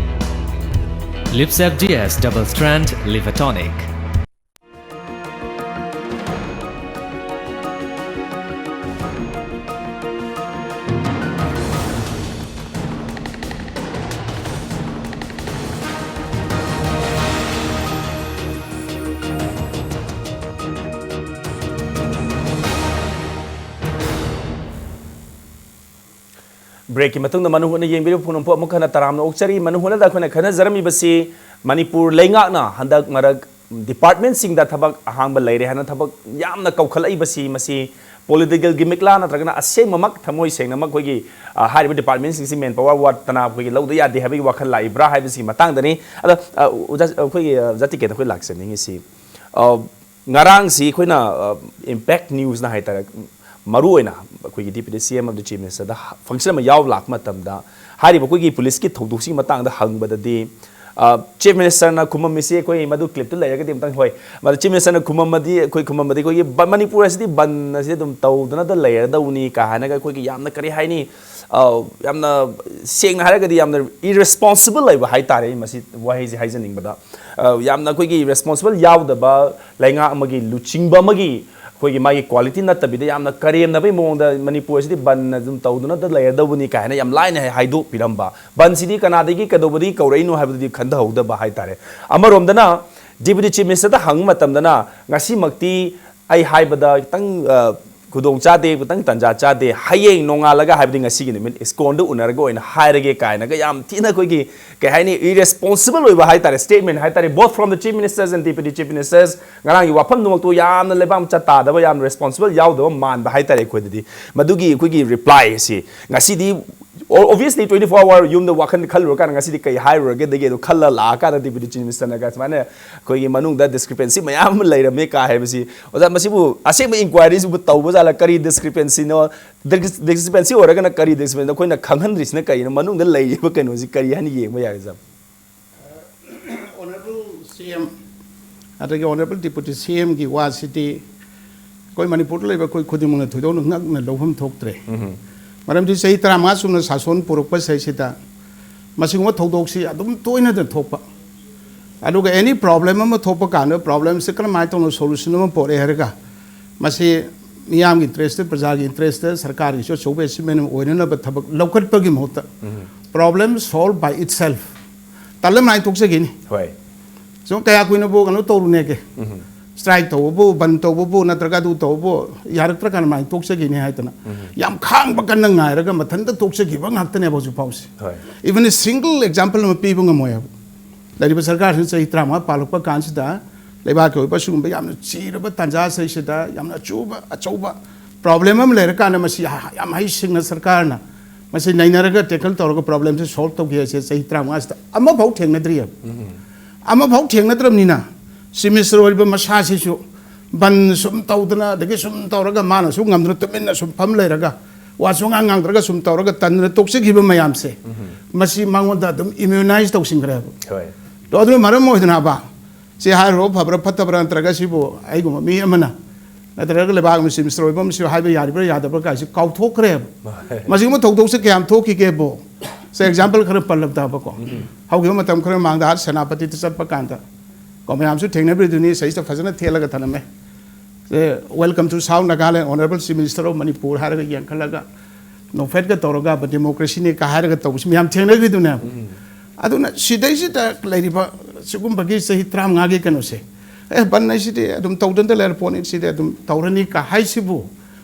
Livsaf D S double strength liver tonic꯫ ꯕ꯭ꯔꯦꯛꯀꯤ ꯃꯇꯨꯡꯗ ꯃꯅꯨꯡ ꯍꯨꯠꯅ ꯌꯦꯡꯕꯤꯔꯤꯕ ꯄꯨꯝꯅꯃꯛꯄꯨ ꯑꯃꯨꯛ ꯍꯟꯅ ꯇꯔꯥꯝꯅ ꯑꯣꯛꯆꯔꯤ꯫ ꯃꯅꯨꯡ ꯍꯨꯠꯅꯗ ꯑꯩꯈꯣꯏꯅ ꯈꯟꯅꯖꯔꯝꯃꯤꯕꯁꯤ ꯃꯅꯤꯄꯨꯔ ꯂꯩꯉꯥꯛꯅ ꯍꯟꯗꯛ ꯃꯔꯛ ꯗꯤꯄꯥꯔꯠꯃꯦꯟꯁꯤꯡꯗ ꯊꯕꯛ ꯑꯍꯥꯡꯕ ꯂꯩꯔꯦ ꯍꯥꯏꯅ ꯊꯕꯛ ꯌꯥꯝꯅ ꯀꯧꯈꯠꯂꯛꯏꯕꯁꯤ, ꯃꯁꯤ ꯄꯣꯂꯤꯇꯤꯀꯦꯜ ꯒꯤꯃꯤꯛꯂꯥ ꯅꯠꯇ꯭ꯔꯒꯅ ꯑꯁꯦꯡꯕꯃꯛ ꯊꯃꯣꯏ ꯁꯦꯡꯅꯃꯛ ꯑꯩꯈꯣꯏꯒꯤ, ꯑ, ꯍꯥꯏꯔꯤꯕ ꯗꯤꯄꯥꯔꯠꯃꯦꯟꯁꯤꯡꯁꯤ ꯃꯦꯟ ꯄꯥꯋꯔ ꯋꯥꯠꯇꯅ ꯑꯩꯈꯣꯏꯒꯤ ꯂꯧꯗ ꯌꯥꯗꯦ ꯍꯥꯏꯕꯒꯤ ꯋꯥꯈꯜ ꯂꯥꯛꯏꯕ꯭ꯔꯥ ꯍꯥꯏꯕꯁꯤꯒꯤ ꯃꯇꯥꯡꯗꯅꯤ꯫ ꯑꯗ, ꯑ, ꯑꯣꯖꯥ, ꯑꯩꯈꯣꯏꯒꯤ, ꯑ, ꯑꯣꯖꯥ ꯇꯤꯀꯦꯟꯗ ꯑꯩꯈꯣꯏ ꯂꯥꯛꯆꯅꯤꯡꯉꯤꯁꯤ, ꯑ, ꯉꯔꯥꯡꯁꯤ ꯑꯩꯈꯣꯏꯅ, ꯑ, ꯏꯝꯄꯦꯛ ꯅ꯭ꯌꯨꯁꯅ ꯍꯥꯏꯇꯥꯔꯦ, ꯃꯔꯨ ꯑꯣꯏꯅ ꯑꯩꯈꯣꯏꯒꯤ ꯗꯤꯄ꯭ꯌꯨꯇꯤ ꯁꯤ ꯑꯦꯝ ꯑꯃꯗꯤ ꯆꯤꯐ ꯃꯤꯅꯤꯁꯇꯔꯗ ꯐꯪꯁꯟ ꯑꯃ ꯌꯥꯎ ꯂꯥꯛꯄ ꯃꯇꯝꯗ ꯍꯥꯏꯔꯤꯕ ꯑꯩꯈꯣꯏꯒꯤ ꯄꯨꯂꯤꯁꯀꯤ ꯊꯧꯗꯣꯛꯁꯤꯒꯤ ꯃꯇꯥꯡꯗ ꯍꯪꯕꯗꯗꯤ, ꯑ, ꯆꯤꯐ ꯃꯤꯅꯤꯁꯇꯔꯅ ꯈꯨꯝꯃꯝꯃꯤꯁꯤ, ꯑꯩꯈꯣꯏ ꯃꯗꯨ ꯀ꯭ꯂꯤꯞꯇꯨ ꯂꯩꯔꯒꯗꯤ ꯑꯝꯇꯪ, ꯍꯣꯏ, ꯃꯗꯨ ꯆꯤꯐ ꯃꯤꯅꯤꯁꯇꯔꯅ ꯈꯨꯝꯃꯝꯃꯗꯤ, ꯑꯩꯈꯣꯏ ꯈꯨꯝꯃꯝꯃꯗꯤ ꯑꯩꯈꯣꯏꯒꯤ ꯕ-, ꯃꯅꯤꯄꯨꯔ ꯑꯁꯤꯗꯤ ꯕꯟ ꯑꯁꯤ ꯑꯗꯨꯝ ꯇꯧꯗꯅꯗ ꯂꯩꯔꯗꯧꯅꯤ ꯀꯥ ꯍꯥꯏꯅꯒ ꯑꯩꯈꯣꯏꯒꯤ ꯌꯥꯝꯅ, ꯀꯔꯤ ꯍꯥꯏꯅꯤ, ꯑ, ꯌꯥꯝꯅ, ꯁꯦꯡꯅ ꯍꯥꯏꯔꯒꯗꯤ ꯌꯥꯝꯅ ꯏꯔꯦꯁꯄꯣꯟꯁꯤꯕꯜ ꯑꯣꯏꯕ ꯍꯥꯏꯇꯥꯔꯦ, ꯑꯩ ꯃꯁꯤ ꯋꯥꯍꯩꯁꯦ ꯍꯥꯏꯖꯅꯤꯡꯕꯗ, ꯑ, ꯌꯥꯝꯅ ꯑꯩꯈꯣꯏꯒꯤ ꯔꯦꯁꯄꯣꯟꯁꯤꯕꯜ ꯌꯥꯎꯗꯕ ꯂꯩꯉꯥꯛ ꯑꯃꯒꯤ ꯂꯨꯆꯤꯡꯕ ꯑꯃꯒꯤ ꯑꯩꯈꯣꯏꯒꯤ ꯃꯥꯒꯤ ꯀ꯭ꯋꯥꯂꯤꯇꯤ ꯅꯠꯇꯕꯤꯗ ꯌꯥꯝꯅ ꯀꯔꯦꯝꯅꯕꯒꯤ ꯃꯑꯣꯡꯗ ꯃꯅꯤꯄꯨꯔ ꯑꯁꯤꯗꯤ ꯕꯟ ꯑꯗꯨꯝ ꯇꯧꯗꯨꯅꯇ ꯂꯩꯔꯗꯧꯕꯅꯤ ꯀꯥꯏꯅ ꯌꯥꯝ ꯂꯥꯏꯅ ꯍꯥꯏ-, ꯍꯥꯏꯗꯣꯛꯄꯤꯔꯝꯕ꯫ ꯕꯟꯁꯤꯗꯤ ꯀꯅꯥꯗꯒꯤ ꯀꯩꯗꯧꯕꯗꯒꯤ ꯀꯧꯔꯛꯏꯅꯣ ꯍꯥꯏꯕꯗꯨꯗꯤ ꯈꯟꯊꯍꯧꯗꯕ ꯍꯥꯏꯇꯥꯔꯦ꯫ ꯑꯃꯔꯣꯝꯗꯅ ꯗꯤꯄ꯭ꯌꯨꯇꯤ ꯆꯤꯐ ꯃꯤꯅꯤꯁꯇꯔꯗ ꯍꯪꯕ ꯃꯇꯝꯗꯅ ꯉꯁꯤꯃꯛꯇꯤ ꯑꯩ ꯍꯥꯏꯕꯗ ꯈꯤꯇꯪ, ꯑ, ꯈꯨꯗꯣꯡ ꯆꯥꯗꯦ, ꯈꯤꯇꯪ ꯇꯟꯖꯥ ꯆꯥꯗꯦ, ꯍꯌꯦꯡ ꯅꯣꯡꯉꯥꯜꯂꯒ ꯍꯥꯏꯕꯗꯤ ꯉꯁꯤꯒꯤ ꯅꯨꯃꯤꯠ ꯏꯁꯀꯣꯟꯗ ꯎꯅꯔꯒ ꯑꯣꯏꯅ ꯍꯥꯏꯔꯒꯦ ꯀꯥꯏꯅꯒ ꯌꯥꯝ ꯊꯤꯅ ꯑꯩꯈꯣꯏꯒꯤ, ꯀꯩ ꯍꯥꯏꯅꯤ, ꯏꯔꯦꯁꯄꯣꯟꯁꯤꯕꯜ ꯑꯣꯏꯕ ꯍꯥꯏꯇꯥꯔꯦ, ꯁ꯭ꯇꯦꯠꯃꯦꯟ ꯍꯥꯏꯇꯥꯔꯦ, both from the chief ministers and deputy chief ministers꯫ ꯉꯔꯥꯡꯒꯤ ꯋꯥꯐꯝꯗꯨꯃꯛꯇꯨ ꯌꯥꯝꯅ ꯂꯩꯕꯥꯛ ꯃꯆꯥ ꯇꯥꯗꯕ, ꯌꯥꯝ ꯔꯦꯁꯄꯣꯟꯁꯤꯕꯜ ꯌꯥꯎꯗꯕ ꯃꯥꯟꯕ ꯍꯥꯏꯇꯥꯔꯦ ꯑꯩꯈꯣꯏꯗꯗꯤ꯫ ꯃꯗꯨꯒꯤ ꯑꯩꯈꯣꯏꯒꯤ ꯔꯤꯄ꯭ꯂꯥꯏ ꯑꯁꯤ ꯉꯁꯤꯗꯤ, ꯑꯣ-, obviously twenty four hour ꯌꯨꯝꯗ ꯋꯥꯈꯜ ꯈꯜꯂꯨꯔꯀꯥꯟꯗ ꯉꯁꯤꯗꯤ ꯀꯩ ꯍꯥꯏꯔꯨꯔꯒꯦꯗꯒꯤ ꯑꯗꯨ ꯈꯜꯂ ꯂꯥꯛꯑꯀꯥꯟꯗ ꯗꯤꯄ꯭ꯌꯨꯇꯤ ꯆꯤꯐ ꯃꯤꯅꯤꯁꯇꯔꯅꯒ ꯁꯨꯃꯥꯏꯅ ꯑꯩꯈꯣꯏꯒꯤ ꯃꯅꯨꯡꯗ ꯗꯤꯁꯀ꯭ꯔꯤꯄꯦꯟꯁꯤ ꯃꯌꯥꯝ ꯑꯃ ꯂꯩꯔꯝꯃꯦ ꯀꯥ ꯍꯥꯏꯕꯁꯤ, ꯑꯣꯖꯥ, ꯃꯁꯤꯕꯨ ꯑꯁꯦꯡꯕ ꯏꯟꯀ꯭ꯋꯥꯏꯔꯤꯁꯤꯕꯨ ꯇꯧꯕ ꯖꯥꯠꯂ? ꯀꯔꯤ ꯗꯤꯁꯀ꯭ꯔꯤꯄꯦꯟꯁꯤꯅꯣ? ꯗꯤꯁꯀ꯭ꯔꯤꯄꯦꯟꯁꯤ ꯑꯣꯏꯔꯒꯅ ꯀꯔꯤ ꯗꯤꯁꯀ꯭ꯔꯤꯄꯦꯟꯁꯤ? ꯑꯩꯈꯣꯏꯅ ꯈꯪꯍꯟꯗ꯭ꯔꯤꯁꯤꯅ ꯀꯔꯤꯅꯣ? ꯃꯅꯨꯡꯗ ꯂꯩꯔꯤꯕ ꯀꯩꯅꯣꯁꯤ ꯀꯔꯤ ꯍꯥꯏꯅ ꯌꯦꯡꯕ ꯌꯥꯏ, ꯑꯣꯖꯥ? ꯑꯣꯅꯔꯦꯕꯜ ꯁꯤ ꯑꯦꯝ ꯑꯗꯒꯤ ꯑꯣꯅꯔꯦꯕꯜ ꯗꯤꯄ꯭ꯌꯨꯇꯤ ꯁꯤ ꯑꯦꯝꯒꯤ ꯋꯥꯁꯤꯗꯤ ꯑꯩꯈꯣꯏ ꯃꯅꯤꯄꯨꯔꯗ ꯂꯩꯕ ꯑꯩꯈꯣꯏ ꯈꯨꯗꯤꯡꯃꯛꯅ ꯊꯣꯏꯗꯣꯛꯅ ꯉꯛꯅ ꯂꯧꯐꯝ ꯊꯣꯛꯇ꯭ꯔꯦ꯫ ꯃꯔꯝꯗꯤ ꯆꯍꯤ ꯇꯔꯥꯃꯉꯥ ꯆꯨꯝꯅ ꯁꯥꯁꯣꯟ ꯄꯨꯔꯛꯄ ꯁꯤꯗꯩꯁꯤꯗ ꯃꯁꯤꯒꯨꯝꯕ ꯊꯧꯗꯣꯛꯁꯤ ꯑꯗꯨꯝ ꯇꯣꯏꯅ ꯊꯣꯛꯄ, ꯑꯗꯨꯒ ꯑꯦꯅꯤ ꯄ꯭ꯔꯣꯕ꯭ꯂꯦꯝ ꯑꯃ ꯊꯣꯛꯄ ꯀꯥꯟꯗ ꯄ꯭ꯔꯣꯕ꯭ꯂꯦꯝꯁꯦ ꯀꯔꯝꯍꯥꯏꯅ ꯇꯧꯅ ꯁꯣꯂꯨꯁꯟ ꯑꯃ ꯄꯣꯔꯛꯑꯦ ꯍꯥꯏꯔꯒ ꯃꯁꯤ ꯃꯤꯌꯥꯝꯒꯤ ꯏꯟꯇꯔꯦꯁꯇ, ꯄ꯭ꯔꯖꯥꯒꯤ ꯏꯟꯇꯔꯦꯁꯇ, ꯁꯔꯀꯥꯔꯒꯤꯁꯨ ꯑꯆꯧꯕ ꯑꯦꯆꯤꯞꯃꯦꯟ ꯑꯃ ꯑꯣꯏꯅꯅꯕ ꯊꯕꯛ ꯂꯧꯈꯠꯄꯒꯤ ꯃꯍꯨꯠꯇ ꯄ꯭ꯔꯣꯕ꯭ꯂꯦꯝ ꯁꯣꯜꯕ ꯕꯥꯏ ꯏꯠꯁꯦꯜꯐ ꯇꯥꯂꯝ ꯍꯥꯏꯅ ꯊꯣꯛꯆꯈꯤꯅꯤ꯫ ꯍꯣꯏ꯫ ꯁꯨꯝ ꯀꯌꯥ ꯀꯨꯏꯅꯕꯨ ꯀꯩꯅꯣ ꯇꯧꯔꯨꯅꯦꯒꯦ? ꯁ꯭ꯇ꯭ꯔꯥꯏꯛ ꯇꯧꯕꯕꯨ, ꯕꯟ ꯇꯧꯕꯕꯨ, ꯅꯠꯇ꯭ꯔꯒ ꯑꯗꯨ ꯇꯧꯕꯕꯨ, ꯌꯥꯔꯛꯇ꯭ꯔꯀꯥꯟꯗ ꯃꯥꯏ ꯇꯣꯛꯆꯈꯤꯅꯤ ꯍꯥꯏꯗꯅ ꯌꯥꯝ ꯈꯥꯡꯕ ꯀꯟꯅ ꯉꯥꯏꯔꯒ ꯃꯊꯟꯇ ꯇꯣꯛꯆꯈꯤꯕ ꯉꯥꯛꯇꯅꯦꯕ ꯍꯧꯖꯤꯛ ꯐꯥꯎꯁꯦ꯫ ꯍꯣꯏ꯫ Even single example ꯑꯃ ꯄꯤꯕ ꯉꯝꯃꯣꯏ ꯍꯥꯏꯕ꯫ ꯂꯩꯔꯤꯕ ꯁꯔꯀꯥꯔꯁꯤꯅ ꯆꯍꯤ ꯇꯔꯥꯃꯉꯥ ꯄꯥꯜꯂꯛꯄ ꯀꯥꯟꯁꯤꯗ ꯂꯩꯕꯥꯛꯀꯤ ꯑꯣꯏꯕ ꯁꯤꯒꯨꯝꯕ ꯌꯥꯝꯅ ꯆꯤꯔꯕ ꯇꯥꯟꯖꯥꯁꯤꯗꯩꯁꯤꯗ ꯌꯥꯝꯅ ꯑꯆꯨꯕ ꯑꯆꯧꯕ ꯄ꯭ꯔꯣꯕ꯭ꯂꯦꯝ ꯑꯃ ꯂꯩꯔꯀꯥꯟꯗ ꯃꯁꯤ ꯌꯥꯝ ꯍꯩꯁꯤꯡꯅ ꯁꯔꯀꯥꯔꯅ ꯃꯁꯤ ꯅꯩꯅꯔꯒ ꯇꯦꯀꯜ ꯇꯧꯔꯒ ꯄ꯭ꯔꯣꯕ꯭ꯂꯦꯝꯁꯦ ꯁꯣꯜꯕ ꯇꯧꯒꯦ ꯍꯥꯏꯁꯦ ꯆꯍꯤ ꯇꯔꯥꯃꯉꯥꯁꯤꯗ ꯑꯃꯐꯥꯎ ꯊꯦꯡꯅꯗ꯭ꯔꯤꯑꯕ꯫ ꯑꯃꯐꯥꯎ ꯊꯦꯡꯅꯗ꯭ꯔꯕꯅꯤꯅ ꯆꯤꯐ ꯃꯤꯅꯤꯁꯇꯔ ꯑꯣꯏꯔꯤꯕ ꯃꯁꯥꯁꯤꯁꯨ ꯕꯟ ꯁꯨꯝ ꯇꯧꯗꯅ ꯑꯗꯒꯤ ꯁꯨꯝ ꯇꯧꯔꯒ ꯃꯥꯅꯁꯨ ꯉꯝꯗꯅ ꯇꯨꯃꯤꯟꯅ ꯁꯨꯝ ꯐꯝ ꯂꯩꯔꯒ ꯋꯥ ꯁꯨꯡꯉꯥꯡ ꯉꯥꯡꯗ꯭ꯔꯒ ꯁꯨꯝ ꯇꯧꯔꯒ ꯇꯟꯗꯅ ꯇꯣꯛꯆꯈꯤꯕ ꯃꯌꯥꯝꯁꯦ ꯃꯁꯤ ꯃꯉꯣꯟꯗ ꯑꯗꯨꯝ ꯏꯃ꯭ꯌꯨꯅꯥꯏꯁ ꯇꯧꯁꯤꯟꯈ꯭ꯔꯦꯕ꯫ ꯍꯣꯏ꯫ ꯑꯗꯣ ꯑꯗꯨꯅ ꯃꯔꯝ ꯑꯣꯏꯗꯅꯕ ꯁꯤ ꯍꯥꯏꯔꯨꯔꯣ ꯐꯕ꯭ꯔꯥ ꯐꯠꯇꯕ꯭ꯔꯥ ꯅꯠꯇ꯭ꯔꯒ ꯁꯤꯕꯨ ꯑꯩꯒꯨꯝꯕ ꯃꯤ ꯑꯃꯅ ꯅꯠꯇ꯭ꯔꯒ ꯂꯩꯕꯥꯛ ꯑꯃ ꯆꯤꯐ ꯃꯤꯅꯤꯁꯇꯔ ꯑꯣꯏꯕ ꯑꯃꯁꯨ ꯍꯥꯏꯕ ꯌꯥꯔꯤꯕ꯭ꯔꯥ ꯌꯥꯗꯕ꯭ꯔꯥ ꯀꯥꯏꯁꯤ ꯀꯥꯎꯊꯣꯛꯈ꯭ꯔꯦꯕ꯫ ꯃꯁꯤꯒꯨꯝꯕ ꯊꯧꯗꯣꯛꯁꯦ ꯀꯌꯥꯝ ꯊꯣꯛꯈꯤꯒꯦꯕꯣ? ꯁꯦ ꯑꯦꯛꯖꯥꯝꯄꯜ ꯈꯔ ꯄꯜꯂꯕꯗꯕꯀꯣ꯫ ꯍꯧꯈꯤꯕ ꯃꯇꯝ ꯈꯔ ꯃꯃꯥꯡꯗ ꯑꯥ ꯁꯦꯅꯥꯄꯇꯤꯗ ꯆꯠꯄ ꯀꯥꯟꯗ ꯀꯣ ꯃꯌꯥꯝꯁꯨ ꯊꯦꯡꯅꯕꯤꯗꯨꯅꯤ ꯁꯤꯗꯩꯁꯤꯗ ꯐꯖꯅ ꯊꯦꯠꯂꯒ ꯊꯅꯝꯃꯦ꯫ ꯁꯦ Welcome to South Nagaland, Honorable Chief Minister of Manipur ꯍꯥꯏꯔꯒ ꯌꯦꯡꯈꯠꯂꯒ ꯅꯣꯐꯦꯠꯀ ꯇꯧꯔꯒ ꯗꯦꯃꯣꯀ꯭ꯔꯦꯁꯤꯅꯤ ꯀ ꯍꯥꯏꯔꯒ ꯇꯧꯕꯁꯤ ꯃꯌꯥꯝ ꯊꯦꯡꯅꯈꯤꯗꯨꯅꯦꯕ꯫ ꯑꯗꯨꯅ ꯁꯤꯗꯩꯁꯤꯗ ꯂꯩꯔꯤꯕ ꯁꯤꯒꯨꯝꯕꯒꯤ ꯆꯍꯤ ꯇꯔꯥꯃꯉꯥꯒꯤ ꯀꯩꯅꯣꯁꯦ ꯑꯦ ꯕꯟ ꯍꯥꯏꯁꯤꯗꯤ ꯑꯗꯨꯝ ꯇꯧꯗꯅ ꯂꯩꯔ ꯄꯣꯠꯅꯤ ꯁꯤꯗꯤ ꯑꯗꯨꯝ ꯇꯧꯔꯅꯤ ꯀ ꯍꯥꯏꯁꯤꯕꯨ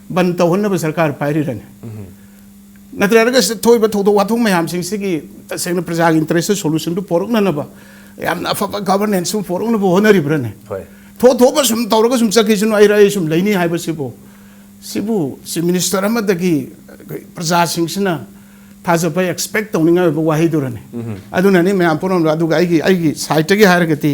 ꯕꯟ ꯇꯧꯍꯟꯅꯕ ꯁꯔꯀꯥꯔ ꯄꯥꯏꯔꯤꯔꯅꯦ? ꯅꯠꯇ꯭ꯔꯒ ꯁꯤꯗ ꯊꯣꯛꯏꯕ ꯊꯧꯗꯣꯛ ꯋꯥꯊꯣꯛ ꯃꯌꯥꯝꯁꯤꯡꯁꯤꯒꯤ ꯇꯁꯦꯡꯅ ꯄ꯭ꯔꯖꯥꯒꯤ ꯏꯟꯇꯔꯦꯁꯇ ꯁꯣꯂꯨꯁꯟꯗꯨ ꯄꯣꯔꯛꯅꯅꯕ ꯌꯥꯝꯅ ꯑꯐꯕ ꯒꯚꯔꯅꯦꯟꯁ ꯑꯃ ꯄꯣꯔꯛꯅꯕ ꯍꯣꯠꯅꯔꯤꯕ꯭ꯔꯅꯦ? ꯍꯣꯏ꯫ ꯊꯣꯛ ꯊꯣꯛꯄ ꯁꯨꯝ ꯇꯧꯔꯒ ꯁꯨꯝ ꯆꯠꯈꯤꯁꯅꯨ ꯑꯩ ꯑꯩ ꯁꯨꯝ ꯂꯩꯅꯤ ꯍꯥꯏꯕꯁꯤꯕꯨ ꯁꯤꯕꯨ ꯆꯤꯐ ꯃꯤꯅꯤꯁꯇꯔ ꯑꯃꯗꯒꯤ ꯑꯩꯈꯣꯏ ꯄ꯭ꯔꯖꯥꯁꯤꯡꯁꯤꯅ ꯊꯥꯖꯕ ꯑꯦꯛꯁꯄꯦꯛ ꯇꯧꯅꯤꯡꯉꯥꯏ ꯑꯣꯏꯕ ꯋꯥꯍꯩꯗꯨꯔꯅꯤ? ꯑꯗꯨꯅꯅꯤ ꯃꯌꯥꯝ ꯄꯨꯝꯅꯃꯛ ꯑꯗꯨꯒ ꯑꯩꯒꯤ ꯑꯩꯒꯤ ꯁꯥꯏꯠꯇꯒꯤ ꯍꯥꯏꯔꯒꯗꯤ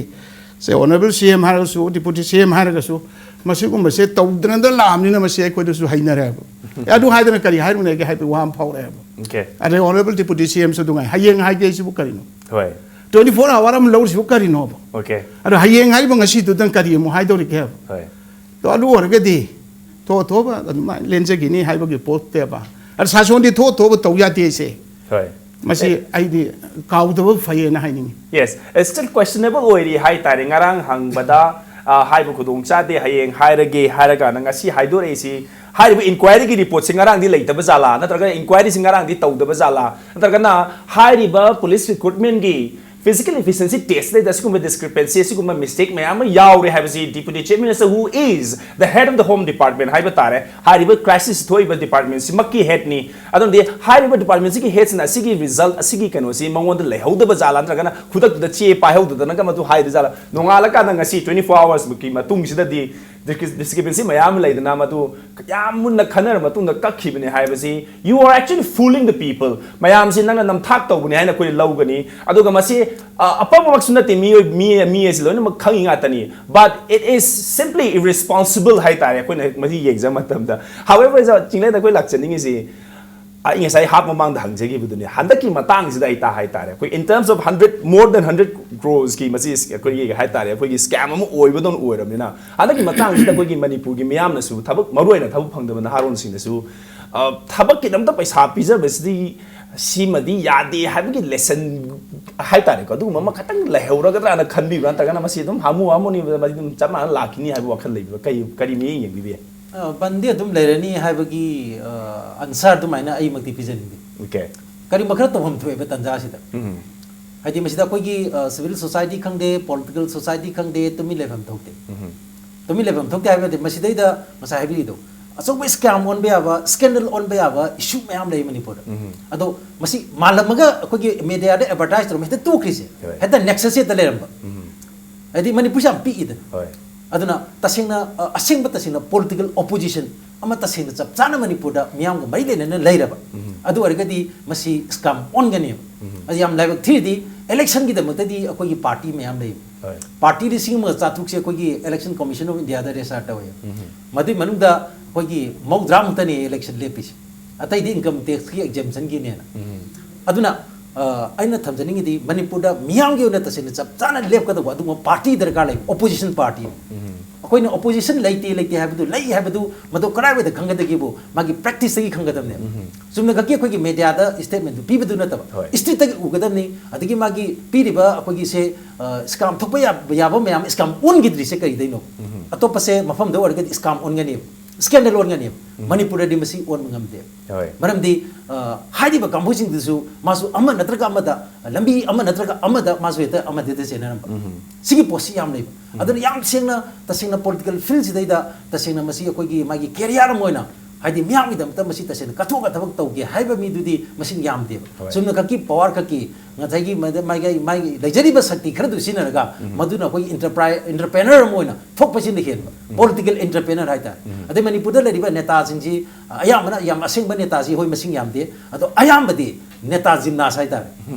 ꯁꯦ ꯑꯣꯅꯔꯦꯕꯜ ꯁꯤ ꯑꯦꯝ ꯍꯥꯏꯔꯒꯁꯨ ꯗꯤꯄꯨꯇꯤ ꯁꯤ ꯑꯦꯝ ꯍꯥꯏꯔꯒꯁꯨ ꯃꯁꯤꯒꯨꯝꯕꯁꯦ ꯇꯧꯗꯅꯗ ꯂꯥꯛꯑꯕꯅꯤꯅ ꯃꯁꯤ ꯑꯩꯈꯣꯏꯗꯁꯨ ꯍꯩꯅꯔꯦꯕ꯫ ꯑꯦ ꯑꯗꯨ ꯍꯥꯏꯗꯅ ꯀꯔꯤ ꯍꯥꯏꯔꯨꯅꯦꯒꯦ ꯍꯥꯏꯕꯒꯤ ꯋꯥ ꯑꯃ ꯐꯥꯎꯔꯛꯑꯦꯕ꯫ Okay꯫ ꯑꯗꯩ ꯑꯣꯅꯔꯦꯕꯜ ꯗꯤꯄꯨꯇꯤ ꯁꯤ ꯑꯦꯝꯁꯨ ꯑꯗꯨꯉꯥꯏ ꯍꯌꯦꯡ ꯍꯥꯏꯒꯦ ꯑꯩꯁꯤꯕꯨ ꯀꯔꯤꯅꯣ? ꯍꯣꯏ꯫ Twenty four hour ꯑꯃ ꯂꯧꯔꯤꯁꯤꯕꯨ ꯀꯔꯤꯅꯣꯕ? Okay꯫ ꯑꯗꯣ ꯍꯌꯦꯡ ꯍꯥꯏꯔꯤꯕ ꯉꯁꯤꯗꯨꯗꯪ ꯀꯔꯤ ꯑꯃꯨꯛ ꯍꯥꯏꯗꯧꯔꯤꯒꯦꯕ? ꯍꯣꯏ꯫ ꯑꯗꯣ ꯑꯗꯨ ꯑꯣꯏꯔꯒꯗꯤ ꯊꯣꯛꯑ ꯊꯣꯛꯑꯕ ꯑꯗꯨꯃꯥꯏꯅ ꯂꯦꯟꯖꯈꯤꯅꯤ ꯍꯥꯏꯕꯒꯤ ꯄꯣꯠꯇꯦꯕ꯫ ꯑꯗ ꯁꯥꯁꯣꯟꯗꯤ ꯊꯣꯛꯑ ꯊꯣꯛꯑꯕ ꯇꯧ ꯌꯥꯗꯦ ꯑꯩꯁꯦ꯫ ꯍꯣꯏ꯫ ꯃꯁꯤ ꯑꯩꯗꯤ ꯀꯥꯎꯗꯕ ꯐꯩꯌꯦꯅ ꯍꯥꯏꯅꯤꯡꯉꯤ꯫ Yes, still questionable ꯑꯣꯏꯔꯤ ꯍꯥꯏꯇꯥꯔꯦ꯫ ꯉꯔꯥꯡ ꯍꯪꯕꯗ ꯑ, ꯍꯥꯏꯕ ꯈꯨꯗꯣꯡ ꯆꯥꯗꯦ ꯍꯌꯦꯡ ꯍꯥꯏꯔꯒꯦ ꯍꯥꯏꯔꯒꯅ ꯉꯁꯤ ꯍꯥꯏꯗꯣꯔꯛꯏꯁꯤ꯫ ꯍꯥꯏꯔꯤꯕ ꯏꯟꯀ꯭ꯋꯥꯏꯔꯤꯒꯤ ꯔꯤꯄꯣꯔꯠꯁꯤ ꯉꯔꯥꯡꯗꯤ ꯂꯩꯇꯕ ꯖꯥꯠꯂꯥ ꯅꯠꯇ꯭ꯔꯒ ꯏꯟꯀ꯭ꯋꯥꯏꯔꯤꯁꯤ ꯉꯔꯥꯡꯗꯤ ꯇꯧꯗꯕ ꯖꯥꯠꯂꯥ ꯅꯠꯇ꯭ꯔꯒꯅ ꯍꯥꯏꯔꯤꯕ ꯄꯨꯂꯤꯁ ꯔꯤꯀ꯭ꯔꯨꯠꯃꯦꯟꯒꯤ Physical efficiency test ꯇ ꯑꯁꯤꯒꯨꯝꯕ discrepancy, ꯑꯁꯤꯒꯨꯝꯕ mistake ꯃꯌꯥꯝ ꯑꯃ ꯌꯥꯎꯔꯦ ꯍꯥꯏꯕꯁꯤ Deputy Chief Minister, who is the head of the Home Department ꯍꯥꯏꯕ ꯇꯥꯔꯦ, ꯍꯥꯏꯔꯤꯕ crisis ꯊꯣꯛꯏꯕ department ꯁꯤꯃꯛꯀꯤ head ꯅꯤ꯫ ꯑꯗꯨꯅꯗꯤ ꯍꯥꯏꯔꯤꯕ department ꯁꯤꯒꯤ head ꯁꯤꯅ ꯑꯁꯤꯒꯤ result, ꯑꯁꯤꯒꯤ ꯀꯩꯅꯣꯁꯤ ꯃꯉꯣꯟꯗ ꯂꯩꯍꯧꯗꯕ ꯖꯥꯠꯂꯥ, ꯅꯠꯇ꯭ꯔꯒꯅ ꯈꯨꯗꯛꯇꯨꯗ ꯆꯦ ꯄꯥꯏꯍꯧꯗꯗꯅꯒ ꯃꯗꯨ ꯍꯥꯏꯔꯤ ꯖꯥꯠꯂꯥ? ꯅꯣꯡꯉꯥꯜꯂꯀꯥꯟꯗ ꯉꯁꯤ twenty four hours ꯃꯨꯛꯀꯤ ꯃꯇꯨꯡꯁꯤꯗꯗꯤ discrepancy ꯃꯌꯥꯝ ꯑꯃ ꯂꯩꯗꯅ, ꯃꯗꯨ ꯌꯥꯝ ꯃꯨꯟꯅ ꯈꯟꯅꯔ ꯃꯇꯨꯡꯗ ꯀꯛꯈꯤꯕꯅꯤ ꯍꯥꯏꯕꯁꯤ, you are actually fooling the people꯫ ꯃꯌꯥꯝꯁꯤ ꯅꯪꯅ ꯅꯝꯊꯥꯛ ꯇꯧꯕꯅꯤ ꯍꯥꯏꯅ ꯑꯩꯈꯣꯏ ꯂꯧꯒꯅꯤ꯫ ꯑꯗꯨꯒ ꯃꯁꯤ, ꯑ, ꯑꯄꯪꯕꯃꯛꯁꯨ ꯅꯠꯇꯦ, ꯃꯤꯑꯣꯏ, ꯃꯤ, ꯃꯤ ꯑꯁꯤ ꯂꯣꯏꯅꯃꯛ ꯈꯪꯉꯤ ꯉꯥꯛꯇꯅꯤ, but it is simply irresponsible ꯍꯥꯏ ꯇꯥꯔꯦ, ꯑꯩꯈꯣꯏꯅ ꯃꯁꯤ ꯌꯦꯡꯖꯕ ꯃꯇꯝꯗ꯫ However, ꯆꯤꯡꯂꯦꯟꯗ ꯑꯩꯈꯣꯏ ꯂꯥꯛꯆꯅꯤꯡꯉꯤꯁꯤ, ꯑꯩ ꯉꯁꯥꯏ ꯍꯥꯞ ꯃꯃꯥꯡꯗ ꯍꯪꯖꯈꯤꯕꯗꯨꯅꯤ, ꯍꯟꯗꯛꯀꯤ ꯃꯇꯥꯡꯁꯤꯗ ꯑꯩ ꯇꯥ ꯍꯥꯏ ꯇꯥꯔꯦ, ꯑꯩꯈꯣꯏ in terms of hundred, more than hundred crores ꯀꯤ ꯃꯁꯤ ꯑꯩꯈꯣꯏꯒꯤ ꯍꯥꯏ ꯇꯥꯔꯦ, ꯑꯩꯈꯣꯏꯒꯤ scam ꯑꯃ ꯑꯣꯏꯕꯗꯧꯅ ꯑꯣꯏꯔꯕꯅꯤꯅ, ꯍꯟꯗꯛꯀꯤ ꯃꯇꯥꯡꯁꯤꯗ ꯑꯩꯈꯣꯏꯒꯤ ꯃꯅꯤꯄꯨꯔꯒꯤ ꯃꯤꯌꯥꯝꯅꯁꯨ, ꯊꯕꯛ, ꯃꯔꯨꯑꯣꯏꯅ ꯊꯕꯛ ꯐꯪꯗꯕ ꯅꯍꯥꯔꯣꯟꯁꯤꯡꯅꯁꯨ, ꯑ, ꯊꯕꯛꯀꯤꯗꯃꯛꯇ ꯄꯩꯁꯥ ꯄꯤꯖꯕꯁꯤꯗꯤ ꯁꯤꯃꯗꯤ ꯌꯥꯗꯦ ꯍꯥꯏꯕꯒꯤ lesson ꯍꯥꯏ ꯇꯥꯔꯦꯀꯣ, ꯑꯗꯨꯒꯨꯝꯕ ꯑꯃ ꯈꯇꯪ ꯂꯩꯍꯧꯔꯒꯗ꯭ꯔꯥꯅ ꯈꯟꯕꯤꯕ꯭ꯔꯥ, ꯅꯠꯇ꯭ꯔꯒꯅ ꯃꯁꯤ ꯑꯗꯨꯝ ꯍꯥꯃꯨ ꯍꯥꯃꯨꯅꯤ, ꯃꯁꯤ ꯑꯗꯨꯝ ꯆꯞ ꯃꯥꯟꯅ ꯂꯥꯛꯈꯤꯅꯤ ꯍꯥꯏꯕ ꯋꯥꯈꯜ ꯂꯩꯕꯤꯕ꯭ꯔꯥ? ꯀꯔꯤ, ꯀꯔꯤ ꯃꯤꯠꯌꯦꯡ ꯌꯦꯡꯕꯤꯕ ꯌꯥꯏ? ꯑ, ꯕꯟꯗꯤ ꯑꯗꯨꯝ ꯂꯩꯔꯅꯤ ꯍꯥꯏꯕꯒꯤ, ꯑ, answer ꯑꯗꯨꯃꯥꯏꯅ ꯑꯩꯃꯛꯇꯤ ꯄꯤꯖꯅꯤꯡꯗꯦ꯫ Okay. ꯀꯔꯤꯒꯨꯝꯕ ꯈꯔ ꯇꯧꯐꯝ ꯊꯣꯛꯑꯦꯕ ꯇꯥꯟꯖꯥꯁꯤꯗ꯫ ꯎꯝ꯫ ꯍꯥꯏꯗꯤ ꯃꯁꯤꯗ ꯑꯩꯈꯣꯏꯒꯤ, ꯑ, civil society ꯈꯪꯗꯦ, political society ꯈꯪꯗꯦ, ꯇꯨꯃꯤꯟ ꯂꯩꯐꯝ ꯊꯣꯛꯇꯦ꯫ ꯎꯝ꯫ ꯇꯨꯃꯤꯟ ꯂꯩꯐꯝ ꯊꯣꯛꯇꯦ ꯍꯥꯏꯕ ꯅꯠꯇꯦ, ꯃꯁꯤꯗꯩꯗ ꯉꯁꯥꯏ ꯍꯥꯏꯕꯤꯔꯤꯗꯣ, ꯑꯆꯧꯕ scam ꯑꯣꯟꯕ ꯌꯥꯕ, scandal ꯑꯣꯟꯕ ꯌꯥꯕ issue ꯃꯌꯥꯝ ꯂꯩ ꯃꯅꯤꯄꯨꯔꯗ꯫ ꯎꯝ꯫ ꯑꯗꯣ ꯃꯁꯤ ꯃꯥꯜꯂꯝꯃꯒ ꯑꯩꯈꯣꯏꯒꯤ mediaꯗ advertise ꯇꯧꯔꯝꯃ ꯍꯦꯛꯇ ꯇꯣꯛꯈ꯭ꯔꯤꯁꯦ, ꯍꯣꯏ꯫ ꯍꯦꯛꯇ nexus ꯍꯦꯛꯇ ꯂꯩꯔꯝꯕ꯫ ꯎꯝ꯫ ꯍꯥꯏꯗꯤ ꯃꯅꯤꯄꯨꯔꯁꯦ ꯌꯥꯝ ꯄꯤꯛꯏꯗꯅ꯫ ꯍꯣꯏ꯫ ꯑꯗꯨꯅ ꯇꯁꯦꯡꯅ, ꯑ, ꯑꯁꯦꯡꯕ ꯇꯁꯦꯡꯅ political opposition ꯑꯃ ꯇꯁꯦꯡꯅ ꯆꯞ ꯆꯥꯅ ꯃꯅꯤꯄꯨꯔꯗ ꯃꯤꯌꯥꯝꯒ ꯃꯔꯤ ꯂꯩꯅꯅ ꯂꯩꯔꯕ, ꯎꯝ꯫ ꯑꯗꯨ ꯑꯣꯏꯔꯒꯗꯤ ꯃꯁꯤ scam ꯑꯣꯟꯒꯅꯦꯕ꯫ ꯎꯝ꯫ ꯑꯗꯨ ꯌꯥꯝ ꯂꯥꯏꯕꯛ ꯊꯤꯔꯗꯤ electionꯒꯤꯗꯃꯛꯇꯗꯤ ꯑꯩꯈꯣꯏꯒꯤ party ꯃꯌꯥꯝ ꯂꯩ꯫ ꯍꯣꯏ꯫ Party ꯂꯤꯁꯤꯡ ꯑꯃꯒ ꯆꯥꯇ꯭ꯔꯨꯛꯁꯦ ꯑꯩꯈꯣꯏꯒꯤ Election Commission of Indiaꯗ register ꯇꯧꯋꯦ꯫ ꯎꯝ꯫ ꯃꯗꯨꯏ ꯃꯅꯨꯡꯗ ꯑꯩꯈꯣꯏꯒꯤ ꯃꯧꯗ꯭ꯔꯥ ꯃꯨꯛꯇꯅꯤ election ꯂꯦꯞꯄꯤꯁꯦ꯫ ꯑꯇꯩꯗꯤ income taxꯀꯤ exemptionꯒꯤꯅꯦꯅ꯫ ꯎꯝ꯫ ꯑꯗꯨꯅ, ꯑ, ꯑꯩꯅ ꯊꯝꯖꯅꯤꯡꯉꯤꯗꯤ ꯃꯅꯤꯄꯨꯔꯗ ꯃꯤꯌꯥꯝꯒꯤ ꯑꯣꯏꯅ ꯇꯁꯦꯡꯅ ꯆꯞ ꯆꯥꯅ ꯂꯦꯞꯀꯗꯧꯕ ꯑꯗꯨꯒꯨꯝꯕ party ꯗꯔꯀꯥꯔ ꯂꯩ, opposition party꯫ ꯎꯝ꯫ ꯑꯩꯈꯣꯏꯅ opposition ꯂꯩꯇꯦ, ꯂꯩꯇꯦ ꯍꯥꯏꯕꯗꯨ, ꯂꯩ ꯍꯥꯏꯕꯗꯨ ꯃꯗꯨ ꯀꯗꯥꯏꯋꯥꯏꯗ ꯈꯪꯒꯗꯒꯦꯕꯨ? ꯃꯥꯒꯤ practiceꯇꯒꯤ ꯈꯪꯒꯗꯕꯅꯦꯕ꯫ ꯎꯝ꯫ ꯆꯨꯝꯅ ꯈꯛꯀꯤ ꯑꯩꯈꯣꯏꯒꯤ mediaꯗ statementꯗꯨ ꯄꯤꯕꯗꯨ ꯅꯠꯇꯕ, ꯍꯣꯏ꯫ Streetꯇꯒꯤ ꯎꯒꯗꯕꯅꯤ꯫ ꯑꯗꯒꯤ ꯃꯥꯒꯤ ꯄꯤꯔꯤꯕ ꯑꯩꯈꯣꯏꯒꯤ ꯁꯦ, ꯑ, scam ꯊꯣꯛꯄ ꯌꯥꯕ, ꯌꯥꯕ ꯃꯌꯥꯝ scam ꯑꯣꯟꯈꯤꯗ꯭ꯔꯤꯁꯦ ꯀꯔꯤꯗꯩꯅꯣ? ꯎꯝ꯫ ꯑꯇꯣꯞꯄꯁꯦ ꯃꯐꯝꯗ ꯑꯣꯏꯔꯒꯗꯤ scam ꯑꯣꯟꯒꯅꯦꯕ꯫ ꯁ꯭ꯀꯦꯟꯗꯜ ꯑꯣꯟꯒꯅꯦꯕ꯫ ꯃꯅꯤꯄꯨꯔꯗꯗꯤ ꯃꯁꯤ ꯑꯣꯟꯕ ꯉꯝꯗꯦꯕ꯫ ꯍꯣꯏ꯫ ꯃꯔꯝꯗꯤ, ꯑ, ꯍꯥꯏꯔꯤꯕ ꯀꯥꯡꯕꯨꯁꯤꯡꯗꯨꯁꯨ ꯃꯥꯁꯨ ꯑꯃ ꯅꯠꯇ꯭ꯔꯒ ꯑꯃꯗ, ꯂꯝꯕꯤ ꯑꯃ ꯅꯠꯇ꯭ꯔꯒ ꯑꯃꯗ ꯃꯥꯁꯨ ꯍꯦꯛꯇ ꯑꯃꯗ ꯍꯦꯛꯇ ꯆꯦꯟꯅꯔꯝꯕ꯫ ꯁꯤꯒꯤ ꯄꯣꯠꯁꯤ ꯌꯥꯝ ꯂꯩꯕ꯫ ꯑꯗꯨꯅ ꯌꯥꯝ ꯁꯦꯡꯅ, ꯇꯁꯦꯡꯅ political field ꯁꯤꯗꯩꯗ ꯇꯁꯦꯡꯅ ꯃꯁꯤ ꯑꯩꯈꯣꯏꯒꯤ ꯃꯥꯒꯤ career ꯑꯃ ꯑꯣꯏꯅ, ꯍꯥꯏꯗꯤ ꯃꯤꯌꯥꯝꯒꯤꯗꯃꯛꯇ ꯃꯁꯤ ꯇꯁꯦꯡꯅ ꯀꯠꯊꯣꯛꯑꯒ ꯊꯕꯛ ꯇꯧꯒꯦ ꯍꯥꯏꯕ ꯃꯤꯗꯨꯗꯤ ꯃꯁꯤꯡ ꯌꯥꯝꯗꯦꯕ꯫ ꯍꯣꯏ꯫ ꯆꯨꯝꯅ ꯈꯛꯀꯤ power ꯈꯛꯀꯤ ꯉꯁꯥꯏꯒꯤ ꯃꯗ-, ꯃꯥꯒꯤ, ꯃꯥꯒꯤ ꯂꯩꯖꯔꯤꯕ ꯁꯛꯇꯤ ꯈꯔꯗꯨ ꯁꯤꯖꯤꯟꯅꯔꯒ ꯃꯗꯨꯅ ꯑꯩꯈꯣꯏꯒꯤ enterpri-, entrepreneur ꯑꯃ ꯑꯣꯏꯅ ꯊꯣꯛꯄꯁꯤꯅ ꯍꯦꯟꯕ꯫ Political entrepreneur ꯍꯥꯏꯇꯥꯔꯦ꯫ ꯑꯗꯩ ꯃꯅꯤꯄꯨꯔꯗ ꯂꯩꯔꯤꯕ ꯅꯦꯇꯥꯁꯤꯡꯁꯤ, ꯑ, ꯑꯌꯥꯝꯕꯅ ꯌꯥꯝ ꯑꯁꯦꯡꯕ ꯅꯦꯇꯥꯁꯤ ꯍꯣꯏ ꯃꯁꯤꯡ ꯌꯥꯝꯗꯦ, ꯑꯗꯣ ꯑꯌꯥꯝꯕꯗꯤ ꯅꯦꯇꯥ gymnast ꯍꯥꯏꯇꯥꯔꯦ꯫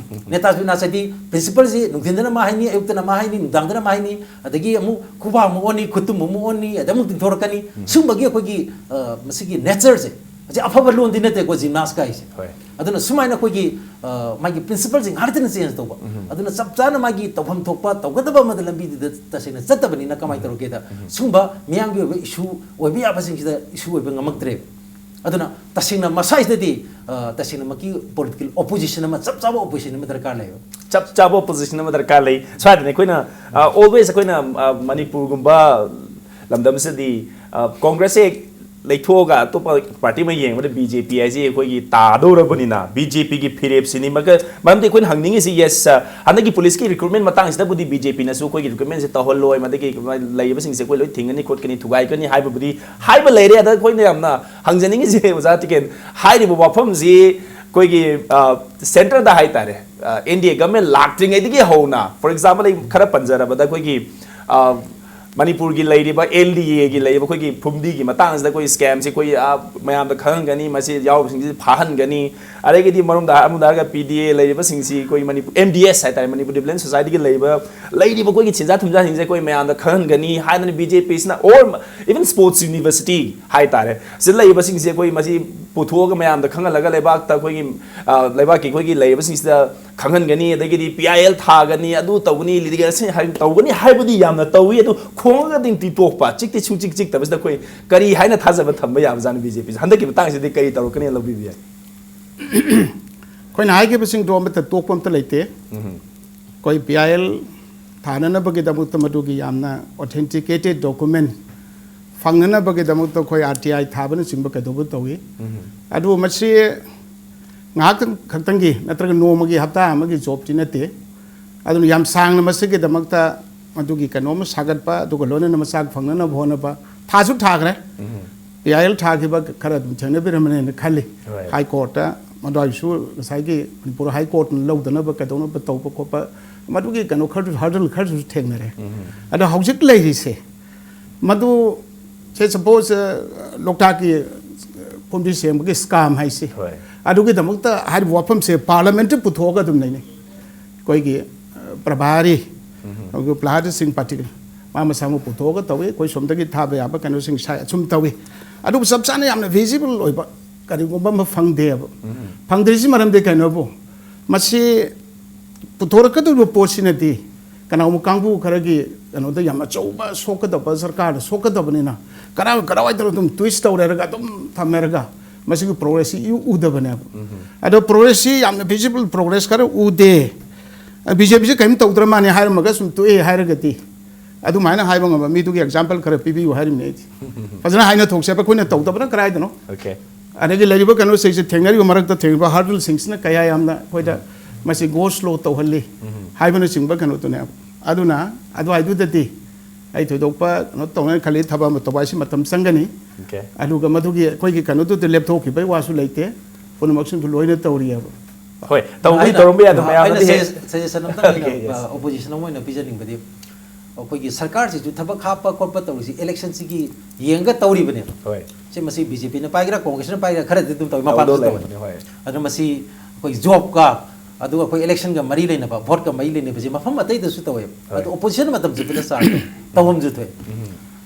ꯅꯦꯇꯥ gymnast ꯍꯥꯏꯗꯤ principalꯁꯤ ꯅꯨꯡꯊꯤꯟꯗꯅ ꯃꯥ ꯍꯥꯏꯅꯤ, ꯑꯌꯨꯛꯇꯅ ꯃꯥ ꯍꯥꯏꯅꯤ, ꯅꯨꯡꯗꯥꯡꯗꯅ ꯃꯥ ꯍꯥꯏꯅꯤ, ꯑꯗꯒꯤ ꯑꯃꯨꯛ ꯈꯨꯕꯥꯛ ꯑꯃꯨꯛ ꯑꯣꯟꯅꯤ, ꯈꯨꯇꯨꯝ ꯑꯃꯨꯛ ꯑꯣꯟꯅꯤ, ꯑꯗꯩ ꯑꯃꯨꯛ ꯇꯤꯡꯊꯣꯔꯛꯀꯅꯤ꯫ ꯁꯨꯝꯕꯒꯤ ꯑꯩꯈꯣꯏꯒꯤ, ꯑ, ꯃꯁꯤꯒꯤ natureꯁꯦ, ꯃꯁꯤ ꯑꯐꯕ ꯂꯣꯟꯗꯤ ꯅꯠꯇꯦꯀꯣ gymnast ꯀꯥꯏꯁꯦ꯫ ꯍꯣꯏ꯫ ꯑꯗꯨꯅ ꯁꯨꯃꯥꯏꯅ ꯑꯩꯈꯣꯏꯒꯤ, ꯑ, ꯃꯥꯒꯤ principalꯁꯤꯡ ꯉꯥꯛꯇꯅ change ꯇꯧꯕ꯫ ꯑꯗꯨꯅ ꯆꯞ ꯆꯥꯅ ꯃꯥꯒꯤ ꯇꯧꯐꯝ ꯊꯣꯛꯄ ꯇꯧꯒꯗꯕ ꯑꯃꯗ ꯂꯝꯕꯤꯗꯨꯗ ꯇꯁꯦꯡꯅ ꯆꯠꯇꯕꯅꯤꯅ ꯀꯃꯥꯏꯅ ꯇꯧꯔꯒꯦꯗ, ꯁꯨꯝꯕ ꯃꯤꯌꯥꯝꯒꯤ ꯑꯣꯏꯕ issue ꯑꯣꯏꯕ ꯌꯥꯕꯁꯤꯡꯁꯤꯗ issue ꯑꯣꯏꯕ ꯉꯝꯃꯛꯇ꯭ꯔꯦꯕ꯫ ꯑꯗꯨꯅ ꯇꯁꯦꯡꯅ ꯃꯁꯥꯁꯤꯗꯗꯤ, ꯑ, ꯇꯁꯦꯡꯅꯃꯛꯀꯤ political opposition ꯑꯃ, ꯆꯞ ꯆꯥꯕ opposition ꯑꯃ ꯗꯔꯀꯥꯔ ꯂꯩꯌꯦꯕ꯫ ꯆꯞ ꯆꯥꯕ opposition ꯑꯃ ꯗꯔꯀꯥꯔ ꯂꯩ꯫ ꯁ꯭ꯋꯥꯏꯗꯅꯤ ꯑꯩꯈꯣꯏꯅ, ꯑ, always ꯑꯩꯈꯣꯏꯅ, ꯑ, ꯃꯅꯤꯄꯨꯔꯒꯨꯝꯕ ꯂꯝꯗꯝꯁꯤꯗꯗꯤ, ꯑ, ꯀꯣꯡꯒ꯭ꯔꯦꯁꯁꯦ ꯂꯩꯊꯣꯛꯑꯒ ꯑꯇꯣꯞꯄ party ꯑꯃ ꯌꯦꯡꯕꯗ BJP ꯍꯥꯏꯁꯤ ꯑꯩꯈꯣꯏꯒꯤ ꯇꯥꯗꯧꯔꯕꯅꯤꯅ, BJPꯒꯤ ꯐꯤꯔꯦꯞꯁꯤꯅꯤ꯫ ꯃꯒ-, ꯃꯔꯝꯗꯤ ꯑꯩꯈꯣꯏꯅ ꯍꯪꯅꯤꯡꯉꯤꯁꯤ, yes, ꯑ, ꯍꯟꯗꯛꯀꯤ policeꯀꯤ recruitment ꯃꯇꯥꯡꯁꯤꯗꯕꯨꯗꯤ BJPꯅꯁꯨ ꯑꯩꯈꯣꯏꯒꯤ recruitmentꯁꯦ ꯇꯧꯍꯜꯂꯣꯏ, ꯃꯗꯒꯤ ꯂꯩꯔꯤꯕꯁꯤꯡꯁꯦ ꯑꯩꯈꯣꯏ ꯂꯣꯏ ꯊꯤꯡꯒꯅꯤ ꯈꯣꯠꯀꯅꯤ ꯊꯨꯒꯥꯏꯒꯅꯤ ꯍꯥꯏꯕꯕꯨꯗꯤ ꯍꯥꯏꯕ ꯂꯩꯔꯦ꯫ ꯑꯗ ꯑꯩꯈꯣꯏꯅ ꯌꯥꯝꯅ ꯍꯪꯖꯅꯤꯡꯉꯤꯁꯦ ꯑꯣꯖꯥ ꯇꯤꯀꯦꯟ, ꯍꯥꯏꯔꯤꯕ ꯋꯥꯐꯝꯁꯤ ꯑꯩꯈꯣꯏꯒꯤ, ꯑ, centreꯗ ꯍꯥꯏꯇꯥꯔꯦ, ꯑ, NDA government ꯂꯥꯛꯇ꯭ꯔꯤꯉꯩꯗꯒꯤ ꯍꯧꯅ, for example, ꯑꯩ ꯈꯔ ꯄꯟꯖꯔꯕꯗ ꯑꯩꯈꯣꯏꯒꯤ, ꯑ, ꯃꯅꯤꯄꯨꯔꯒꯤ ꯂꯩꯔꯤꯕ LDAꯒꯤ ꯂꯩꯔꯤꯕ ꯑꯩꯈꯣꯏꯒꯤ ꯐꯨꯝꯗꯤꯒꯤ ꯃꯇꯥꯡꯁꯤꯗ ꯑꯩꯈꯣꯏ scamꯁꯤ ꯑꯩꯈꯣꯏ, ꯑ, ꯃꯌꯥꯝꯗ ꯈꯪꯍꯟꯒꯅꯤ, ꯃꯁꯤ ꯌꯥꯎꯔꯤꯕꯁꯤꯡꯁꯤ ꯐꯥꯍꯟꯒꯅꯤ, ꯑꯗꯒꯤꯗꯤ ꯃꯔꯣꯝꯗ ꯑꯃꯗ ꯍꯥꯏꯔꯒ PDA ꯂꯩꯔꯤꯕꯁꯤꯡꯁꯤ ꯑꯩꯈꯣꯏ ꯃꯅꯤꯄꯨꯔ, MDS ꯍꯥꯏꯇꯥꯔꯦ, ꯃꯅꯤꯄꯨꯔ Development Societyꯒꯤ ꯂꯩꯔꯤꯕ, ꯂꯩꯔꯤꯕ ꯑꯩꯈꯣꯏꯒꯤ ꯁꯦꯟꯖꯥ ꯊꯨꯝꯖꯥꯁꯤꯡꯁꯦ ꯑꯩꯈꯣꯏ ꯃꯌꯥꯝꯗ ꯈꯪꯍꯟꯒꯅꯤ ꯍꯥꯏꯗꯅ BJPꯁꯤꯅ, or even sports university ꯍꯥꯏꯇꯥꯔꯦ, ꯁꯤꯗ ꯂꯩꯔꯤꯕꯁꯤꯡꯁꯦ ꯑꯩꯈꯣꯏ ꯃꯁꯤ ꯄꯨꯊꯣꯛꯑꯒ ꯃꯌꯥꯝꯗ ꯈꯪꯍꯜꯂꯒ ꯂꯩꯕꯥꯛꯇ ꯑꯩꯈꯣꯏꯒꯤ, ꯑ, ꯂꯩꯕꯥꯛꯀꯤ ꯑꯩꯈꯣꯏꯒꯤ ꯂꯩꯔꯤꯕꯁꯤꯡꯁꯤꯗ ꯈꯪꯍꯟꯒꯅꯤ, ꯑꯗꯒꯤꯗꯤ PIL ꯊꯥꯒꯅꯤ, ꯑꯗꯨ ꯇꯧꯒꯅꯤ, litigation ꯍꯥꯏ-, ꯇꯧꯒꯅꯤ ꯍꯥꯏꯕꯗꯤ ꯌꯥꯝꯅ ꯇꯧꯏ꯫ ꯑꯗꯨ ꯈꯣꯡꯉꯒꯗꯤ ꯇꯤꯇꯣꯛꯄ, ꯆꯤꯛꯇꯤ ꯁꯨꯡꯆꯤꯛ ꯆꯤꯛꯇꯕꯁꯤꯗ ꯑꯩꯈꯣꯏ ꯀꯔꯤ ꯍꯥꯏꯅ ꯊꯥꯖꯕ ꯊꯝꯕ ꯌꯥꯕꯖꯥꯠꯅꯣ? BJPꯁꯦ ꯍꯟꯗꯛꯀꯤ ꯃꯇꯥꯡꯁꯤꯗꯤ ꯀꯔꯤ ꯇꯧꯔꯛꯀꯅꯤ ꯂꯧꯕꯤꯕ ꯌꯥꯏ? ꯑꯩꯈꯣꯏꯅ ꯍꯥꯏꯈꯤꯕꯁꯤꯡꯗꯣ ꯑꯃꯠꯇ ꯇꯣꯛꯄ ꯑꯝꯇ ꯂꯩꯇꯦ꯫ ꯑꯩꯈꯣꯏ PIL ꯊꯥꯅꯅꯕꯒꯤꯗꯃꯛꯇ ꯃꯗꯨꯒꯤ ꯌꯥꯝꯅ authenticated document, ꯐꯪꯅꯅꯕꯒꯤꯗꯃꯛꯇ ꯑꯩꯈꯣꯏ ꯑꯥꯔ ꯇꯤ ꯑꯥꯏ ꯊꯥꯕꯅꯆꯤꯡꯕ ꯀꯩꯗꯧꯕ ꯇꯧꯏ꯫ ꯑꯗꯨ ꯃꯁꯤ ꯉꯥꯏꯍꯥꯛꯇꯪ ꯈꯛꯇꯪꯒꯤ ꯅꯠꯇ꯭ꯔꯒ ꯅꯣꯡꯃꯒꯤ, ꯍꯞꯇꯥ ꯑꯃꯒꯤ ꯖꯣꯕꯇꯤ ꯅꯠꯇꯦ꯫ ꯑꯗꯨꯅ ꯌꯥꯝ ꯁꯥꯡꯅ ꯃꯁꯤꯒꯤꯗꯃꯛꯇ ꯃꯗꯨꯒꯤ ꯀꯩꯅꯣ ꯑꯃ ꯁꯥꯒꯠꯄ, ꯑꯗꯨꯒ ꯂꯣꯏꯅꯅ ꯃꯆꯥꯛ ꯐꯪꯅꯅꯕ ꯍꯣꯠꯅꯕ, ꯊꯥꯁꯨ ꯊꯥꯈ꯭ꯔꯦ꯫ ꯄꯤ ꯑꯥꯏ ꯑꯦꯜ ꯊꯥꯈꯤꯕ ꯈꯔ ꯑꯗꯨꯝ ꯊꯦꯡꯅꯕꯤꯔꯝꯃꯅꯤꯅ ꯈꯜꯂꯤ꯫ ꯍꯣꯏ꯫ ꯍꯥꯏ ꯀꯣꯔꯠꯇ ꯃꯗꯨꯋꯥꯏꯁꯨ ꯉꯁꯥꯏꯒꯤ ꯃꯅꯤꯄꯨꯔ ꯍꯥꯏ ꯀꯣꯔꯠꯅ ꯂꯧꯗꯅꯕ ꯀꯩꯗꯧꯅꯕ ꯇꯧꯕ ꯈꯣꯠꯄ, ꯃꯗꯨꯒꯤ ꯀꯩꯅꯣ ꯈꯔꯁꯨ, ꯍꯔꯗꯜ ꯈꯔꯁꯨ ꯊꯦꯡꯅꯔꯦ꯫ ꯑꯗꯣ ꯍꯧꯖꯤꯛ ꯂꯩꯔꯤꯁꯦ ꯃꯗꯨ ꯁꯦ ꯁꯄꯣꯁ, ꯑ, ꯂꯣꯛꯇꯥꯛꯀꯤ, ꯑ, ꯐꯨꯝꯗꯤ ꯁꯦꯡꯕꯒꯤ ꯁ꯭ꯀꯥꯝ ꯍꯥꯏꯁꯤ, ꯍꯣꯏ꯫ ꯑꯗꯨꯒꯤꯗꯃꯛꯇ ꯍꯥꯏꯔꯤꯕ ꯋꯥꯐꯝꯁꯦ ꯄꯥꯔꯂꯥꯃꯦꯟꯠꯇ ꯄꯨꯊꯣꯛꯑꯒ ꯑꯗꯨꯝ ꯂꯩꯅꯩ꯫ ꯑꯩꯈꯣꯏꯒꯤ, ꯑ, ꯄ꯭ꯔꯚꯥꯔꯤ, ꯑꯩꯈꯣꯏꯒꯤ ꯄ꯭ꯔꯍꯥꯗ ꯁꯤꯡ ꯄꯥꯇꯤꯜ, ꯃꯥ ꯃꯁꯥꯃꯛ ꯄꯨꯊꯣꯛꯑꯒ ꯇꯧꯏ꯫ ꯑꯩꯈꯣꯏ ꯁꯣꯝꯗꯒꯤ ꯊꯥꯕ ꯌꯥꯕ ꯀꯩꯅꯣꯁꯤꯡ ꯁꯥꯏ, ꯑꯁꯨꯝ ꯇꯧꯏ꯫ ꯑꯗꯨꯕꯨ ꯆꯞ ꯆꯥꯅ ꯌꯥꯝꯅ ꯚꯤꯖꯤꯕꯜ ꯑꯣꯏꯕ ꯀꯔꯤꯒꯨꯝꯕ ꯑꯃ ꯐꯪꯗꯦꯕ꯫ ꯐꯪꯗ꯭ꯔꯤꯁꯤ ꯃꯔꯝꯗꯤ ꯀꯩꯅꯣꯕꯨ, ꯃꯁꯤ ꯄꯨꯊꯣꯔꯛꯀꯗꯧꯔꯤꯕ ꯄꯣꯠꯁꯤꯅꯗꯤ ꯀꯅꯥꯒꯨꯝꯕ ꯀꯥꯡꯕꯨ ꯈꯔꯒꯤ ꯀꯩꯅꯣꯗ ꯌꯥꯝ ꯑꯆꯧꯕ ꯁꯣꯛꯀꯗꯕ, ꯁꯔꯀꯥꯔꯗ ꯁꯣꯛꯀꯗꯕꯅꯤꯅ, ꯀꯔꯥꯏ, ꯀꯔꯥꯏꯋꯥꯏꯗꯅꯣ ꯑꯗꯨꯝ ꯇ꯭ꯋꯤꯁ ꯇꯧꯔꯦꯔꯒ ꯑꯗꯨꯝ ꯊꯝꯃꯦꯔꯒ ꯃꯁꯤꯒꯤ ꯄ꯭ꯔꯣꯒ꯭ꯔꯦꯁꯁꯤ ꯏꯎ ꯎꯗꯕꯅꯦꯕ꯫ ꯑꯗꯣ ꯄ꯭ꯔꯣꯒ꯭ꯔꯦꯁꯁꯤ ꯌꯥꯝꯅ ꯚꯤꯖꯤꯕꯜ ꯄ꯭ꯔꯣꯒ꯭ꯔꯦꯁ ꯈꯔ ꯎꯗꯦ꯫ ꯕꯤ ꯖꯦ ꯄꯤꯁꯦ ꯀꯔꯤꯝ ꯇꯧꯗ꯭ꯔ ꯃꯥꯅꯦ ꯍꯥꯏꯔꯝꯃꯒ ꯁꯨꯝ ꯇꯣꯛꯑꯦ ꯍꯥꯏꯔꯒꯗꯤ, ꯑꯗꯨꯃꯥꯏꯅ ꯍꯥꯏꯕ ꯉꯝꯕ ꯃꯤꯗꯨꯒꯤ ꯑꯦꯛꯖꯥꯝꯄꯜ ꯈꯔ ꯄꯤꯕꯤꯌꯨ ꯍꯥꯏꯔꯤꯕꯅꯤ ꯑꯩꯗꯤ꯫ ꯐꯖꯅ ꯍꯥꯏꯅ ꯊꯣꯛꯁꯦꯕ, ꯑꯩꯈꯣꯏꯅ ꯇꯧꯗꯕꯅ ꯀꯗꯥꯏꯗꯅꯣ? ꯑꯣꯀꯦ꯫ ꯑꯗꯒꯤ ꯂꯩꯔꯤꯕ ꯀꯩꯅꯣꯁꯤꯡꯁꯦ ꯊꯦꯡꯅꯔꯤꯕ ꯃꯔꯛꯇ ꯊꯦꯡꯅꯔꯤꯕ ꯍꯔꯗꯜꯁꯤꯡꯁꯤꯅ ꯀꯌꯥ ꯌꯥꯝꯅ ꯑꯩꯈꯣꯏꯗ ꯃꯁꯤ ꯒꯣ ꯁ꯭ꯂꯣ ꯇꯧꯍꯜꯂꯤ ꯍꯥꯏꯕꯅꯆꯤꯡꯕ ꯀꯩꯅꯣꯗꯨꯅꯦꯕ꯫ ꯑꯗꯨꯅ ꯑꯗꯨꯋꯥꯏꯗꯨꯗꯗꯤ ꯑꯩ ꯊꯣꯏꯗꯣꯛꯄ ꯀꯩꯅꯣ ꯇꯧꯅꯦꯅ ꯈꯜꯂꯤ꯫ ꯊꯕꯛ ꯑꯃ ꯇꯧꯕ ꯍꯥꯏꯁꯤ ꯃꯇꯝ ꯆꯪꯒꯅꯤ꯫ ꯑꯣꯀꯦ꯫ ꯑꯗꯨꯒ ꯃꯗꯨꯒꯤ ꯑꯩꯈꯣꯏꯒꯤ ꯀꯩꯅꯣꯗꯨꯗ ꯂꯦꯞꯊꯣꯛꯈꯤꯕꯩ ꯋꯥꯁꯨ ꯂꯩꯇꯦ꯫ ꯄꯨꯝꯅꯃꯛꯁꯤꯡꯁꯨ ꯂꯣꯏꯅ ꯇꯧꯔꯤꯑꯕ꯫ ꯍꯣꯏ, ꯇꯧꯕꯗꯤ ꯑꯩꯅ, ꯇꯧꯔꯝꯕ ꯌꯥꯏ, ꯑꯗꯨ ꯑꯩꯅ ꯃꯌꯥꯝꯅꯗꯤ ꯍꯦꯛ ꯁꯖꯦ-, ꯁꯖꯦꯁꯟ ꯑꯝꯇꯪ ꯑꯩꯅ, ꯑꯣꯀꯦ, ꯌꯦꯁ꯫ ꯑ, ꯑꯣꯄꯣꯖꯤꯁꯟ ꯑꯃ ꯑꯣꯏꯅ ꯄꯤꯖꯅꯤꯡꯕꯗꯤ, ꯑꯩꯈꯣꯏꯒꯤ ꯁꯔꯀꯥꯔꯁꯤꯁꯨ ꯊꯕꯛ ꯍꯥꯞꯄ ꯈꯣꯠꯄ ꯇꯧꯔꯤꯁꯤ ꯏꯂꯦꯛꯁꯟꯁꯤꯒꯤ ꯌꯦꯡꯉꯒ ꯇꯧꯔꯤꯕꯅꯦꯕ꯫ ꯍꯣꯏ꯫ ꯁꯤ ꯃꯁꯤ ꯕꯤ ꯖꯦ ꯄꯤꯅ ꯄꯥꯏꯒꯦꯔꯥ ꯀꯣꯡꯒ꯭ꯔꯦꯁꯅ ꯄꯥꯏꯒꯦꯔꯥ ꯈꯔꯗꯤ ꯑꯗꯨꯝ ꯇꯧꯏ, ꯃꯄꯥꯟꯗꯁꯨ ꯇꯧꯗꯧ ꯇꯧꯏ꯫ ꯂꯩꯕꯅꯤ, ꯍꯣꯏ꯫ ꯑꯗꯨꯅ ꯃꯁꯤ ꯑꯩꯈꯣꯏ ꯖꯣꯕꯀ ꯑꯗꯨꯒ ꯑꯩꯈꯣꯏ ꯏꯂꯦꯛꯁꯟꯒ ꯃꯔꯤ ꯂꯩꯅꯕ, ꯚꯣꯠꯀ ꯃꯔꯤ ꯂꯩꯅꯕꯁꯤ ꯃꯐꯝ ꯑꯇꯩꯗꯁꯨ ꯇꯧꯋꯦꯕ꯫ ꯍꯣꯏ꯫ ꯑꯗꯣ ꯑꯣꯄꯣꯖꯤꯁꯟ ꯃꯇꯝꯁꯤꯗ ꯆꯥꯔ ꯇꯧꯐꯝꯁꯨ ꯊꯣꯛꯑꯦ꯫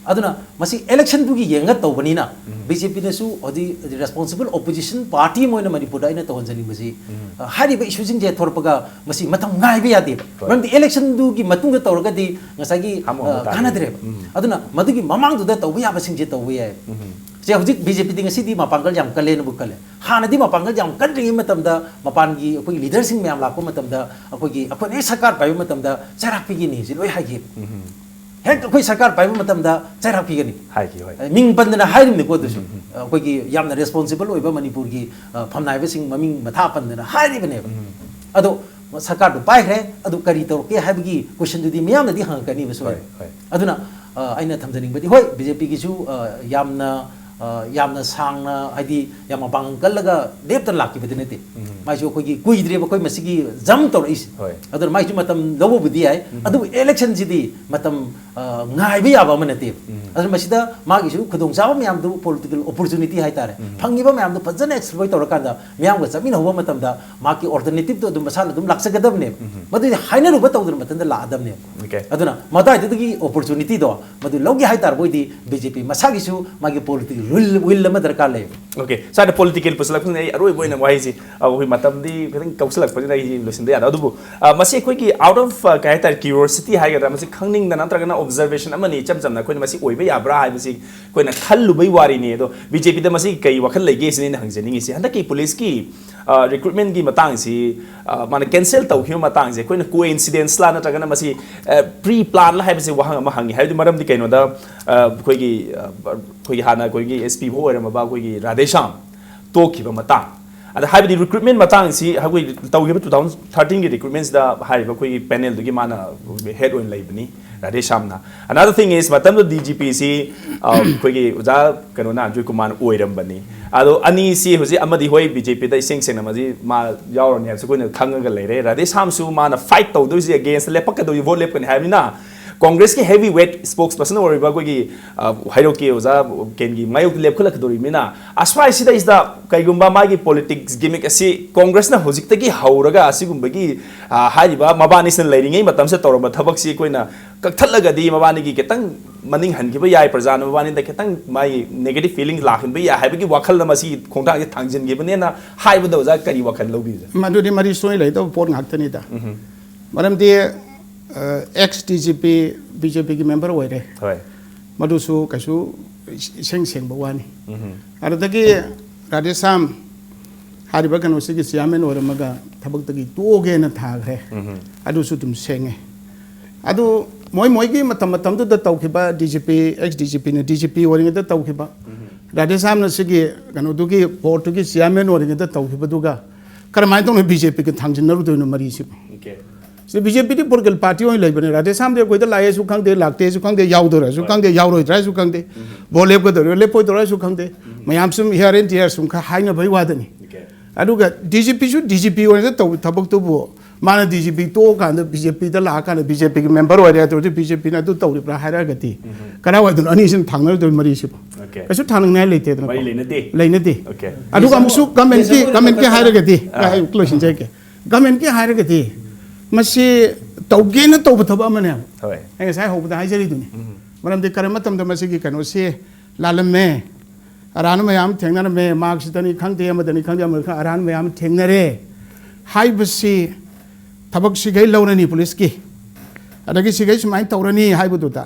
ꯑꯗꯨꯅ ꯃꯁꯤ ꯏꯂꯦꯛꯁꯟꯗꯨꯒꯤ ꯌꯦꯡꯉ ꯇꯧꯕꯅꯤꯅ ꯕꯤ ꯖꯦ ꯄꯤꯅꯁꯨ ꯍꯧꯖꯤꯛ ꯔꯦꯁꯄꯣꯟꯁꯤꯕꯜ ꯑꯣꯄꯣꯖꯤꯁꯟ ꯄꯥꯔꯇꯤ ꯑꯃ ꯑꯣꯏꯅ ꯃꯅꯤꯄꯨꯔꯗ ꯑꯩꯅ ꯇꯧꯍꯟꯖꯅꯤꯡꯕꯁꯤ, ꯑ, ꯍꯥꯏꯔꯤꯕ ꯏꯁꯨꯁꯤꯡꯁꯦ ꯊꯣꯔꯛꯄꯒ ꯃꯁꯤ ꯃꯇꯝ ꯉꯥꯏꯕ ꯌꯥꯗꯦꯕ꯫ ꯍꯣꯏ꯫ ꯃꯔꯝꯗꯤ ꯏꯂꯦꯛꯁꯟꯗꯨꯒꯤ ꯃꯇꯨꯡꯗ ꯇꯧꯔꯒꯗꯤ ꯉꯁꯥꯏꯒꯤ, ꯑꯃꯨꯛ ꯑ, ꯇꯥꯔꯦ꯫ ꯀꯥꯟꯅꯗ꯭ꯔꯦꯕ꯫ ꯑꯗꯨꯅ ꯃꯗꯨꯒꯤ ꯃꯃꯥꯡꯗꯨꯗ ꯇꯧꯕ ꯌꯥꯕꯁꯤꯡꯁꯦ ꯇꯧꯕ ꯌꯥꯏ꯫ ꯁꯦ ꯍꯧꯖꯤꯛ ꯕꯤ ꯖꯦ ꯄꯤꯗꯤ ꯉꯁꯤꯗꯤ ꯃꯄꯥꯡꯒꯜ ꯌꯥꯝ ꯀꯜꯂꯦꯅꯕꯨ ꯈꯜꯂꯦ꯫ ꯍꯥꯟꯅꯗꯤ ꯃꯄꯥꯡꯒꯜ ꯌꯥꯝ ꯀꯟꯗ꯭ꯔꯤꯉꯩ ꯃꯇꯝꯗ ꯃꯄꯥꯟꯒꯤ ꯑꯩꯈꯣꯏꯒꯤ ꯂꯤꯗꯔꯁꯤꯡ ꯃꯌꯥꯝ ꯂꯥꯛꯄ ꯃꯇꯝꯗ ꯑꯩꯈꯣꯏꯒꯤ, ꯑꯩꯈꯣꯏꯅ ꯍꯦꯛ ꯁꯔꯀꯥꯔ ꯄꯥꯏꯕ ꯃꯇꯝꯗ ꯆꯩꯔꯥꯛ ꯄꯤꯒꯅꯤ ꯍꯧꯖꯤꯛ ꯂꯣꯏ ꯍꯥꯏꯈꯤ꯫ ꯍꯦꯛ ꯑꯩꯈꯣꯏ ꯁꯔꯀꯥꯔ ꯄꯥꯏꯕ ꯃꯇꯝꯗ ꯆꯩꯔꯥꯛ ꯄꯤꯒꯅꯤ꯫ ꯍꯥꯏꯈꯤ, ꯍꯣꯏ꯫ ꯑꯦ, ꯃꯤꯡ ꯄꯟꯗꯅ ꯍꯥꯏꯔꯤꯕꯅꯤꯀꯣ꯫ ꯑꯗꯨꯁꯨ ꯑꯩꯈꯣꯏꯒꯤ ꯌꯥꯝꯅ ꯔꯦꯁꯄꯣꯟꯁꯤꯕꯜ ꯑꯣꯏꯕ ꯃꯅꯤꯄꯨꯔꯒꯤ ꯑ, ꯐꯝꯅꯥꯏꯕꯁꯤꯡ ꯃꯃꯤꯡ ꯃꯊꯥ ꯄꯟꯗꯅ ꯍꯥꯏꯔꯤꯕꯅꯦꯕ꯫ ꯑꯗꯣ ꯁꯔꯀꯥꯔꯗꯨ ꯄꯥꯏꯈ꯭ꯔꯦ, ꯑꯗꯨ ꯀꯔꯤ ꯇꯧꯔꯛꯀꯦ ꯍꯥꯏꯕꯒꯤ ꯀꯣꯏꯁꯟꯗꯨꯗꯤ ꯃꯤꯌꯥꯝꯅꯗꯤ ꯍꯪꯉꯛꯀꯅꯤꯕꯁꯨ꯫ ꯍꯣꯏ, ꯍꯣꯏ꯫ ꯑꯗꯨꯅ ꯑ, ꯑꯩꯅ ꯊꯝꯖꯅꯤꯡꯕꯗꯤ, ꯍꯣꯏ, ꯕꯤ ꯖꯦ ꯄꯤꯒꯤꯁꯨ ꯌꯥꯝꯅ ꯑ, ꯌꯥꯝꯅ ꯁꯥꯡꯅ, ꯍꯥꯏꯗꯤ ꯌꯥꯝ ꯃꯄꯥꯡꯒꯜ ꯀꯜꯂꯒ ꯂꯦꯞꯇꯅ ꯂꯥꯛꯈꯤꯕꯗꯤ ꯅꯠꯇꯦ꯫ ꯃꯥꯏꯁꯨ ꯑꯩꯈꯣꯏꯒꯤ ꯀꯨꯏꯗ꯭ꯔꯦꯕ ꯑꯩꯈꯣꯏ ꯃꯁꯤꯒꯤ ꯖꯝ ꯇꯧꯔꯛꯏꯁꯦ꯫ ꯍꯣꯏ꯫ ꯑꯗꯨꯅ ꯃꯥꯏꯁꯨ ꯃꯇꯝ ꯂꯧꯕꯕꯨꯗꯤ ꯌꯥꯏ, ꯑꯗꯨꯕꯨ ꯏꯂꯦꯛꯁꯟꯁꯤꯗꯤ ꯃꯇꯝ ꯑ, ꯉꯥꯏꯕ ꯌꯥꯕ ꯑꯃ ꯅꯠꯇꯦꯕ꯫ ꯑꯗꯨꯅ ꯃꯁꯤꯗ ꯃꯥꯒꯤꯁꯨ ꯈꯨꯗꯣꯡꯆꯥꯕ ꯃꯌꯥꯝꯗꯨ, ꯄꯣꯂꯤꯇꯤꯀꯦꯜ ꯑꯣꯄꯣꯔꯆꯨꯅꯤꯇꯤ ꯍꯥꯏꯇꯥꯔꯦ, ꯐꯪꯉꯤꯕ ꯃꯌꯥꯝꯗꯨ ꯐꯖꯅ ꯑꯦꯛꯁꯄ꯭ꯂꯣꯏꯠ ꯇꯧꯔꯀꯥꯟꯗ ꯃꯤꯌꯥꯝꯒ ꯆꯠꯃꯤꯟꯅꯍꯧꯕ ꯃꯇꯝꯗ ꯃꯥꯒꯤ ꯑꯣꯜꯇꯔꯅꯦꯇꯤꯞꯇꯣ ꯑꯗꯨꯝ ꯃꯁꯥꯅ ꯑꯗꯨꯝ ꯂꯥꯛꯆꯒꯗꯕꯅꯦꯕ꯫ ꯃꯗꯨꯗꯤ ꯍꯥꯏꯅꯔꯨꯕ ꯇꯧꯗꯅ ꯃꯊꯟꯇ ꯂꯥꯛꯑꯗꯕꯅꯦꯕ꯫ Okay꯫ ꯑꯗꯨꯅ ꯃꯇꯥꯏꯗꯨꯗꯒꯤ ꯑꯣꯄꯣꯔꯆꯨꯅꯤꯇꯤꯗꯣ ꯃꯗꯨ ꯂꯧꯒꯦ ꯍꯥꯏꯇꯥꯔꯕ ꯑꯣꯏꯗꯤ ꯕꯤ ꯖꯦ ꯄꯤ ꯃꯁꯥꯒꯤꯁꯨ ꯃꯥꯒꯤ ꯄꯣꯂꯤꯇꯤꯀꯦꯜ ꯋꯤꯜ, ꯋꯤꯜ ꯑꯃ ꯗꯔꯀꯥꯔ ꯂꯩꯌꯦꯕ꯫ Okay, ꯁ꯭ꯋꯥꯏꯗ ꯄꯣꯂꯤꯇꯤꯀꯦꯜ ꯄꯨꯁꯤꯜꯂꯛꯄꯁꯤꯅ ꯑꯩ ꯑꯔꯣꯏꯕ ꯑꯣꯏꯅ ꯋꯥꯍꯩꯁꯤ, ꯑ, ꯑꯩꯈꯣꯏ ꯃꯇꯝꯗꯤ ꯈꯤꯇꯪ ꯀꯧꯁꯤꯜꯂꯛꯄꯅꯤꯅ ꯑꯩ ꯂꯣꯏꯁꯤꯟꯕ ꯌꯥꯗꯕ꯫ ꯑꯗꯨꯕꯨ, ꯑ, ꯃꯁꯤ ꯑꯩꯈꯣꯏꯒꯤ out of, ꯑ, ꯀꯩ ꯍꯥꯏꯇꯥꯔꯦ, curiosity ꯍꯥꯏꯒꯗ꯭ꯔꯥ, ꯃꯁꯤ ꯈꯪꯅꯤꯡꯗꯅ ꯅꯠꯇ꯭ꯔꯒꯅ ꯑꯣꯕꯖꯔꯕꯦꯁꯟ ꯑꯃꯅꯤ, ꯏꯆꯝ ꯆꯝꯅ ꯑꯩꯈꯣꯏꯅ ꯃꯁꯤ ꯑꯣꯏꯕ ꯌꯥꯕ꯭ꯔꯥ ꯍꯥꯏꯕꯁꯤ ꯑꯩꯈꯣꯏꯅ ꯈꯜꯂꯨꯕꯩ ꯋꯥꯔꯤꯅꯤ꯫ ꯑꯗꯣ ꯕꯤ ꯖꯦ ꯄꯤꯗ ꯃꯁꯤ ꯀꯩ ꯋꯥꯈꯜ ꯂꯩꯒꯦ ꯁꯤꯅꯤ ꯑꯩꯅ ꯍꯪꯖꯅꯤꯡꯉꯤꯁꯤ꯫ ꯍꯟꯗꯛꯀꯤ ꯄꯨꯂꯤꯁꯀꯤ, ꯑ, ꯔꯤꯀ꯭ꯔꯨꯠꯃꯦꯟꯒꯤ ꯃꯇꯥꯡꯁꯤ, ꯑ, ꯃꯥꯅ ꯀꯦꯟꯁꯦꯜ ꯇꯧꯈꯤꯕ ꯃꯇꯥꯡꯁꯦ ꯑꯩꯈꯣꯏꯅ ꯀꯣꯏꯟꯁꯤꯗꯦꯟꯁꯂꯥ ꯅꯠꯇ꯭ꯔꯒꯅ ꯃꯁꯤ, ꯑ, ꯄ꯭ꯔꯤ ꯄ꯭ꯂꯥꯟꯂꯥ ꯍꯥꯏꯕꯁꯤ ꯋꯥꯍꯪ ꯑꯃ ꯍꯪꯉꯤ꯫ ꯍꯥꯏꯕꯗꯤ ꯃꯔꯝꯗꯤ ꯀꯩꯅꯣꯗ, ꯑ, ꯑꯩꯈꯣꯏꯒꯤ, ꯑ, ꯑꯩꯈꯣꯏꯒꯤ ꯍꯥꯟꯅ ꯑꯩꯈꯣꯏꯒꯤ ꯑꯦꯁ ꯄꯤ ꯐꯥꯎ ꯑꯣꯏꯔꯝꯃꯕ ꯑꯩꯈꯣꯏꯒꯤ ꯔꯥꯙꯦꯁ꯭ꯌꯥꯝ ꯇꯣꯛꯈꯤꯕ ꯃꯇꯥꯡ, ꯑꯗ ꯍꯥꯏꯕꯗꯤ ꯔꯤꯀ꯭ꯔꯨꯠꯃꯦꯟ ꯃꯇꯥꯡꯁꯤ ꯑꯩꯈꯣꯏ ꯇꯧꯈꯤꯕ ꯇꯨ ꯊꯥꯎꯖꯟ ꯊꯥꯔꯇꯤꯟꯒꯤ ꯔꯤꯀ꯭ꯔꯨꯠꯃꯦꯟꯁꯤꯗ ꯍꯥꯏꯔꯤꯕ ꯑꯩꯈꯣꯏꯒꯤ ꯄꯦꯅꯦꯜꯗꯨꯒꯤ ꯃꯥꯅ ꯍꯦꯗ ꯑꯣꯏꯅ ꯂꯩꯕꯅꯤ ꯔꯥꯙꯦꯁ꯭ꯌꯥꯝꯅ꯫ Another thing is, ꯃꯇꯝꯗꯨꯗ ꯗꯤ ꯖꯤ ꯄꯤꯁꯤ, ꯑ, ꯑꯩꯈꯣꯏꯒꯤ ꯑꯣꯖꯥ ꯀꯩꯅꯣꯅ, ꯑꯖꯣꯏ ꯀꯨꯃꯥꯔꯅ ꯑꯣꯏꯔꯝꯕꯅꯤ꯫ ꯑꯗꯣ ꯑꯅꯤꯁꯤ ꯍꯧꯖꯤꯛ ꯑꯃꯗꯤ ꯍꯣꯏ ꯕꯤ ꯖꯦ ꯄꯤꯗ ꯏꯁꯦꯡ ꯁꯦꯡꯅ ꯃꯁꯤ ꯃꯥ ꯌꯥꯎꯔꯅꯤ ꯍꯥꯏꯕꯁꯤ ꯑꯩꯈꯣꯏꯅ ꯈꯪꯉꯒ ꯂꯩꯔꯦ꯫ ꯔꯥꯙꯦꯁ꯭ꯌꯥꯝꯁꯨ ꯃꯥꯅ ꯐꯥꯏꯠ ꯇꯧꯗꯣꯏꯁꯤ ꯑꯒꯦꯟꯁꯇ ꯂꯦꯞꯄꯛꯀꯗꯣꯏ, ꯚꯣꯠ ꯂꯦꯞꯀꯅꯤ ꯍꯥꯏꯕꯅꯤꯅ ꯀꯣꯡꯒ꯭ꯔꯦꯁꯀꯤ ꯍꯦꯚꯤ ꯋꯦꯠ ꯁ꯭ꯄꯣꯛꯁ ꯄꯔꯁꯟ ꯑꯣꯏꯔꯤꯕ ꯑꯩꯈꯣꯏꯒꯤ, ꯑ, ꯍꯩꯔꯣꯛꯀꯤ ꯑꯣꯖꯥ ꯀꯦꯟꯒꯤ ꯃꯥꯌꯣꯛꯇ ꯂꯦꯞꯈꯠꯂꯛꯀꯗꯧꯔꯤꯕꯅꯤꯅ, ꯑꯁ꯭ꯋꯥꯏꯁꯤꯗꯩꯁꯤꯗ ꯀꯩꯒꯨꯝꯕ ꯃꯥꯒꯤ ꯄꯣꯂꯤꯇꯤꯛꯁ ꯒꯤꯃꯤꯛ ꯑꯁꯤ ꯀꯣꯡꯒ꯭ꯔꯦꯁꯅ ꯍꯧꯖꯤꯛꯇꯒꯤ ꯍꯧꯔꯒ ꯑꯁꯤꯒꯨꯝꯕꯒꯤ, ꯑ, ꯍꯥꯏꯔꯤꯕ ꯃꯕꯥꯅꯤꯁꯤꯅ ꯂꯩꯔꯤꯉꯩ ꯃꯇꯝꯁꯤꯗ ꯇꯧꯔꯝꯕ ꯊꯕꯛꯁꯤ ꯑꯩꯈꯣꯏꯅ ꯀꯛꯊꯠꯂꯒꯗꯤ ꯃꯕꯥꯅꯤꯒꯤ ꯈꯤꯇꯪ ꯃꯅꯤꯡ ꯍꯟꯈꯤꯕ ꯌꯥꯏ, ꯄ꯭ꯔꯖꯥꯅ ꯃꯕꯥꯅꯤꯗ ꯈꯤꯇꯪ ꯃꯥꯒꯤ ꯅꯦꯒꯦꯇꯤꯚ ꯐꯤꯂꯤꯡ ꯂꯥꯛꯍꯟꯕ ꯌꯥꯏ ꯍꯥꯏꯕꯒꯤ ꯋꯥꯈꯜꯗ ꯃꯁꯤꯒꯤ ꯈꯣꯡꯊꯥꯡꯁꯤ ꯊꯥꯡꯖꯤꯟꯈꯤꯕꯅꯦꯅ ꯍꯥꯏꯕꯗ ꯑꯣꯖꯥ ꯀꯔꯤ ꯋꯥꯈꯜ ꯂꯧꯕꯤꯕ? ꯃꯗꯨꯗꯤ ꯃꯔꯤ ꯁꯣꯏ ꯂꯩꯗꯧꯕ ꯄꯣꯠ ꯉꯥꯛꯇꯅꯤꯗ꯫ ꯃꯔꯝꯗꯤ, ꯑ, X D G P B J ꯄꯤꯒꯤ ꯃꯦꯝꯕꯔ ꯑꯣꯏꯔꯦ꯫ ꯍꯣꯏ꯫ ꯃꯗꯨꯁꯨ ꯀꯩꯁꯨ ꯏꯁꯦꯡ ꯁꯦꯡꯕ ꯋꯥꯅꯤ꯫ ꯑꯗꯨꯗꯒꯤ ꯔꯥꯙꯦꯁ꯭ꯌꯥꯝ ꯍꯥꯏꯔꯤꯕ ꯀꯩꯅꯣꯁꯤꯒꯤ ꯆꯤꯌꯥꯔꯃꯦꯟ ꯑꯣꯏꯔꯝꯃꯒ ꯊꯕꯛꯇꯒꯤ ꯇꯣꯛꯑꯒꯦꯅ ꯊꯥꯈ꯭ꯔꯦ꯫ ꯑꯗꯨꯁꯨ ꯑꯗꯨꯝ ꯁꯦꯡꯉꯦ꯫ ꯑꯗꯨ ꯃꯣꯏ ꯃꯣꯏꯒꯤ ꯃꯇꯝ ꯃꯇꯝꯗꯨꯗ ꯇꯧꯈꯤꯕ D G P, X D G ꯄꯤꯅ ꯗꯤ ꯖꯤ ꯄꯤ ꯑꯣꯏꯔꯤꯉꯩꯗ ꯇꯧꯈꯤꯕ, ꯔꯥꯙꯦꯁ꯭ꯌꯥꯝꯅ ꯁꯤꯒꯤ ꯀꯩꯅꯣꯗꯨꯒꯤ ꯕꯣꯔꯗꯇꯨꯒꯤ ꯆꯤꯌꯥꯔꯃꯦꯟ ꯑꯣꯏꯔꯤꯉꯩꯗ ꯇꯧꯈꯤꯕꯗꯨꯒ ꯀꯔꯝꯍꯥꯏꯅ ꯇꯧꯅ ꯕꯤ ꯖꯦ ꯄꯤꯒ ꯊꯥꯡꯖꯤꯟꯅꯔꯨꯗꯣꯏꯅꯣ ꯃꯔꯤꯁꯤꯕꯨ? ꯁꯤ ꯕꯤ ꯖꯦ ꯄꯤꯗꯤ ꯄꯣꯂꯤꯇꯤꯀꯦꯜ ꯄꯥꯔꯇꯤ ꯑꯣꯏꯅ ꯂꯩꯕꯅꯦ꯫ ꯔꯥꯙꯦꯁ꯭ꯌꯥꯝꯗꯤ ꯑꯩꯈꯣꯏꯗ ꯂꯥꯛꯑꯦꯁꯨ ꯈꯪꯗꯦ, ꯂꯥꯛꯇꯦꯁꯨ ꯈꯪꯗꯦ, ꯌꯥꯎꯗꯣꯏꯔꯥꯁꯨ ꯈꯪꯗꯦ, ꯌꯥꯎꯔꯣꯏꯗ꯭ꯔꯥꯁꯨ ꯈꯪꯗꯦ, ꯕꯣꯠ ꯂꯦꯞꯀꯗꯣꯏꯔꯥ ꯂꯦꯞꯄꯣꯏꯗꯣꯏꯔꯥꯁꯨ ꯈꯪꯗꯦ꯫ ꯃꯌꯥꯝ ꯁꯨꯝ here and there ꯁꯨꯝ ꯈꯔ ꯍꯥꯏꯅꯕꯩ ꯋꯥꯗꯅꯤ꯫ ꯑꯗꯨꯒ ꯗꯤ ꯖꯤ ꯄꯤꯁꯨ ꯗꯤ ꯖꯤ ꯄꯤ ꯑꯣꯏꯅ ꯇꯧꯕ ꯊꯕꯛꯇꯨꯕꯨ ꯃꯥꯅ D G P ꯇꯣꯛꯑꯀꯥꯟꯗ B J ꯄꯤꯗ ꯂꯥꯛꯑꯀꯥꯟꯗ ꯕꯤ ꯖꯦ ꯄꯤꯒꯤ ꯃꯦꯝꯕꯔ ꯑꯣꯏꯔꯦ꯫ ꯑꯗꯨ ꯑꯣꯏꯔꯗꯤ ꯕꯤ ꯖꯦ ꯄꯤꯅ ꯑꯗꯨ ꯇꯧꯔꯤꯕ꯭ꯔꯥ ꯍꯥꯏꯔꯒꯗꯤ ꯀꯗꯥꯏꯋꯥꯏꯗꯅꯣ ꯑꯅꯤꯁꯤꯅ ꯊꯥꯡꯅꯔꯗꯣꯏ ꯃꯔꯤꯁꯤꯕꯨ? ꯀꯩꯁꯨ ꯊꯥꯡꯅꯅꯤꯡꯉꯥꯏ ꯂꯩꯇꯦꯗꯅꯀꯣ꯫ ꯃꯔꯤ ꯂꯩꯅꯗꯦ꯫ ꯂꯩꯅꯗꯦ꯫ ꯑꯗꯨꯒ ꯑꯃꯨꯛꯁꯨ ꯒꯃꯦꯟꯀꯤ, ꯒꯃꯦꯟꯀꯤ ꯍꯥꯏꯔꯒꯗꯤ, ꯑꯩ ꯑꯃꯨꯛ ꯂꯣꯏꯁꯤꯟꯖꯔꯒꯦ꯫ ꯒꯃꯦꯟꯀꯤ ꯍꯥꯏꯔꯒꯗꯤ ꯃꯁꯤ ꯇꯧꯒꯦꯅ ꯇꯧꯕ ꯊꯕꯛ ꯑꯃꯅꯦꯕ꯫ ꯍꯣꯏ꯫ ꯑꯩ ꯉꯁꯥꯏ ꯍꯧꯕꯗ ꯍꯥꯏꯖꯔꯤꯗꯨꯅꯤ꯫ ꯃꯔꯝꯗꯤ ꯀꯔꯝꯕ ꯃꯇꯝꯗ ꯃꯁꯤꯒꯤ ꯀꯩꯅꯣꯁꯤ ꯂꯥꯜꯂꯝꯃꯦ, ꯑꯔꯥꯟꯕ ꯃꯌꯥꯝ ꯊꯦꯡꯅꯔꯝꯃꯦ, ꯃꯥꯔꯛꯁꯤꯗꯅꯤ ꯈꯪꯗꯦ, ꯑꯃꯗꯅꯤ ꯈꯪꯗꯦ, ꯑꯃꯗꯅꯤ ꯈꯪꯗꯦ, ꯑꯔꯥꯟꯕ ꯃꯌꯥꯝ ꯊꯦꯡꯅꯔꯦ ꯍꯥꯏꯕꯁꯤ ꯊꯕꯛ ꯁꯤꯈꯩ ꯂꯧꯔꯅꯤ ꯄꯨꯂꯤꯁꯀꯤ, ꯑꯗꯒꯤ ꯁꯤꯈꯩ ꯁꯨꯃꯥꯏꯅ ꯇꯧꯔꯅꯤ ꯍꯥꯏꯕꯗꯨꯗ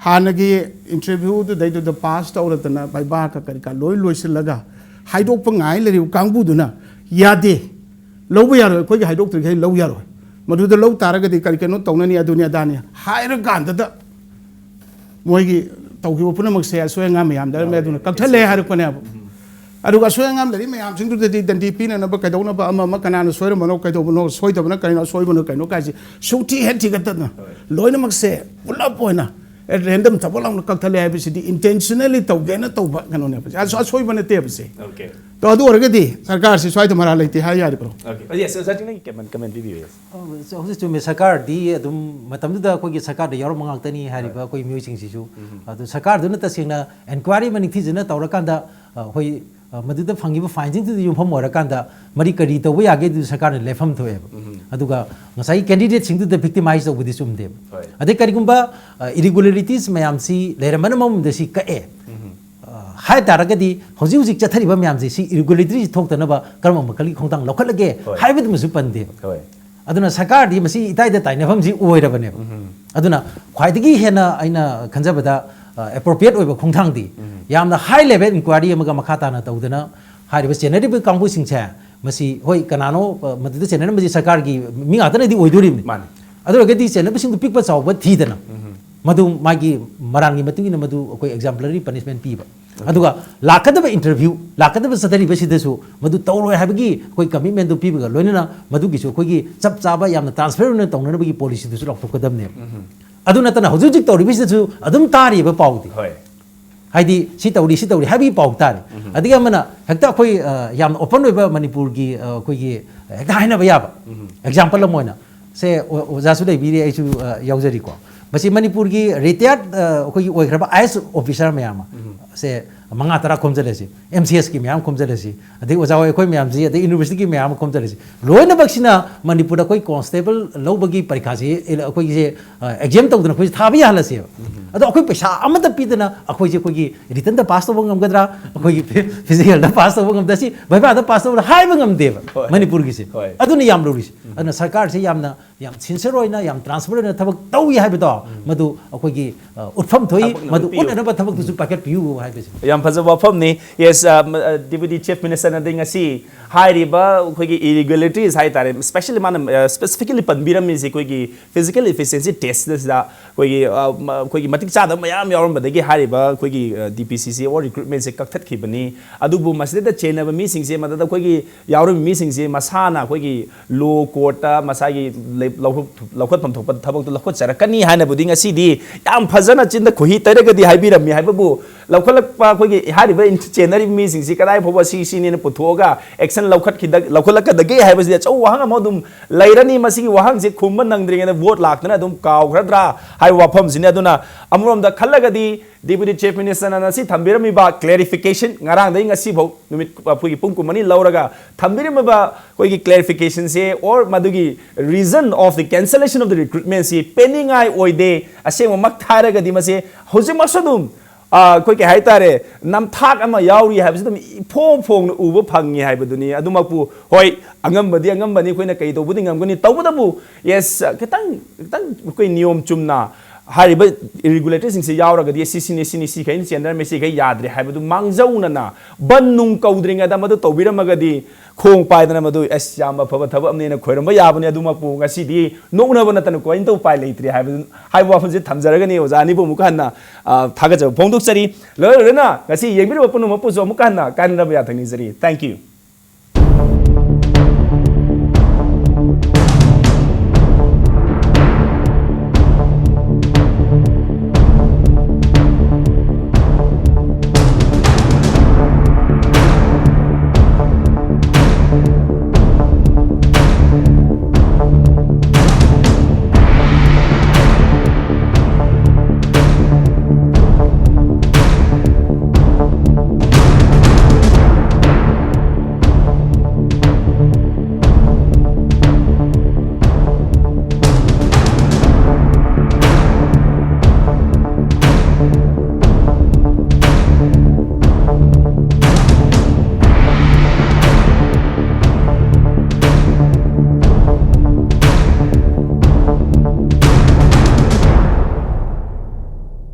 ꯍꯥꯟꯅꯒꯤ ꯏꯟꯇꯔꯚ꯭ꯌꯨꯗꯨꯗꯩꯗꯨꯗ ꯄꯥꯁ ꯇꯧꯔꯗꯅ ꯕꯥꯏꯕꯥꯀ ꯀꯔꯤ ꯀꯥ ꯂꯣꯏ ꯂꯣꯏꯁꯤꯜꯂꯒ ꯍꯥꯏꯗꯣꯛꯄ ꯉꯥꯏ ꯂꯩꯔꯤꯕ ꯀꯥꯡꯕꯨꯗꯨꯅ ꯌꯥꯗꯦ, ꯂꯧꯕ ꯌꯥꯔꯣꯏ, ꯑꯩꯈꯣꯏꯒꯤ ꯍꯥꯏꯗꯣꯛꯇ꯭ꯔꯤꯈꯩ ꯂꯧ ꯌꯥꯔꯣꯏ, ꯃꯗꯨꯗ ꯂꯧ ꯇꯥꯔꯒꯗꯤ ꯀꯔꯤ ꯀꯩꯅꯣ ꯇꯧꯅꯅꯤ, ꯑꯗꯨꯅꯤ ꯑꯗꯥꯅꯤ ꯍꯥꯏꯔꯀꯥꯟꯗꯗ ꯃꯣꯏꯒꯤ ꯇꯧꯈꯤꯕ ꯄꯨꯝꯅꯃꯛꯁꯦ ꯑꯁꯣꯏ ꯑꯉꯥꯝ ꯃꯌꯥꯝꯗ ꯂꯩꯔꯝꯃꯦ, ꯑꯗꯨꯅ ꯀꯛꯊꯠꯂꯦ ꯍꯥꯏꯔꯛꯄꯅꯦꯕ꯫ ꯑꯗꯨꯒ ꯑꯁꯣꯏ ꯑꯉꯥꯝ ꯂꯩꯔꯤ ꯃꯌꯥꯝꯁꯤꯡꯗꯨꯗꯗꯤ ꯗꯟꯗꯤ ꯄꯤꯅꯅꯕ ꯀꯩꯗꯧꯅꯕ ꯑꯃ ꯑꯃ ꯀꯅꯥꯅ ꯁꯣꯏꯔꯝꯕꯅꯣ, ꯀꯩꯗꯧꯕꯅꯣ, ꯁꯣꯏꯗꯕꯅ ꯀꯩꯅꯣ, ꯑꯁꯣꯏꯕꯅ ꯀꯩꯅꯣ ꯀꯥꯏꯁꯦ ꯁꯨꯛꯊꯤ ꯍꯦꯛ ꯊꯤꯒꯠꯇꯅ ꯂꯣꯏꯅꯃꯛꯁꯦ ꯄꯨꯂꯞ ꯑꯣꯏꯅ ꯔꯦꯟꯗꯝ ꯊꯕꯛ ꯂꯥꯎꯅ ꯀꯛꯊꯠꯂꯦ ꯍꯥꯏꯕꯁꯤꯗꯤ ꯏꯟꯇꯦꯟꯁꯅꯦꯜꯂꯤ ꯇꯧꯒꯦꯅ ꯇꯧꯕ ꯀꯩꯅꯣꯅꯦꯕ, ꯑꯁꯣ-, ꯑꯁꯣꯏꯕ ꯅꯠꯇꯦꯕ ꯁꯦ꯫ ꯑꯣꯀꯦ꯫ ꯑꯗꯨ ꯑꯣꯏꯔꯒꯗꯤ ꯁꯔꯀꯥꯔꯁꯤ ꯁ꯭ꯋꯥꯏꯗ ꯃꯔꯥꯜ ꯂꯩꯇꯦ ꯍꯥꯏ ꯌꯥꯔꯤꯕ꯭ꯔꯣ? ꯑꯣꯀꯦ꯫ ꯌꯦꯁ, ꯑꯣꯖꯥ ꯆꯤꯡꯅꯒꯤ ꯀꯃꯦꯟ, ꯀꯃꯦꯟ ꯄꯤꯕꯤꯌꯨ꯫ ꯌꯦꯁ꯫ ꯑꯣ, ꯍꯧꯖꯤꯛ ꯆꯨꯝꯃꯦ, ꯁꯔꯀꯥꯔꯗꯤ ꯑꯗꯨꯝ ꯃꯇꯝꯗꯨꯗ ꯑꯩꯈꯣꯏꯒꯤ ꯁꯔꯀꯥꯔꯗ ꯌꯥꯎꯔꯝꯕ ꯉꯥꯛꯇꯅꯤ ꯍꯥꯏꯔꯤꯕ ꯑꯩꯈꯣꯏ ꯃꯤꯑꯣꯏꯁꯤꯡꯁꯤꯁꯨ꯫ ꯑꯗꯨ ꯁꯔꯀꯥꯔꯗꯨꯅ ꯇꯁꯦꯡꯅ ꯏꯟꯀ꯭ꯋꯥꯏꯔꯤ ꯑꯃ ꯅꯤꯡꯊꯤꯖꯅ ꯇꯧꯔꯀꯥꯟꯗ, ꯑ, ꯑꯩꯈꯣꯏ, ꯑ, ꯃꯗꯨꯗ ꯐꯪꯉꯤꯕ ꯐꯥꯏꯟꯁꯤꯡꯗꯨꯗ ꯌꯨꯝꯐꯝ ꯑꯣꯏꯔꯀꯥꯟꯗ ꯃꯔꯤ ꯀꯔꯤ ꯇꯧꯕ ꯌꯥꯒꯦ ꯑꯗꯨ ꯁꯔꯀꯥꯔꯅ ꯂꯦꯞꯐꯝ ꯊꯣꯛꯑꯦꯕ꯫ ꯑꯗꯨꯒ ꯉꯁꯥꯏꯒꯤ ꯀꯦꯟꯗꯤꯗꯦꯠꯁꯤꯡꯗꯨꯗ ꯚꯤꯛꯇꯤꯃꯥꯏꯁ ꯇꯧꯕꯗꯤ ꯆꯨꯝꯗꯦꯕ꯫ ꯍꯣꯏ꯫ ꯑꯗꯩ ꯀꯔꯤꯒꯨꯝꯕ, ꯑ, ꯏꯔꯤꯒꯨꯂꯔꯤꯇꯤꯁ ꯃꯌꯥꯝꯁꯤ ꯂꯩꯔꯝꯕꯅ ꯃꯔꯝꯗ ꯁꯤ ꯀꯛꯑꯦ꯫ ꯑ, ꯍꯥꯏ ꯇꯥꯔꯒꯗꯤ ꯍꯧꯖꯤꯛ ꯍꯧꯖꯤꯛ ꯆꯠꯊꯔꯤꯕ ꯃꯌꯥꯝꯁꯤ, ꯁꯤ ꯏꯔꯤꯒꯨꯂꯔꯤꯇꯤꯁꯤ ꯊꯣꯛꯇꯅꯕ ꯀꯔꯝꯕ ꯃꯈꯜꯒꯤ ꯈꯣꯡꯊꯥꯡ ꯂꯧꯈꯠꯂꯒꯦ ꯍꯣꯏ꯫ ꯍꯥꯏꯕꯗꯨꯃꯁꯨ ꯄꯟꯗꯦꯕ꯫ ꯍꯣꯏ꯫ ꯑꯗꯨꯅ ꯁꯔꯀꯥꯔꯗꯤ ꯃꯁꯤ ꯏꯇꯥꯏꯗ ꯇꯥꯏꯅꯐꯝꯁꯤ ꯑꯣꯏꯔꯕꯅꯦꯕ꯫ ꯑꯗꯨꯅ ꯈ꯭ꯋꯥꯏꯗꯒꯤ ꯍꯦꯟꯅ ꯑꯩꯅ ꯈꯟꯖꯕꯗ, ꯑ, ꯑꯦꯄ꯭ꯔꯣꯄ꯭ꯔꯤꯌꯦꯠ ꯑꯣꯏꯕ ꯈꯣꯡꯊꯥꯡꯗꯤ ꯌꯥꯝꯅ ꯍꯥꯏ ꯂꯦꯚꯦꯜ ꯏꯟꯀ꯭ꯋꯥꯏꯔꯤ ꯑꯃꯒ ꯃꯈꯥ ꯇꯥꯅ ꯇꯧꯗꯅ ꯍꯥꯏꯔꯤꯕ ꯆꯦꯟꯅꯔꯤꯕ ꯀꯥꯡꯕꯨꯁꯤꯡꯁꯦ, ꯃꯁꯤ ꯍꯣꯏ ꯀꯅꯥꯅꯣ, ꯑ, ꯃꯗꯨꯗ ꯆꯦꯟꯅꯔꯝꯕꯁꯤ ꯁꯔꯀꯥꯔꯒꯤ ꯃꯤ ꯉꯥꯛꯇꯅꯗꯤ ꯑꯣꯏꯗꯣꯔꯤꯕꯅꯤ꯫ ꯃꯥꯅꯤ꯫ ꯑꯗꯨ ꯑꯣꯏꯔꯒꯗꯤ ꯆꯦꯟꯅꯕꯁꯤꯡꯗꯨ ꯄꯤꯛꯄ ꯆꯥꯎꯕ ꯊꯤꯗꯅ, ꯃꯗꯨ ꯃꯥꯒꯤ ꯃꯔꯥꯡꯒꯤ ꯃꯇꯨꯡ ꯏꯟꯅ ꯃꯗꯨ ꯑꯩꯈꯣꯏ exemplary punishment ꯄꯤꯕ꯫ ꯑꯗꯨꯒ ꯂꯥꯛꯀꯗꯕ interview, ꯂꯥꯛꯀꯗꯕ ꯆꯠꯊꯔꯤꯕꯁꯤꯗꯁꯨ ꯃꯗꯨ ꯇꯧꯔꯣꯏ ꯍꯥꯏꯕꯒꯤ ꯑꯩꯈꯣꯏ commitment ꯗꯨ ꯄꯤꯕꯒ ꯂꯣꯏꯅꯅ ꯃꯗꯨꯒꯤꯁꯨ ꯑꯩꯈꯣꯏꯒꯤ ꯆꯞ ꯆꯥꯕ ꯌꯥꯝꯅ transparent ꯑꯣꯏꯅ ꯇꯧꯅꯅꯕꯒꯤ policy ꯗꯨꯁꯨ ꯂꯥꯎꯊꯣꯛꯀꯗꯕꯅꯦꯕ꯫ ꯑꯗꯨ ꯅꯠꯇꯅ ꯍꯧꯖꯤꯛ ꯍꯧꯖꯤꯛ ꯇꯧꯔꯤꯕꯁꯤꯗꯁꯨ ꯑꯗꯨꯝ ꯇꯥꯔꯤꯕ ꯄꯥꯎꯗꯤ꯫ ꯍꯣꯏ꯫ ꯍꯥꯏꯗꯤ ꯁꯤ ꯇꯧꯔꯤ, ꯁꯤ ꯇꯧꯔꯤ ꯍꯥꯏꯕꯒꯤ ꯄꯥꯎ ꯇꯥꯔꯤ꯫ ꯑꯗꯒꯤ ꯑꯃꯅ ꯍꯦꯛꯇ ꯑꯩꯈꯣꯏ, ꯑ, ꯌꯥꯝꯅ open ꯑꯣꯏꯕ ꯃꯅꯤꯄꯨꯔꯒꯤ, ꯑ, ꯑꯩꯈꯣꯏꯒꯤ ꯍꯦꯛꯇ ꯍꯥꯏꯅꯕ ꯌꯥꯕ꯫ Example ꯑꯃ ꯑꯣꯏꯅ, ꯁꯦ, ꯑꯣ-, ꯑꯣꯖꯥꯁꯨ ꯂꯩꯕꯤꯔꯤ, ꯑꯩꯁꯨ, ꯑ, ꯌꯥꯎꯖꯔꯤꯀꯣ꯫ ꯃꯁꯤ ꯃꯅꯤꯄꯨꯔꯒꯤ retired, ꯑ, ꯑꯩꯈꯣꯏꯒꯤ ꯑꯣꯏꯈ꯭ꯔꯕ I A S officer ꯃꯌꯥꯝ ꯑꯃ, ꯁꯦ, ꯃꯉꯥ ꯇꯔꯥ ꯈꯣꯝꯖꯤꯜꯂꯁꯤ, M C S ꯀꯤ ꯃꯌꯥꯝ ꯈꯣꯝꯖꯤꯜꯂꯁꯤ, ꯑꯗꯩ ꯑꯣꯖꯥ ꯍꯣꯏ ꯑꯩꯈꯣꯏ ꯃꯌꯥꯝꯁꯤ, ꯑꯗꯩ university ꯒꯤ ꯃꯌꯥꯝ ꯑꯃ ꯈꯣꯝꯖꯤꯜꯂꯁꯤ, ꯂꯣꯏꯅꯃꯛꯁꯤꯅ ꯃꯅꯤꯄꯨꯔꯗ ꯑꯩꯈꯣꯏ constable ꯂꯧꯕꯒꯤ ꯄꯔꯤꯈꯥꯁꯤ ꯑꯩꯈꯣꯏꯒꯤꯁꯦ, ꯑ, exam ꯇꯧꯗꯅ ꯑꯩꯈꯣꯏꯁꯦ ꯊꯥꯕ ꯌꯥꯍꯜꯂꯁꯦꯕ꯫ ꯑꯗꯣ ꯑꯩꯈꯣꯏ ꯄꯩꯁꯥ ꯑꯃꯠꯇ ꯄꯤꯗꯅ ꯑꯩꯈꯣꯏꯁꯦ ꯑꯩꯈꯣꯏꯒꯤ written ꯗ pass ꯇꯧꯕ ꯉꯝꯒꯗ꯭ꯔꯥ, ꯑꯩꯈꯣꯏꯒꯤ physical ꯗ pass ꯇꯧꯕ ꯉꯝꯗ꯭ꯔꯥ, ꯁꯤ viva ꯗ pass ꯇꯧꯕ ꯍꯥꯏꯕ ꯉꯝꯗꯦꯕ꯫ ꯍꯣꯏ꯫ ꯃꯅꯤꯄꯨꯔꯒꯤꯁꯦ꯫ ꯍꯣꯏ꯫ ꯑꯗꯨꯅ ꯌꯥꯝ ꯂꯨꯔꯤꯁꯦ꯫ ꯑꯗꯨꯅ ꯁꯔꯀꯥꯔꯁꯦ ꯌꯥꯝꯅ, ꯌꯥꯝ sincere ꯑꯣꯏꯅ, ꯌꯥꯝ transparent ꯑꯣꯏꯅ ꯊꯕꯛ ꯇꯧꯏ ꯍꯥꯏꯕꯗꯣ, ꯃꯗꯨ ꯑꯩꯈꯣꯏꯒꯤ, ꯑ, ꯎꯠꯐꯝ ꯊꯣꯛꯏ, ꯊꯕꯛꯅ ꯃꯗꯨ ꯎꯠꯄꯤꯌꯨ꯫ ꯎꯠꯅꯅꯕ ꯊꯕꯛꯇꯨꯁꯨ ꯄꯥꯏꯈꯠꯄꯤꯌꯨ ꯍꯥꯏꯕꯁꯦ꯫ ꯌꯥꯝ ꯐꯖꯕ ꯋꯥꯐꯝꯅꯤ꯫ Yes, ꯑ, ꯃ-, ꯑ, Deputy Chief Minister ꯅꯗꯤ ꯉꯁꯤ ꯍꯥꯏꯔꯤꯕ ꯑꯩꯈꯣꯏꯒꯤ irregularities ꯍꯥꯏ ꯇꯥꯔꯦ, especially ꯃꯥꯅ, ꯑ, specifically ꯄꯟꯕꯤꯔꯝꯃꯤꯁꯦ ꯑꯩꯈꯣꯏꯒꯤ physical efficiency test ꯁꯤꯗ ꯑꯩꯈꯣꯏꯒꯤ, ꯑ, ꯃ-, ꯑꯩꯈꯣꯏꯒꯤ ꯃꯇꯤꯛ ꯆꯥꯗꯕ ꯃꯌꯥꯝ ꯌꯥꯎꯔꯝꯕꯗꯒꯤ ꯍꯥꯏꯔꯤꯕ ꯑꯩꯈꯣꯏꯒꯤ, ꯑ, D P C C or recruitment ꯁꯦ ꯀꯛꯊꯠꯈꯤꯕꯅꯤ꯫ ꯑꯗꯨꯕꯨ ꯃꯁꯤꯗ ꯆꯦꯟꯅꯕ ꯃꯤꯁꯤꯡꯁꯦ, ꯃꯗꯨꯗ ꯑꯩꯈꯣꯏꯒꯤ ꯌꯥꯎꯔꯤꯕ ꯃꯤꯁꯤꯡꯁꯦ ꯃꯁꯥꯅ ꯑꯩꯈꯣꯏꯒꯤ law court ꯇ ꯃꯁꯥꯒꯤ ꯂꯩ-, ꯂꯧꯈꯠ-, ꯂꯧꯈꯠꯐꯝ ꯊꯣꯛꯄ ꯊꯕꯛꯇꯨ ꯂꯧꯈꯠꯆꯔꯛꯀꯅꯤ ꯍꯥꯏꯅꯕꯨꯗꯤ ꯉꯁꯤꯗꯤ ꯌꯥꯝ ꯐꯖꯅ ꯆꯤꯟꯗ ꯈꯣꯏꯍꯤ ꯇꯩꯔꯒꯗꯤ ꯍꯥꯏꯕꯤꯔꯝꯃꯤ ꯍꯥꯏꯕꯕꯨ, ꯂꯧꯈꯠꯂꯛꯄ ꯑꯩꯈꯣꯏꯒꯤ ꯍꯥꯏꯔꯤꯕ ꯏꯟ-, ꯆꯦꯟꯅꯔꯤꯕ ꯃꯤꯁꯤꯡꯁꯤ ꯀꯗꯥꯏ ꯐꯥꯎꯕ ꯁꯤ ꯁꯤꯅꯦꯅ ꯄꯨꯊꯣꯛꯑꯒ action ꯂꯧꯈꯠꯈꯤꯗ-, ꯂꯧꯈꯠꯂꯛꯀꯗꯒꯦ ꯍꯥꯏꯕꯁꯤꯗꯤ ꯑꯆꯧꯕ ꯋꯥꯍꯪ ꯑꯃ ꯑꯗꯨꯝ ꯂꯩꯔꯅꯤ꯫ ꯃꯁꯤꯒꯤ ꯋꯥꯍꯪꯁꯤ ꯈꯨꯝꯕ ꯅꯪꯗ꯭ꯔꯤꯉꯩꯗ vote ꯂꯥꯛꯇꯅ ꯑꯗꯨꯝ ꯀꯥꯎꯈ꯭ꯔꯗ꯭ꯔꯥ ꯍꯥꯏꯕ ꯋꯥꯐꯝꯁꯤꯅꯤ꯫ ꯑꯗꯨꯅ ꯑꯃꯔꯣꯝꯗ ꯈꯜꯂꯒꯗꯤ Deputy Chief Minister ꯅ ꯉꯁꯤ ꯊꯝꯕꯤꯔꯝꯃꯤꯕ clarification, ꯉꯔꯥꯡꯗꯒꯤ ꯉꯁꯤꯐꯥꯎ ꯅꯨꯃꯤꯠ ꯑꯩꯈꯣꯏꯒꯤ ꯄꯨꯡ ꯀꯨꯟꯃꯔꯤ ꯂꯧꯔꯒ ꯊꯝꯕꯤꯔꯝꯃꯤꯕ ꯑꯩꯈꯣꯏꯒꯤ clarification ꯁꯦ, or ꯃꯗꯨꯒꯤ reason of the cancellation of the recruitment ꯁꯤ ꯄꯦꯟꯅꯤꯡꯉꯥꯏ ꯑꯣꯏꯗꯦ꯫ ꯑꯁꯦꯡꯕꯃꯛ ꯍꯥꯏꯔꯒꯗꯤ ꯃꯁꯦ ꯍꯧꯖꯤꯛꯃꯛꯁꯨ ꯑꯗꯨꯝ, ꯑ, ꯑꯩꯈꯣꯏ ꯀꯩ ꯍꯥꯏꯇꯥꯔꯦ, ꯅꯝꯊꯥꯛ ꯑꯃ ꯌꯥꯎꯔꯤ ꯍꯥꯏꯕꯁꯤ ꯑꯗꯨꯝ ꯏꯐꯣꯡ ꯐꯣꯡꯅ ꯎꯕ ꯐꯪꯉꯤ ꯍꯥꯏꯕꯗꯨꯅꯤ꯫ ꯑꯗꯨꯃꯛꯄꯨ, ꯍꯣꯏ, ꯑꯉꯝꯕꯗꯤ ꯑꯉꯝꯕꯅꯤ, ꯑꯩꯈꯣꯏꯅ ꯀꯩ ꯇꯧꯕꯗꯤ ꯉꯝꯒꯅꯤ? ꯇꯧꯕꯇꯕꯨ, yes, ꯈꯤꯇꯪ, ꯈꯤꯇꯪ ꯑꯩꯈꯣꯏ ꯅꯤꯌꯣꯝ ꯆꯨꯝꯅ ꯍꯥꯏꯔꯤꯕ ꯏꯔꯤꯒꯨꯂꯦꯇꯔꯁꯤꯡꯁꯤ ꯌꯥꯎꯔꯒꯗꯤ ꯁꯤ ꯁꯤꯅꯤ, ꯁꯤꯅꯤ, ꯁꯤꯈꯩ ꯆꯦꯟꯅꯔꯝꯃꯤ, ꯁꯤꯈꯩ ꯌꯥꯗ꯭ꯔꯦ ꯍꯥꯏꯕꯗꯨ ꯃꯥꯡꯖꯧꯅꯅ ꯕꯟ ꯅꯨꯡ ꯀꯧꯗ꯭ꯔꯤꯉꯩꯗ ꯃꯗꯨ ꯇꯧꯕꯤꯔꯝꯃꯒꯗꯤ ꯈꯣꯡ ꯄꯥꯏꯗꯅ ꯃꯗꯨ ꯑꯁ ꯌꯥꯝꯅ ꯐꯕ ꯊꯕꯛ ꯑꯃꯅꯦꯅ ꯈꯣꯏꯔꯝꯕ ꯌꯥꯕꯅꯤ꯫ ꯑꯗꯨꯃꯛꯄꯨ ꯉꯁꯤꯗꯤ ꯅꯣꯛꯅꯕ ꯅꯠꯇꯅ ꯀꯔꯤꯝꯇ ꯎꯄꯥꯏ ꯂꯩꯇ꯭ꯔꯦ ꯍꯥꯏꯕ, ꯍꯥꯏꯕ ꯋꯥꯐꯝꯁꯤ ꯊꯝꯖꯔꯒꯅꯤ꯫ ꯑꯣꯖꯥ ꯑꯅꯤꯕꯨ ꯑꯃꯨꯛꯀ ꯍꯟꯅ, ꯑ, ꯊꯥꯒꯠꯆꯕ ꯐꯣꯡꯗꯣꯛꯆꯔꯤ꯫ ꯂꯣꯏꯅ ꯂꯣꯏꯅꯅ ꯉꯁꯤ ꯌꯦꯡꯕꯤꯔꯤꯕ ꯄꯨꯝꯅꯃꯛꯄꯨꯁꯨ ꯑꯃꯨꯛꯀ ꯍꯟꯅ ꯀꯥꯏꯅꯅꯕ ꯌꯥꯊꯪ ꯅꯤꯖꯔꯤ꯫ Thank you꯫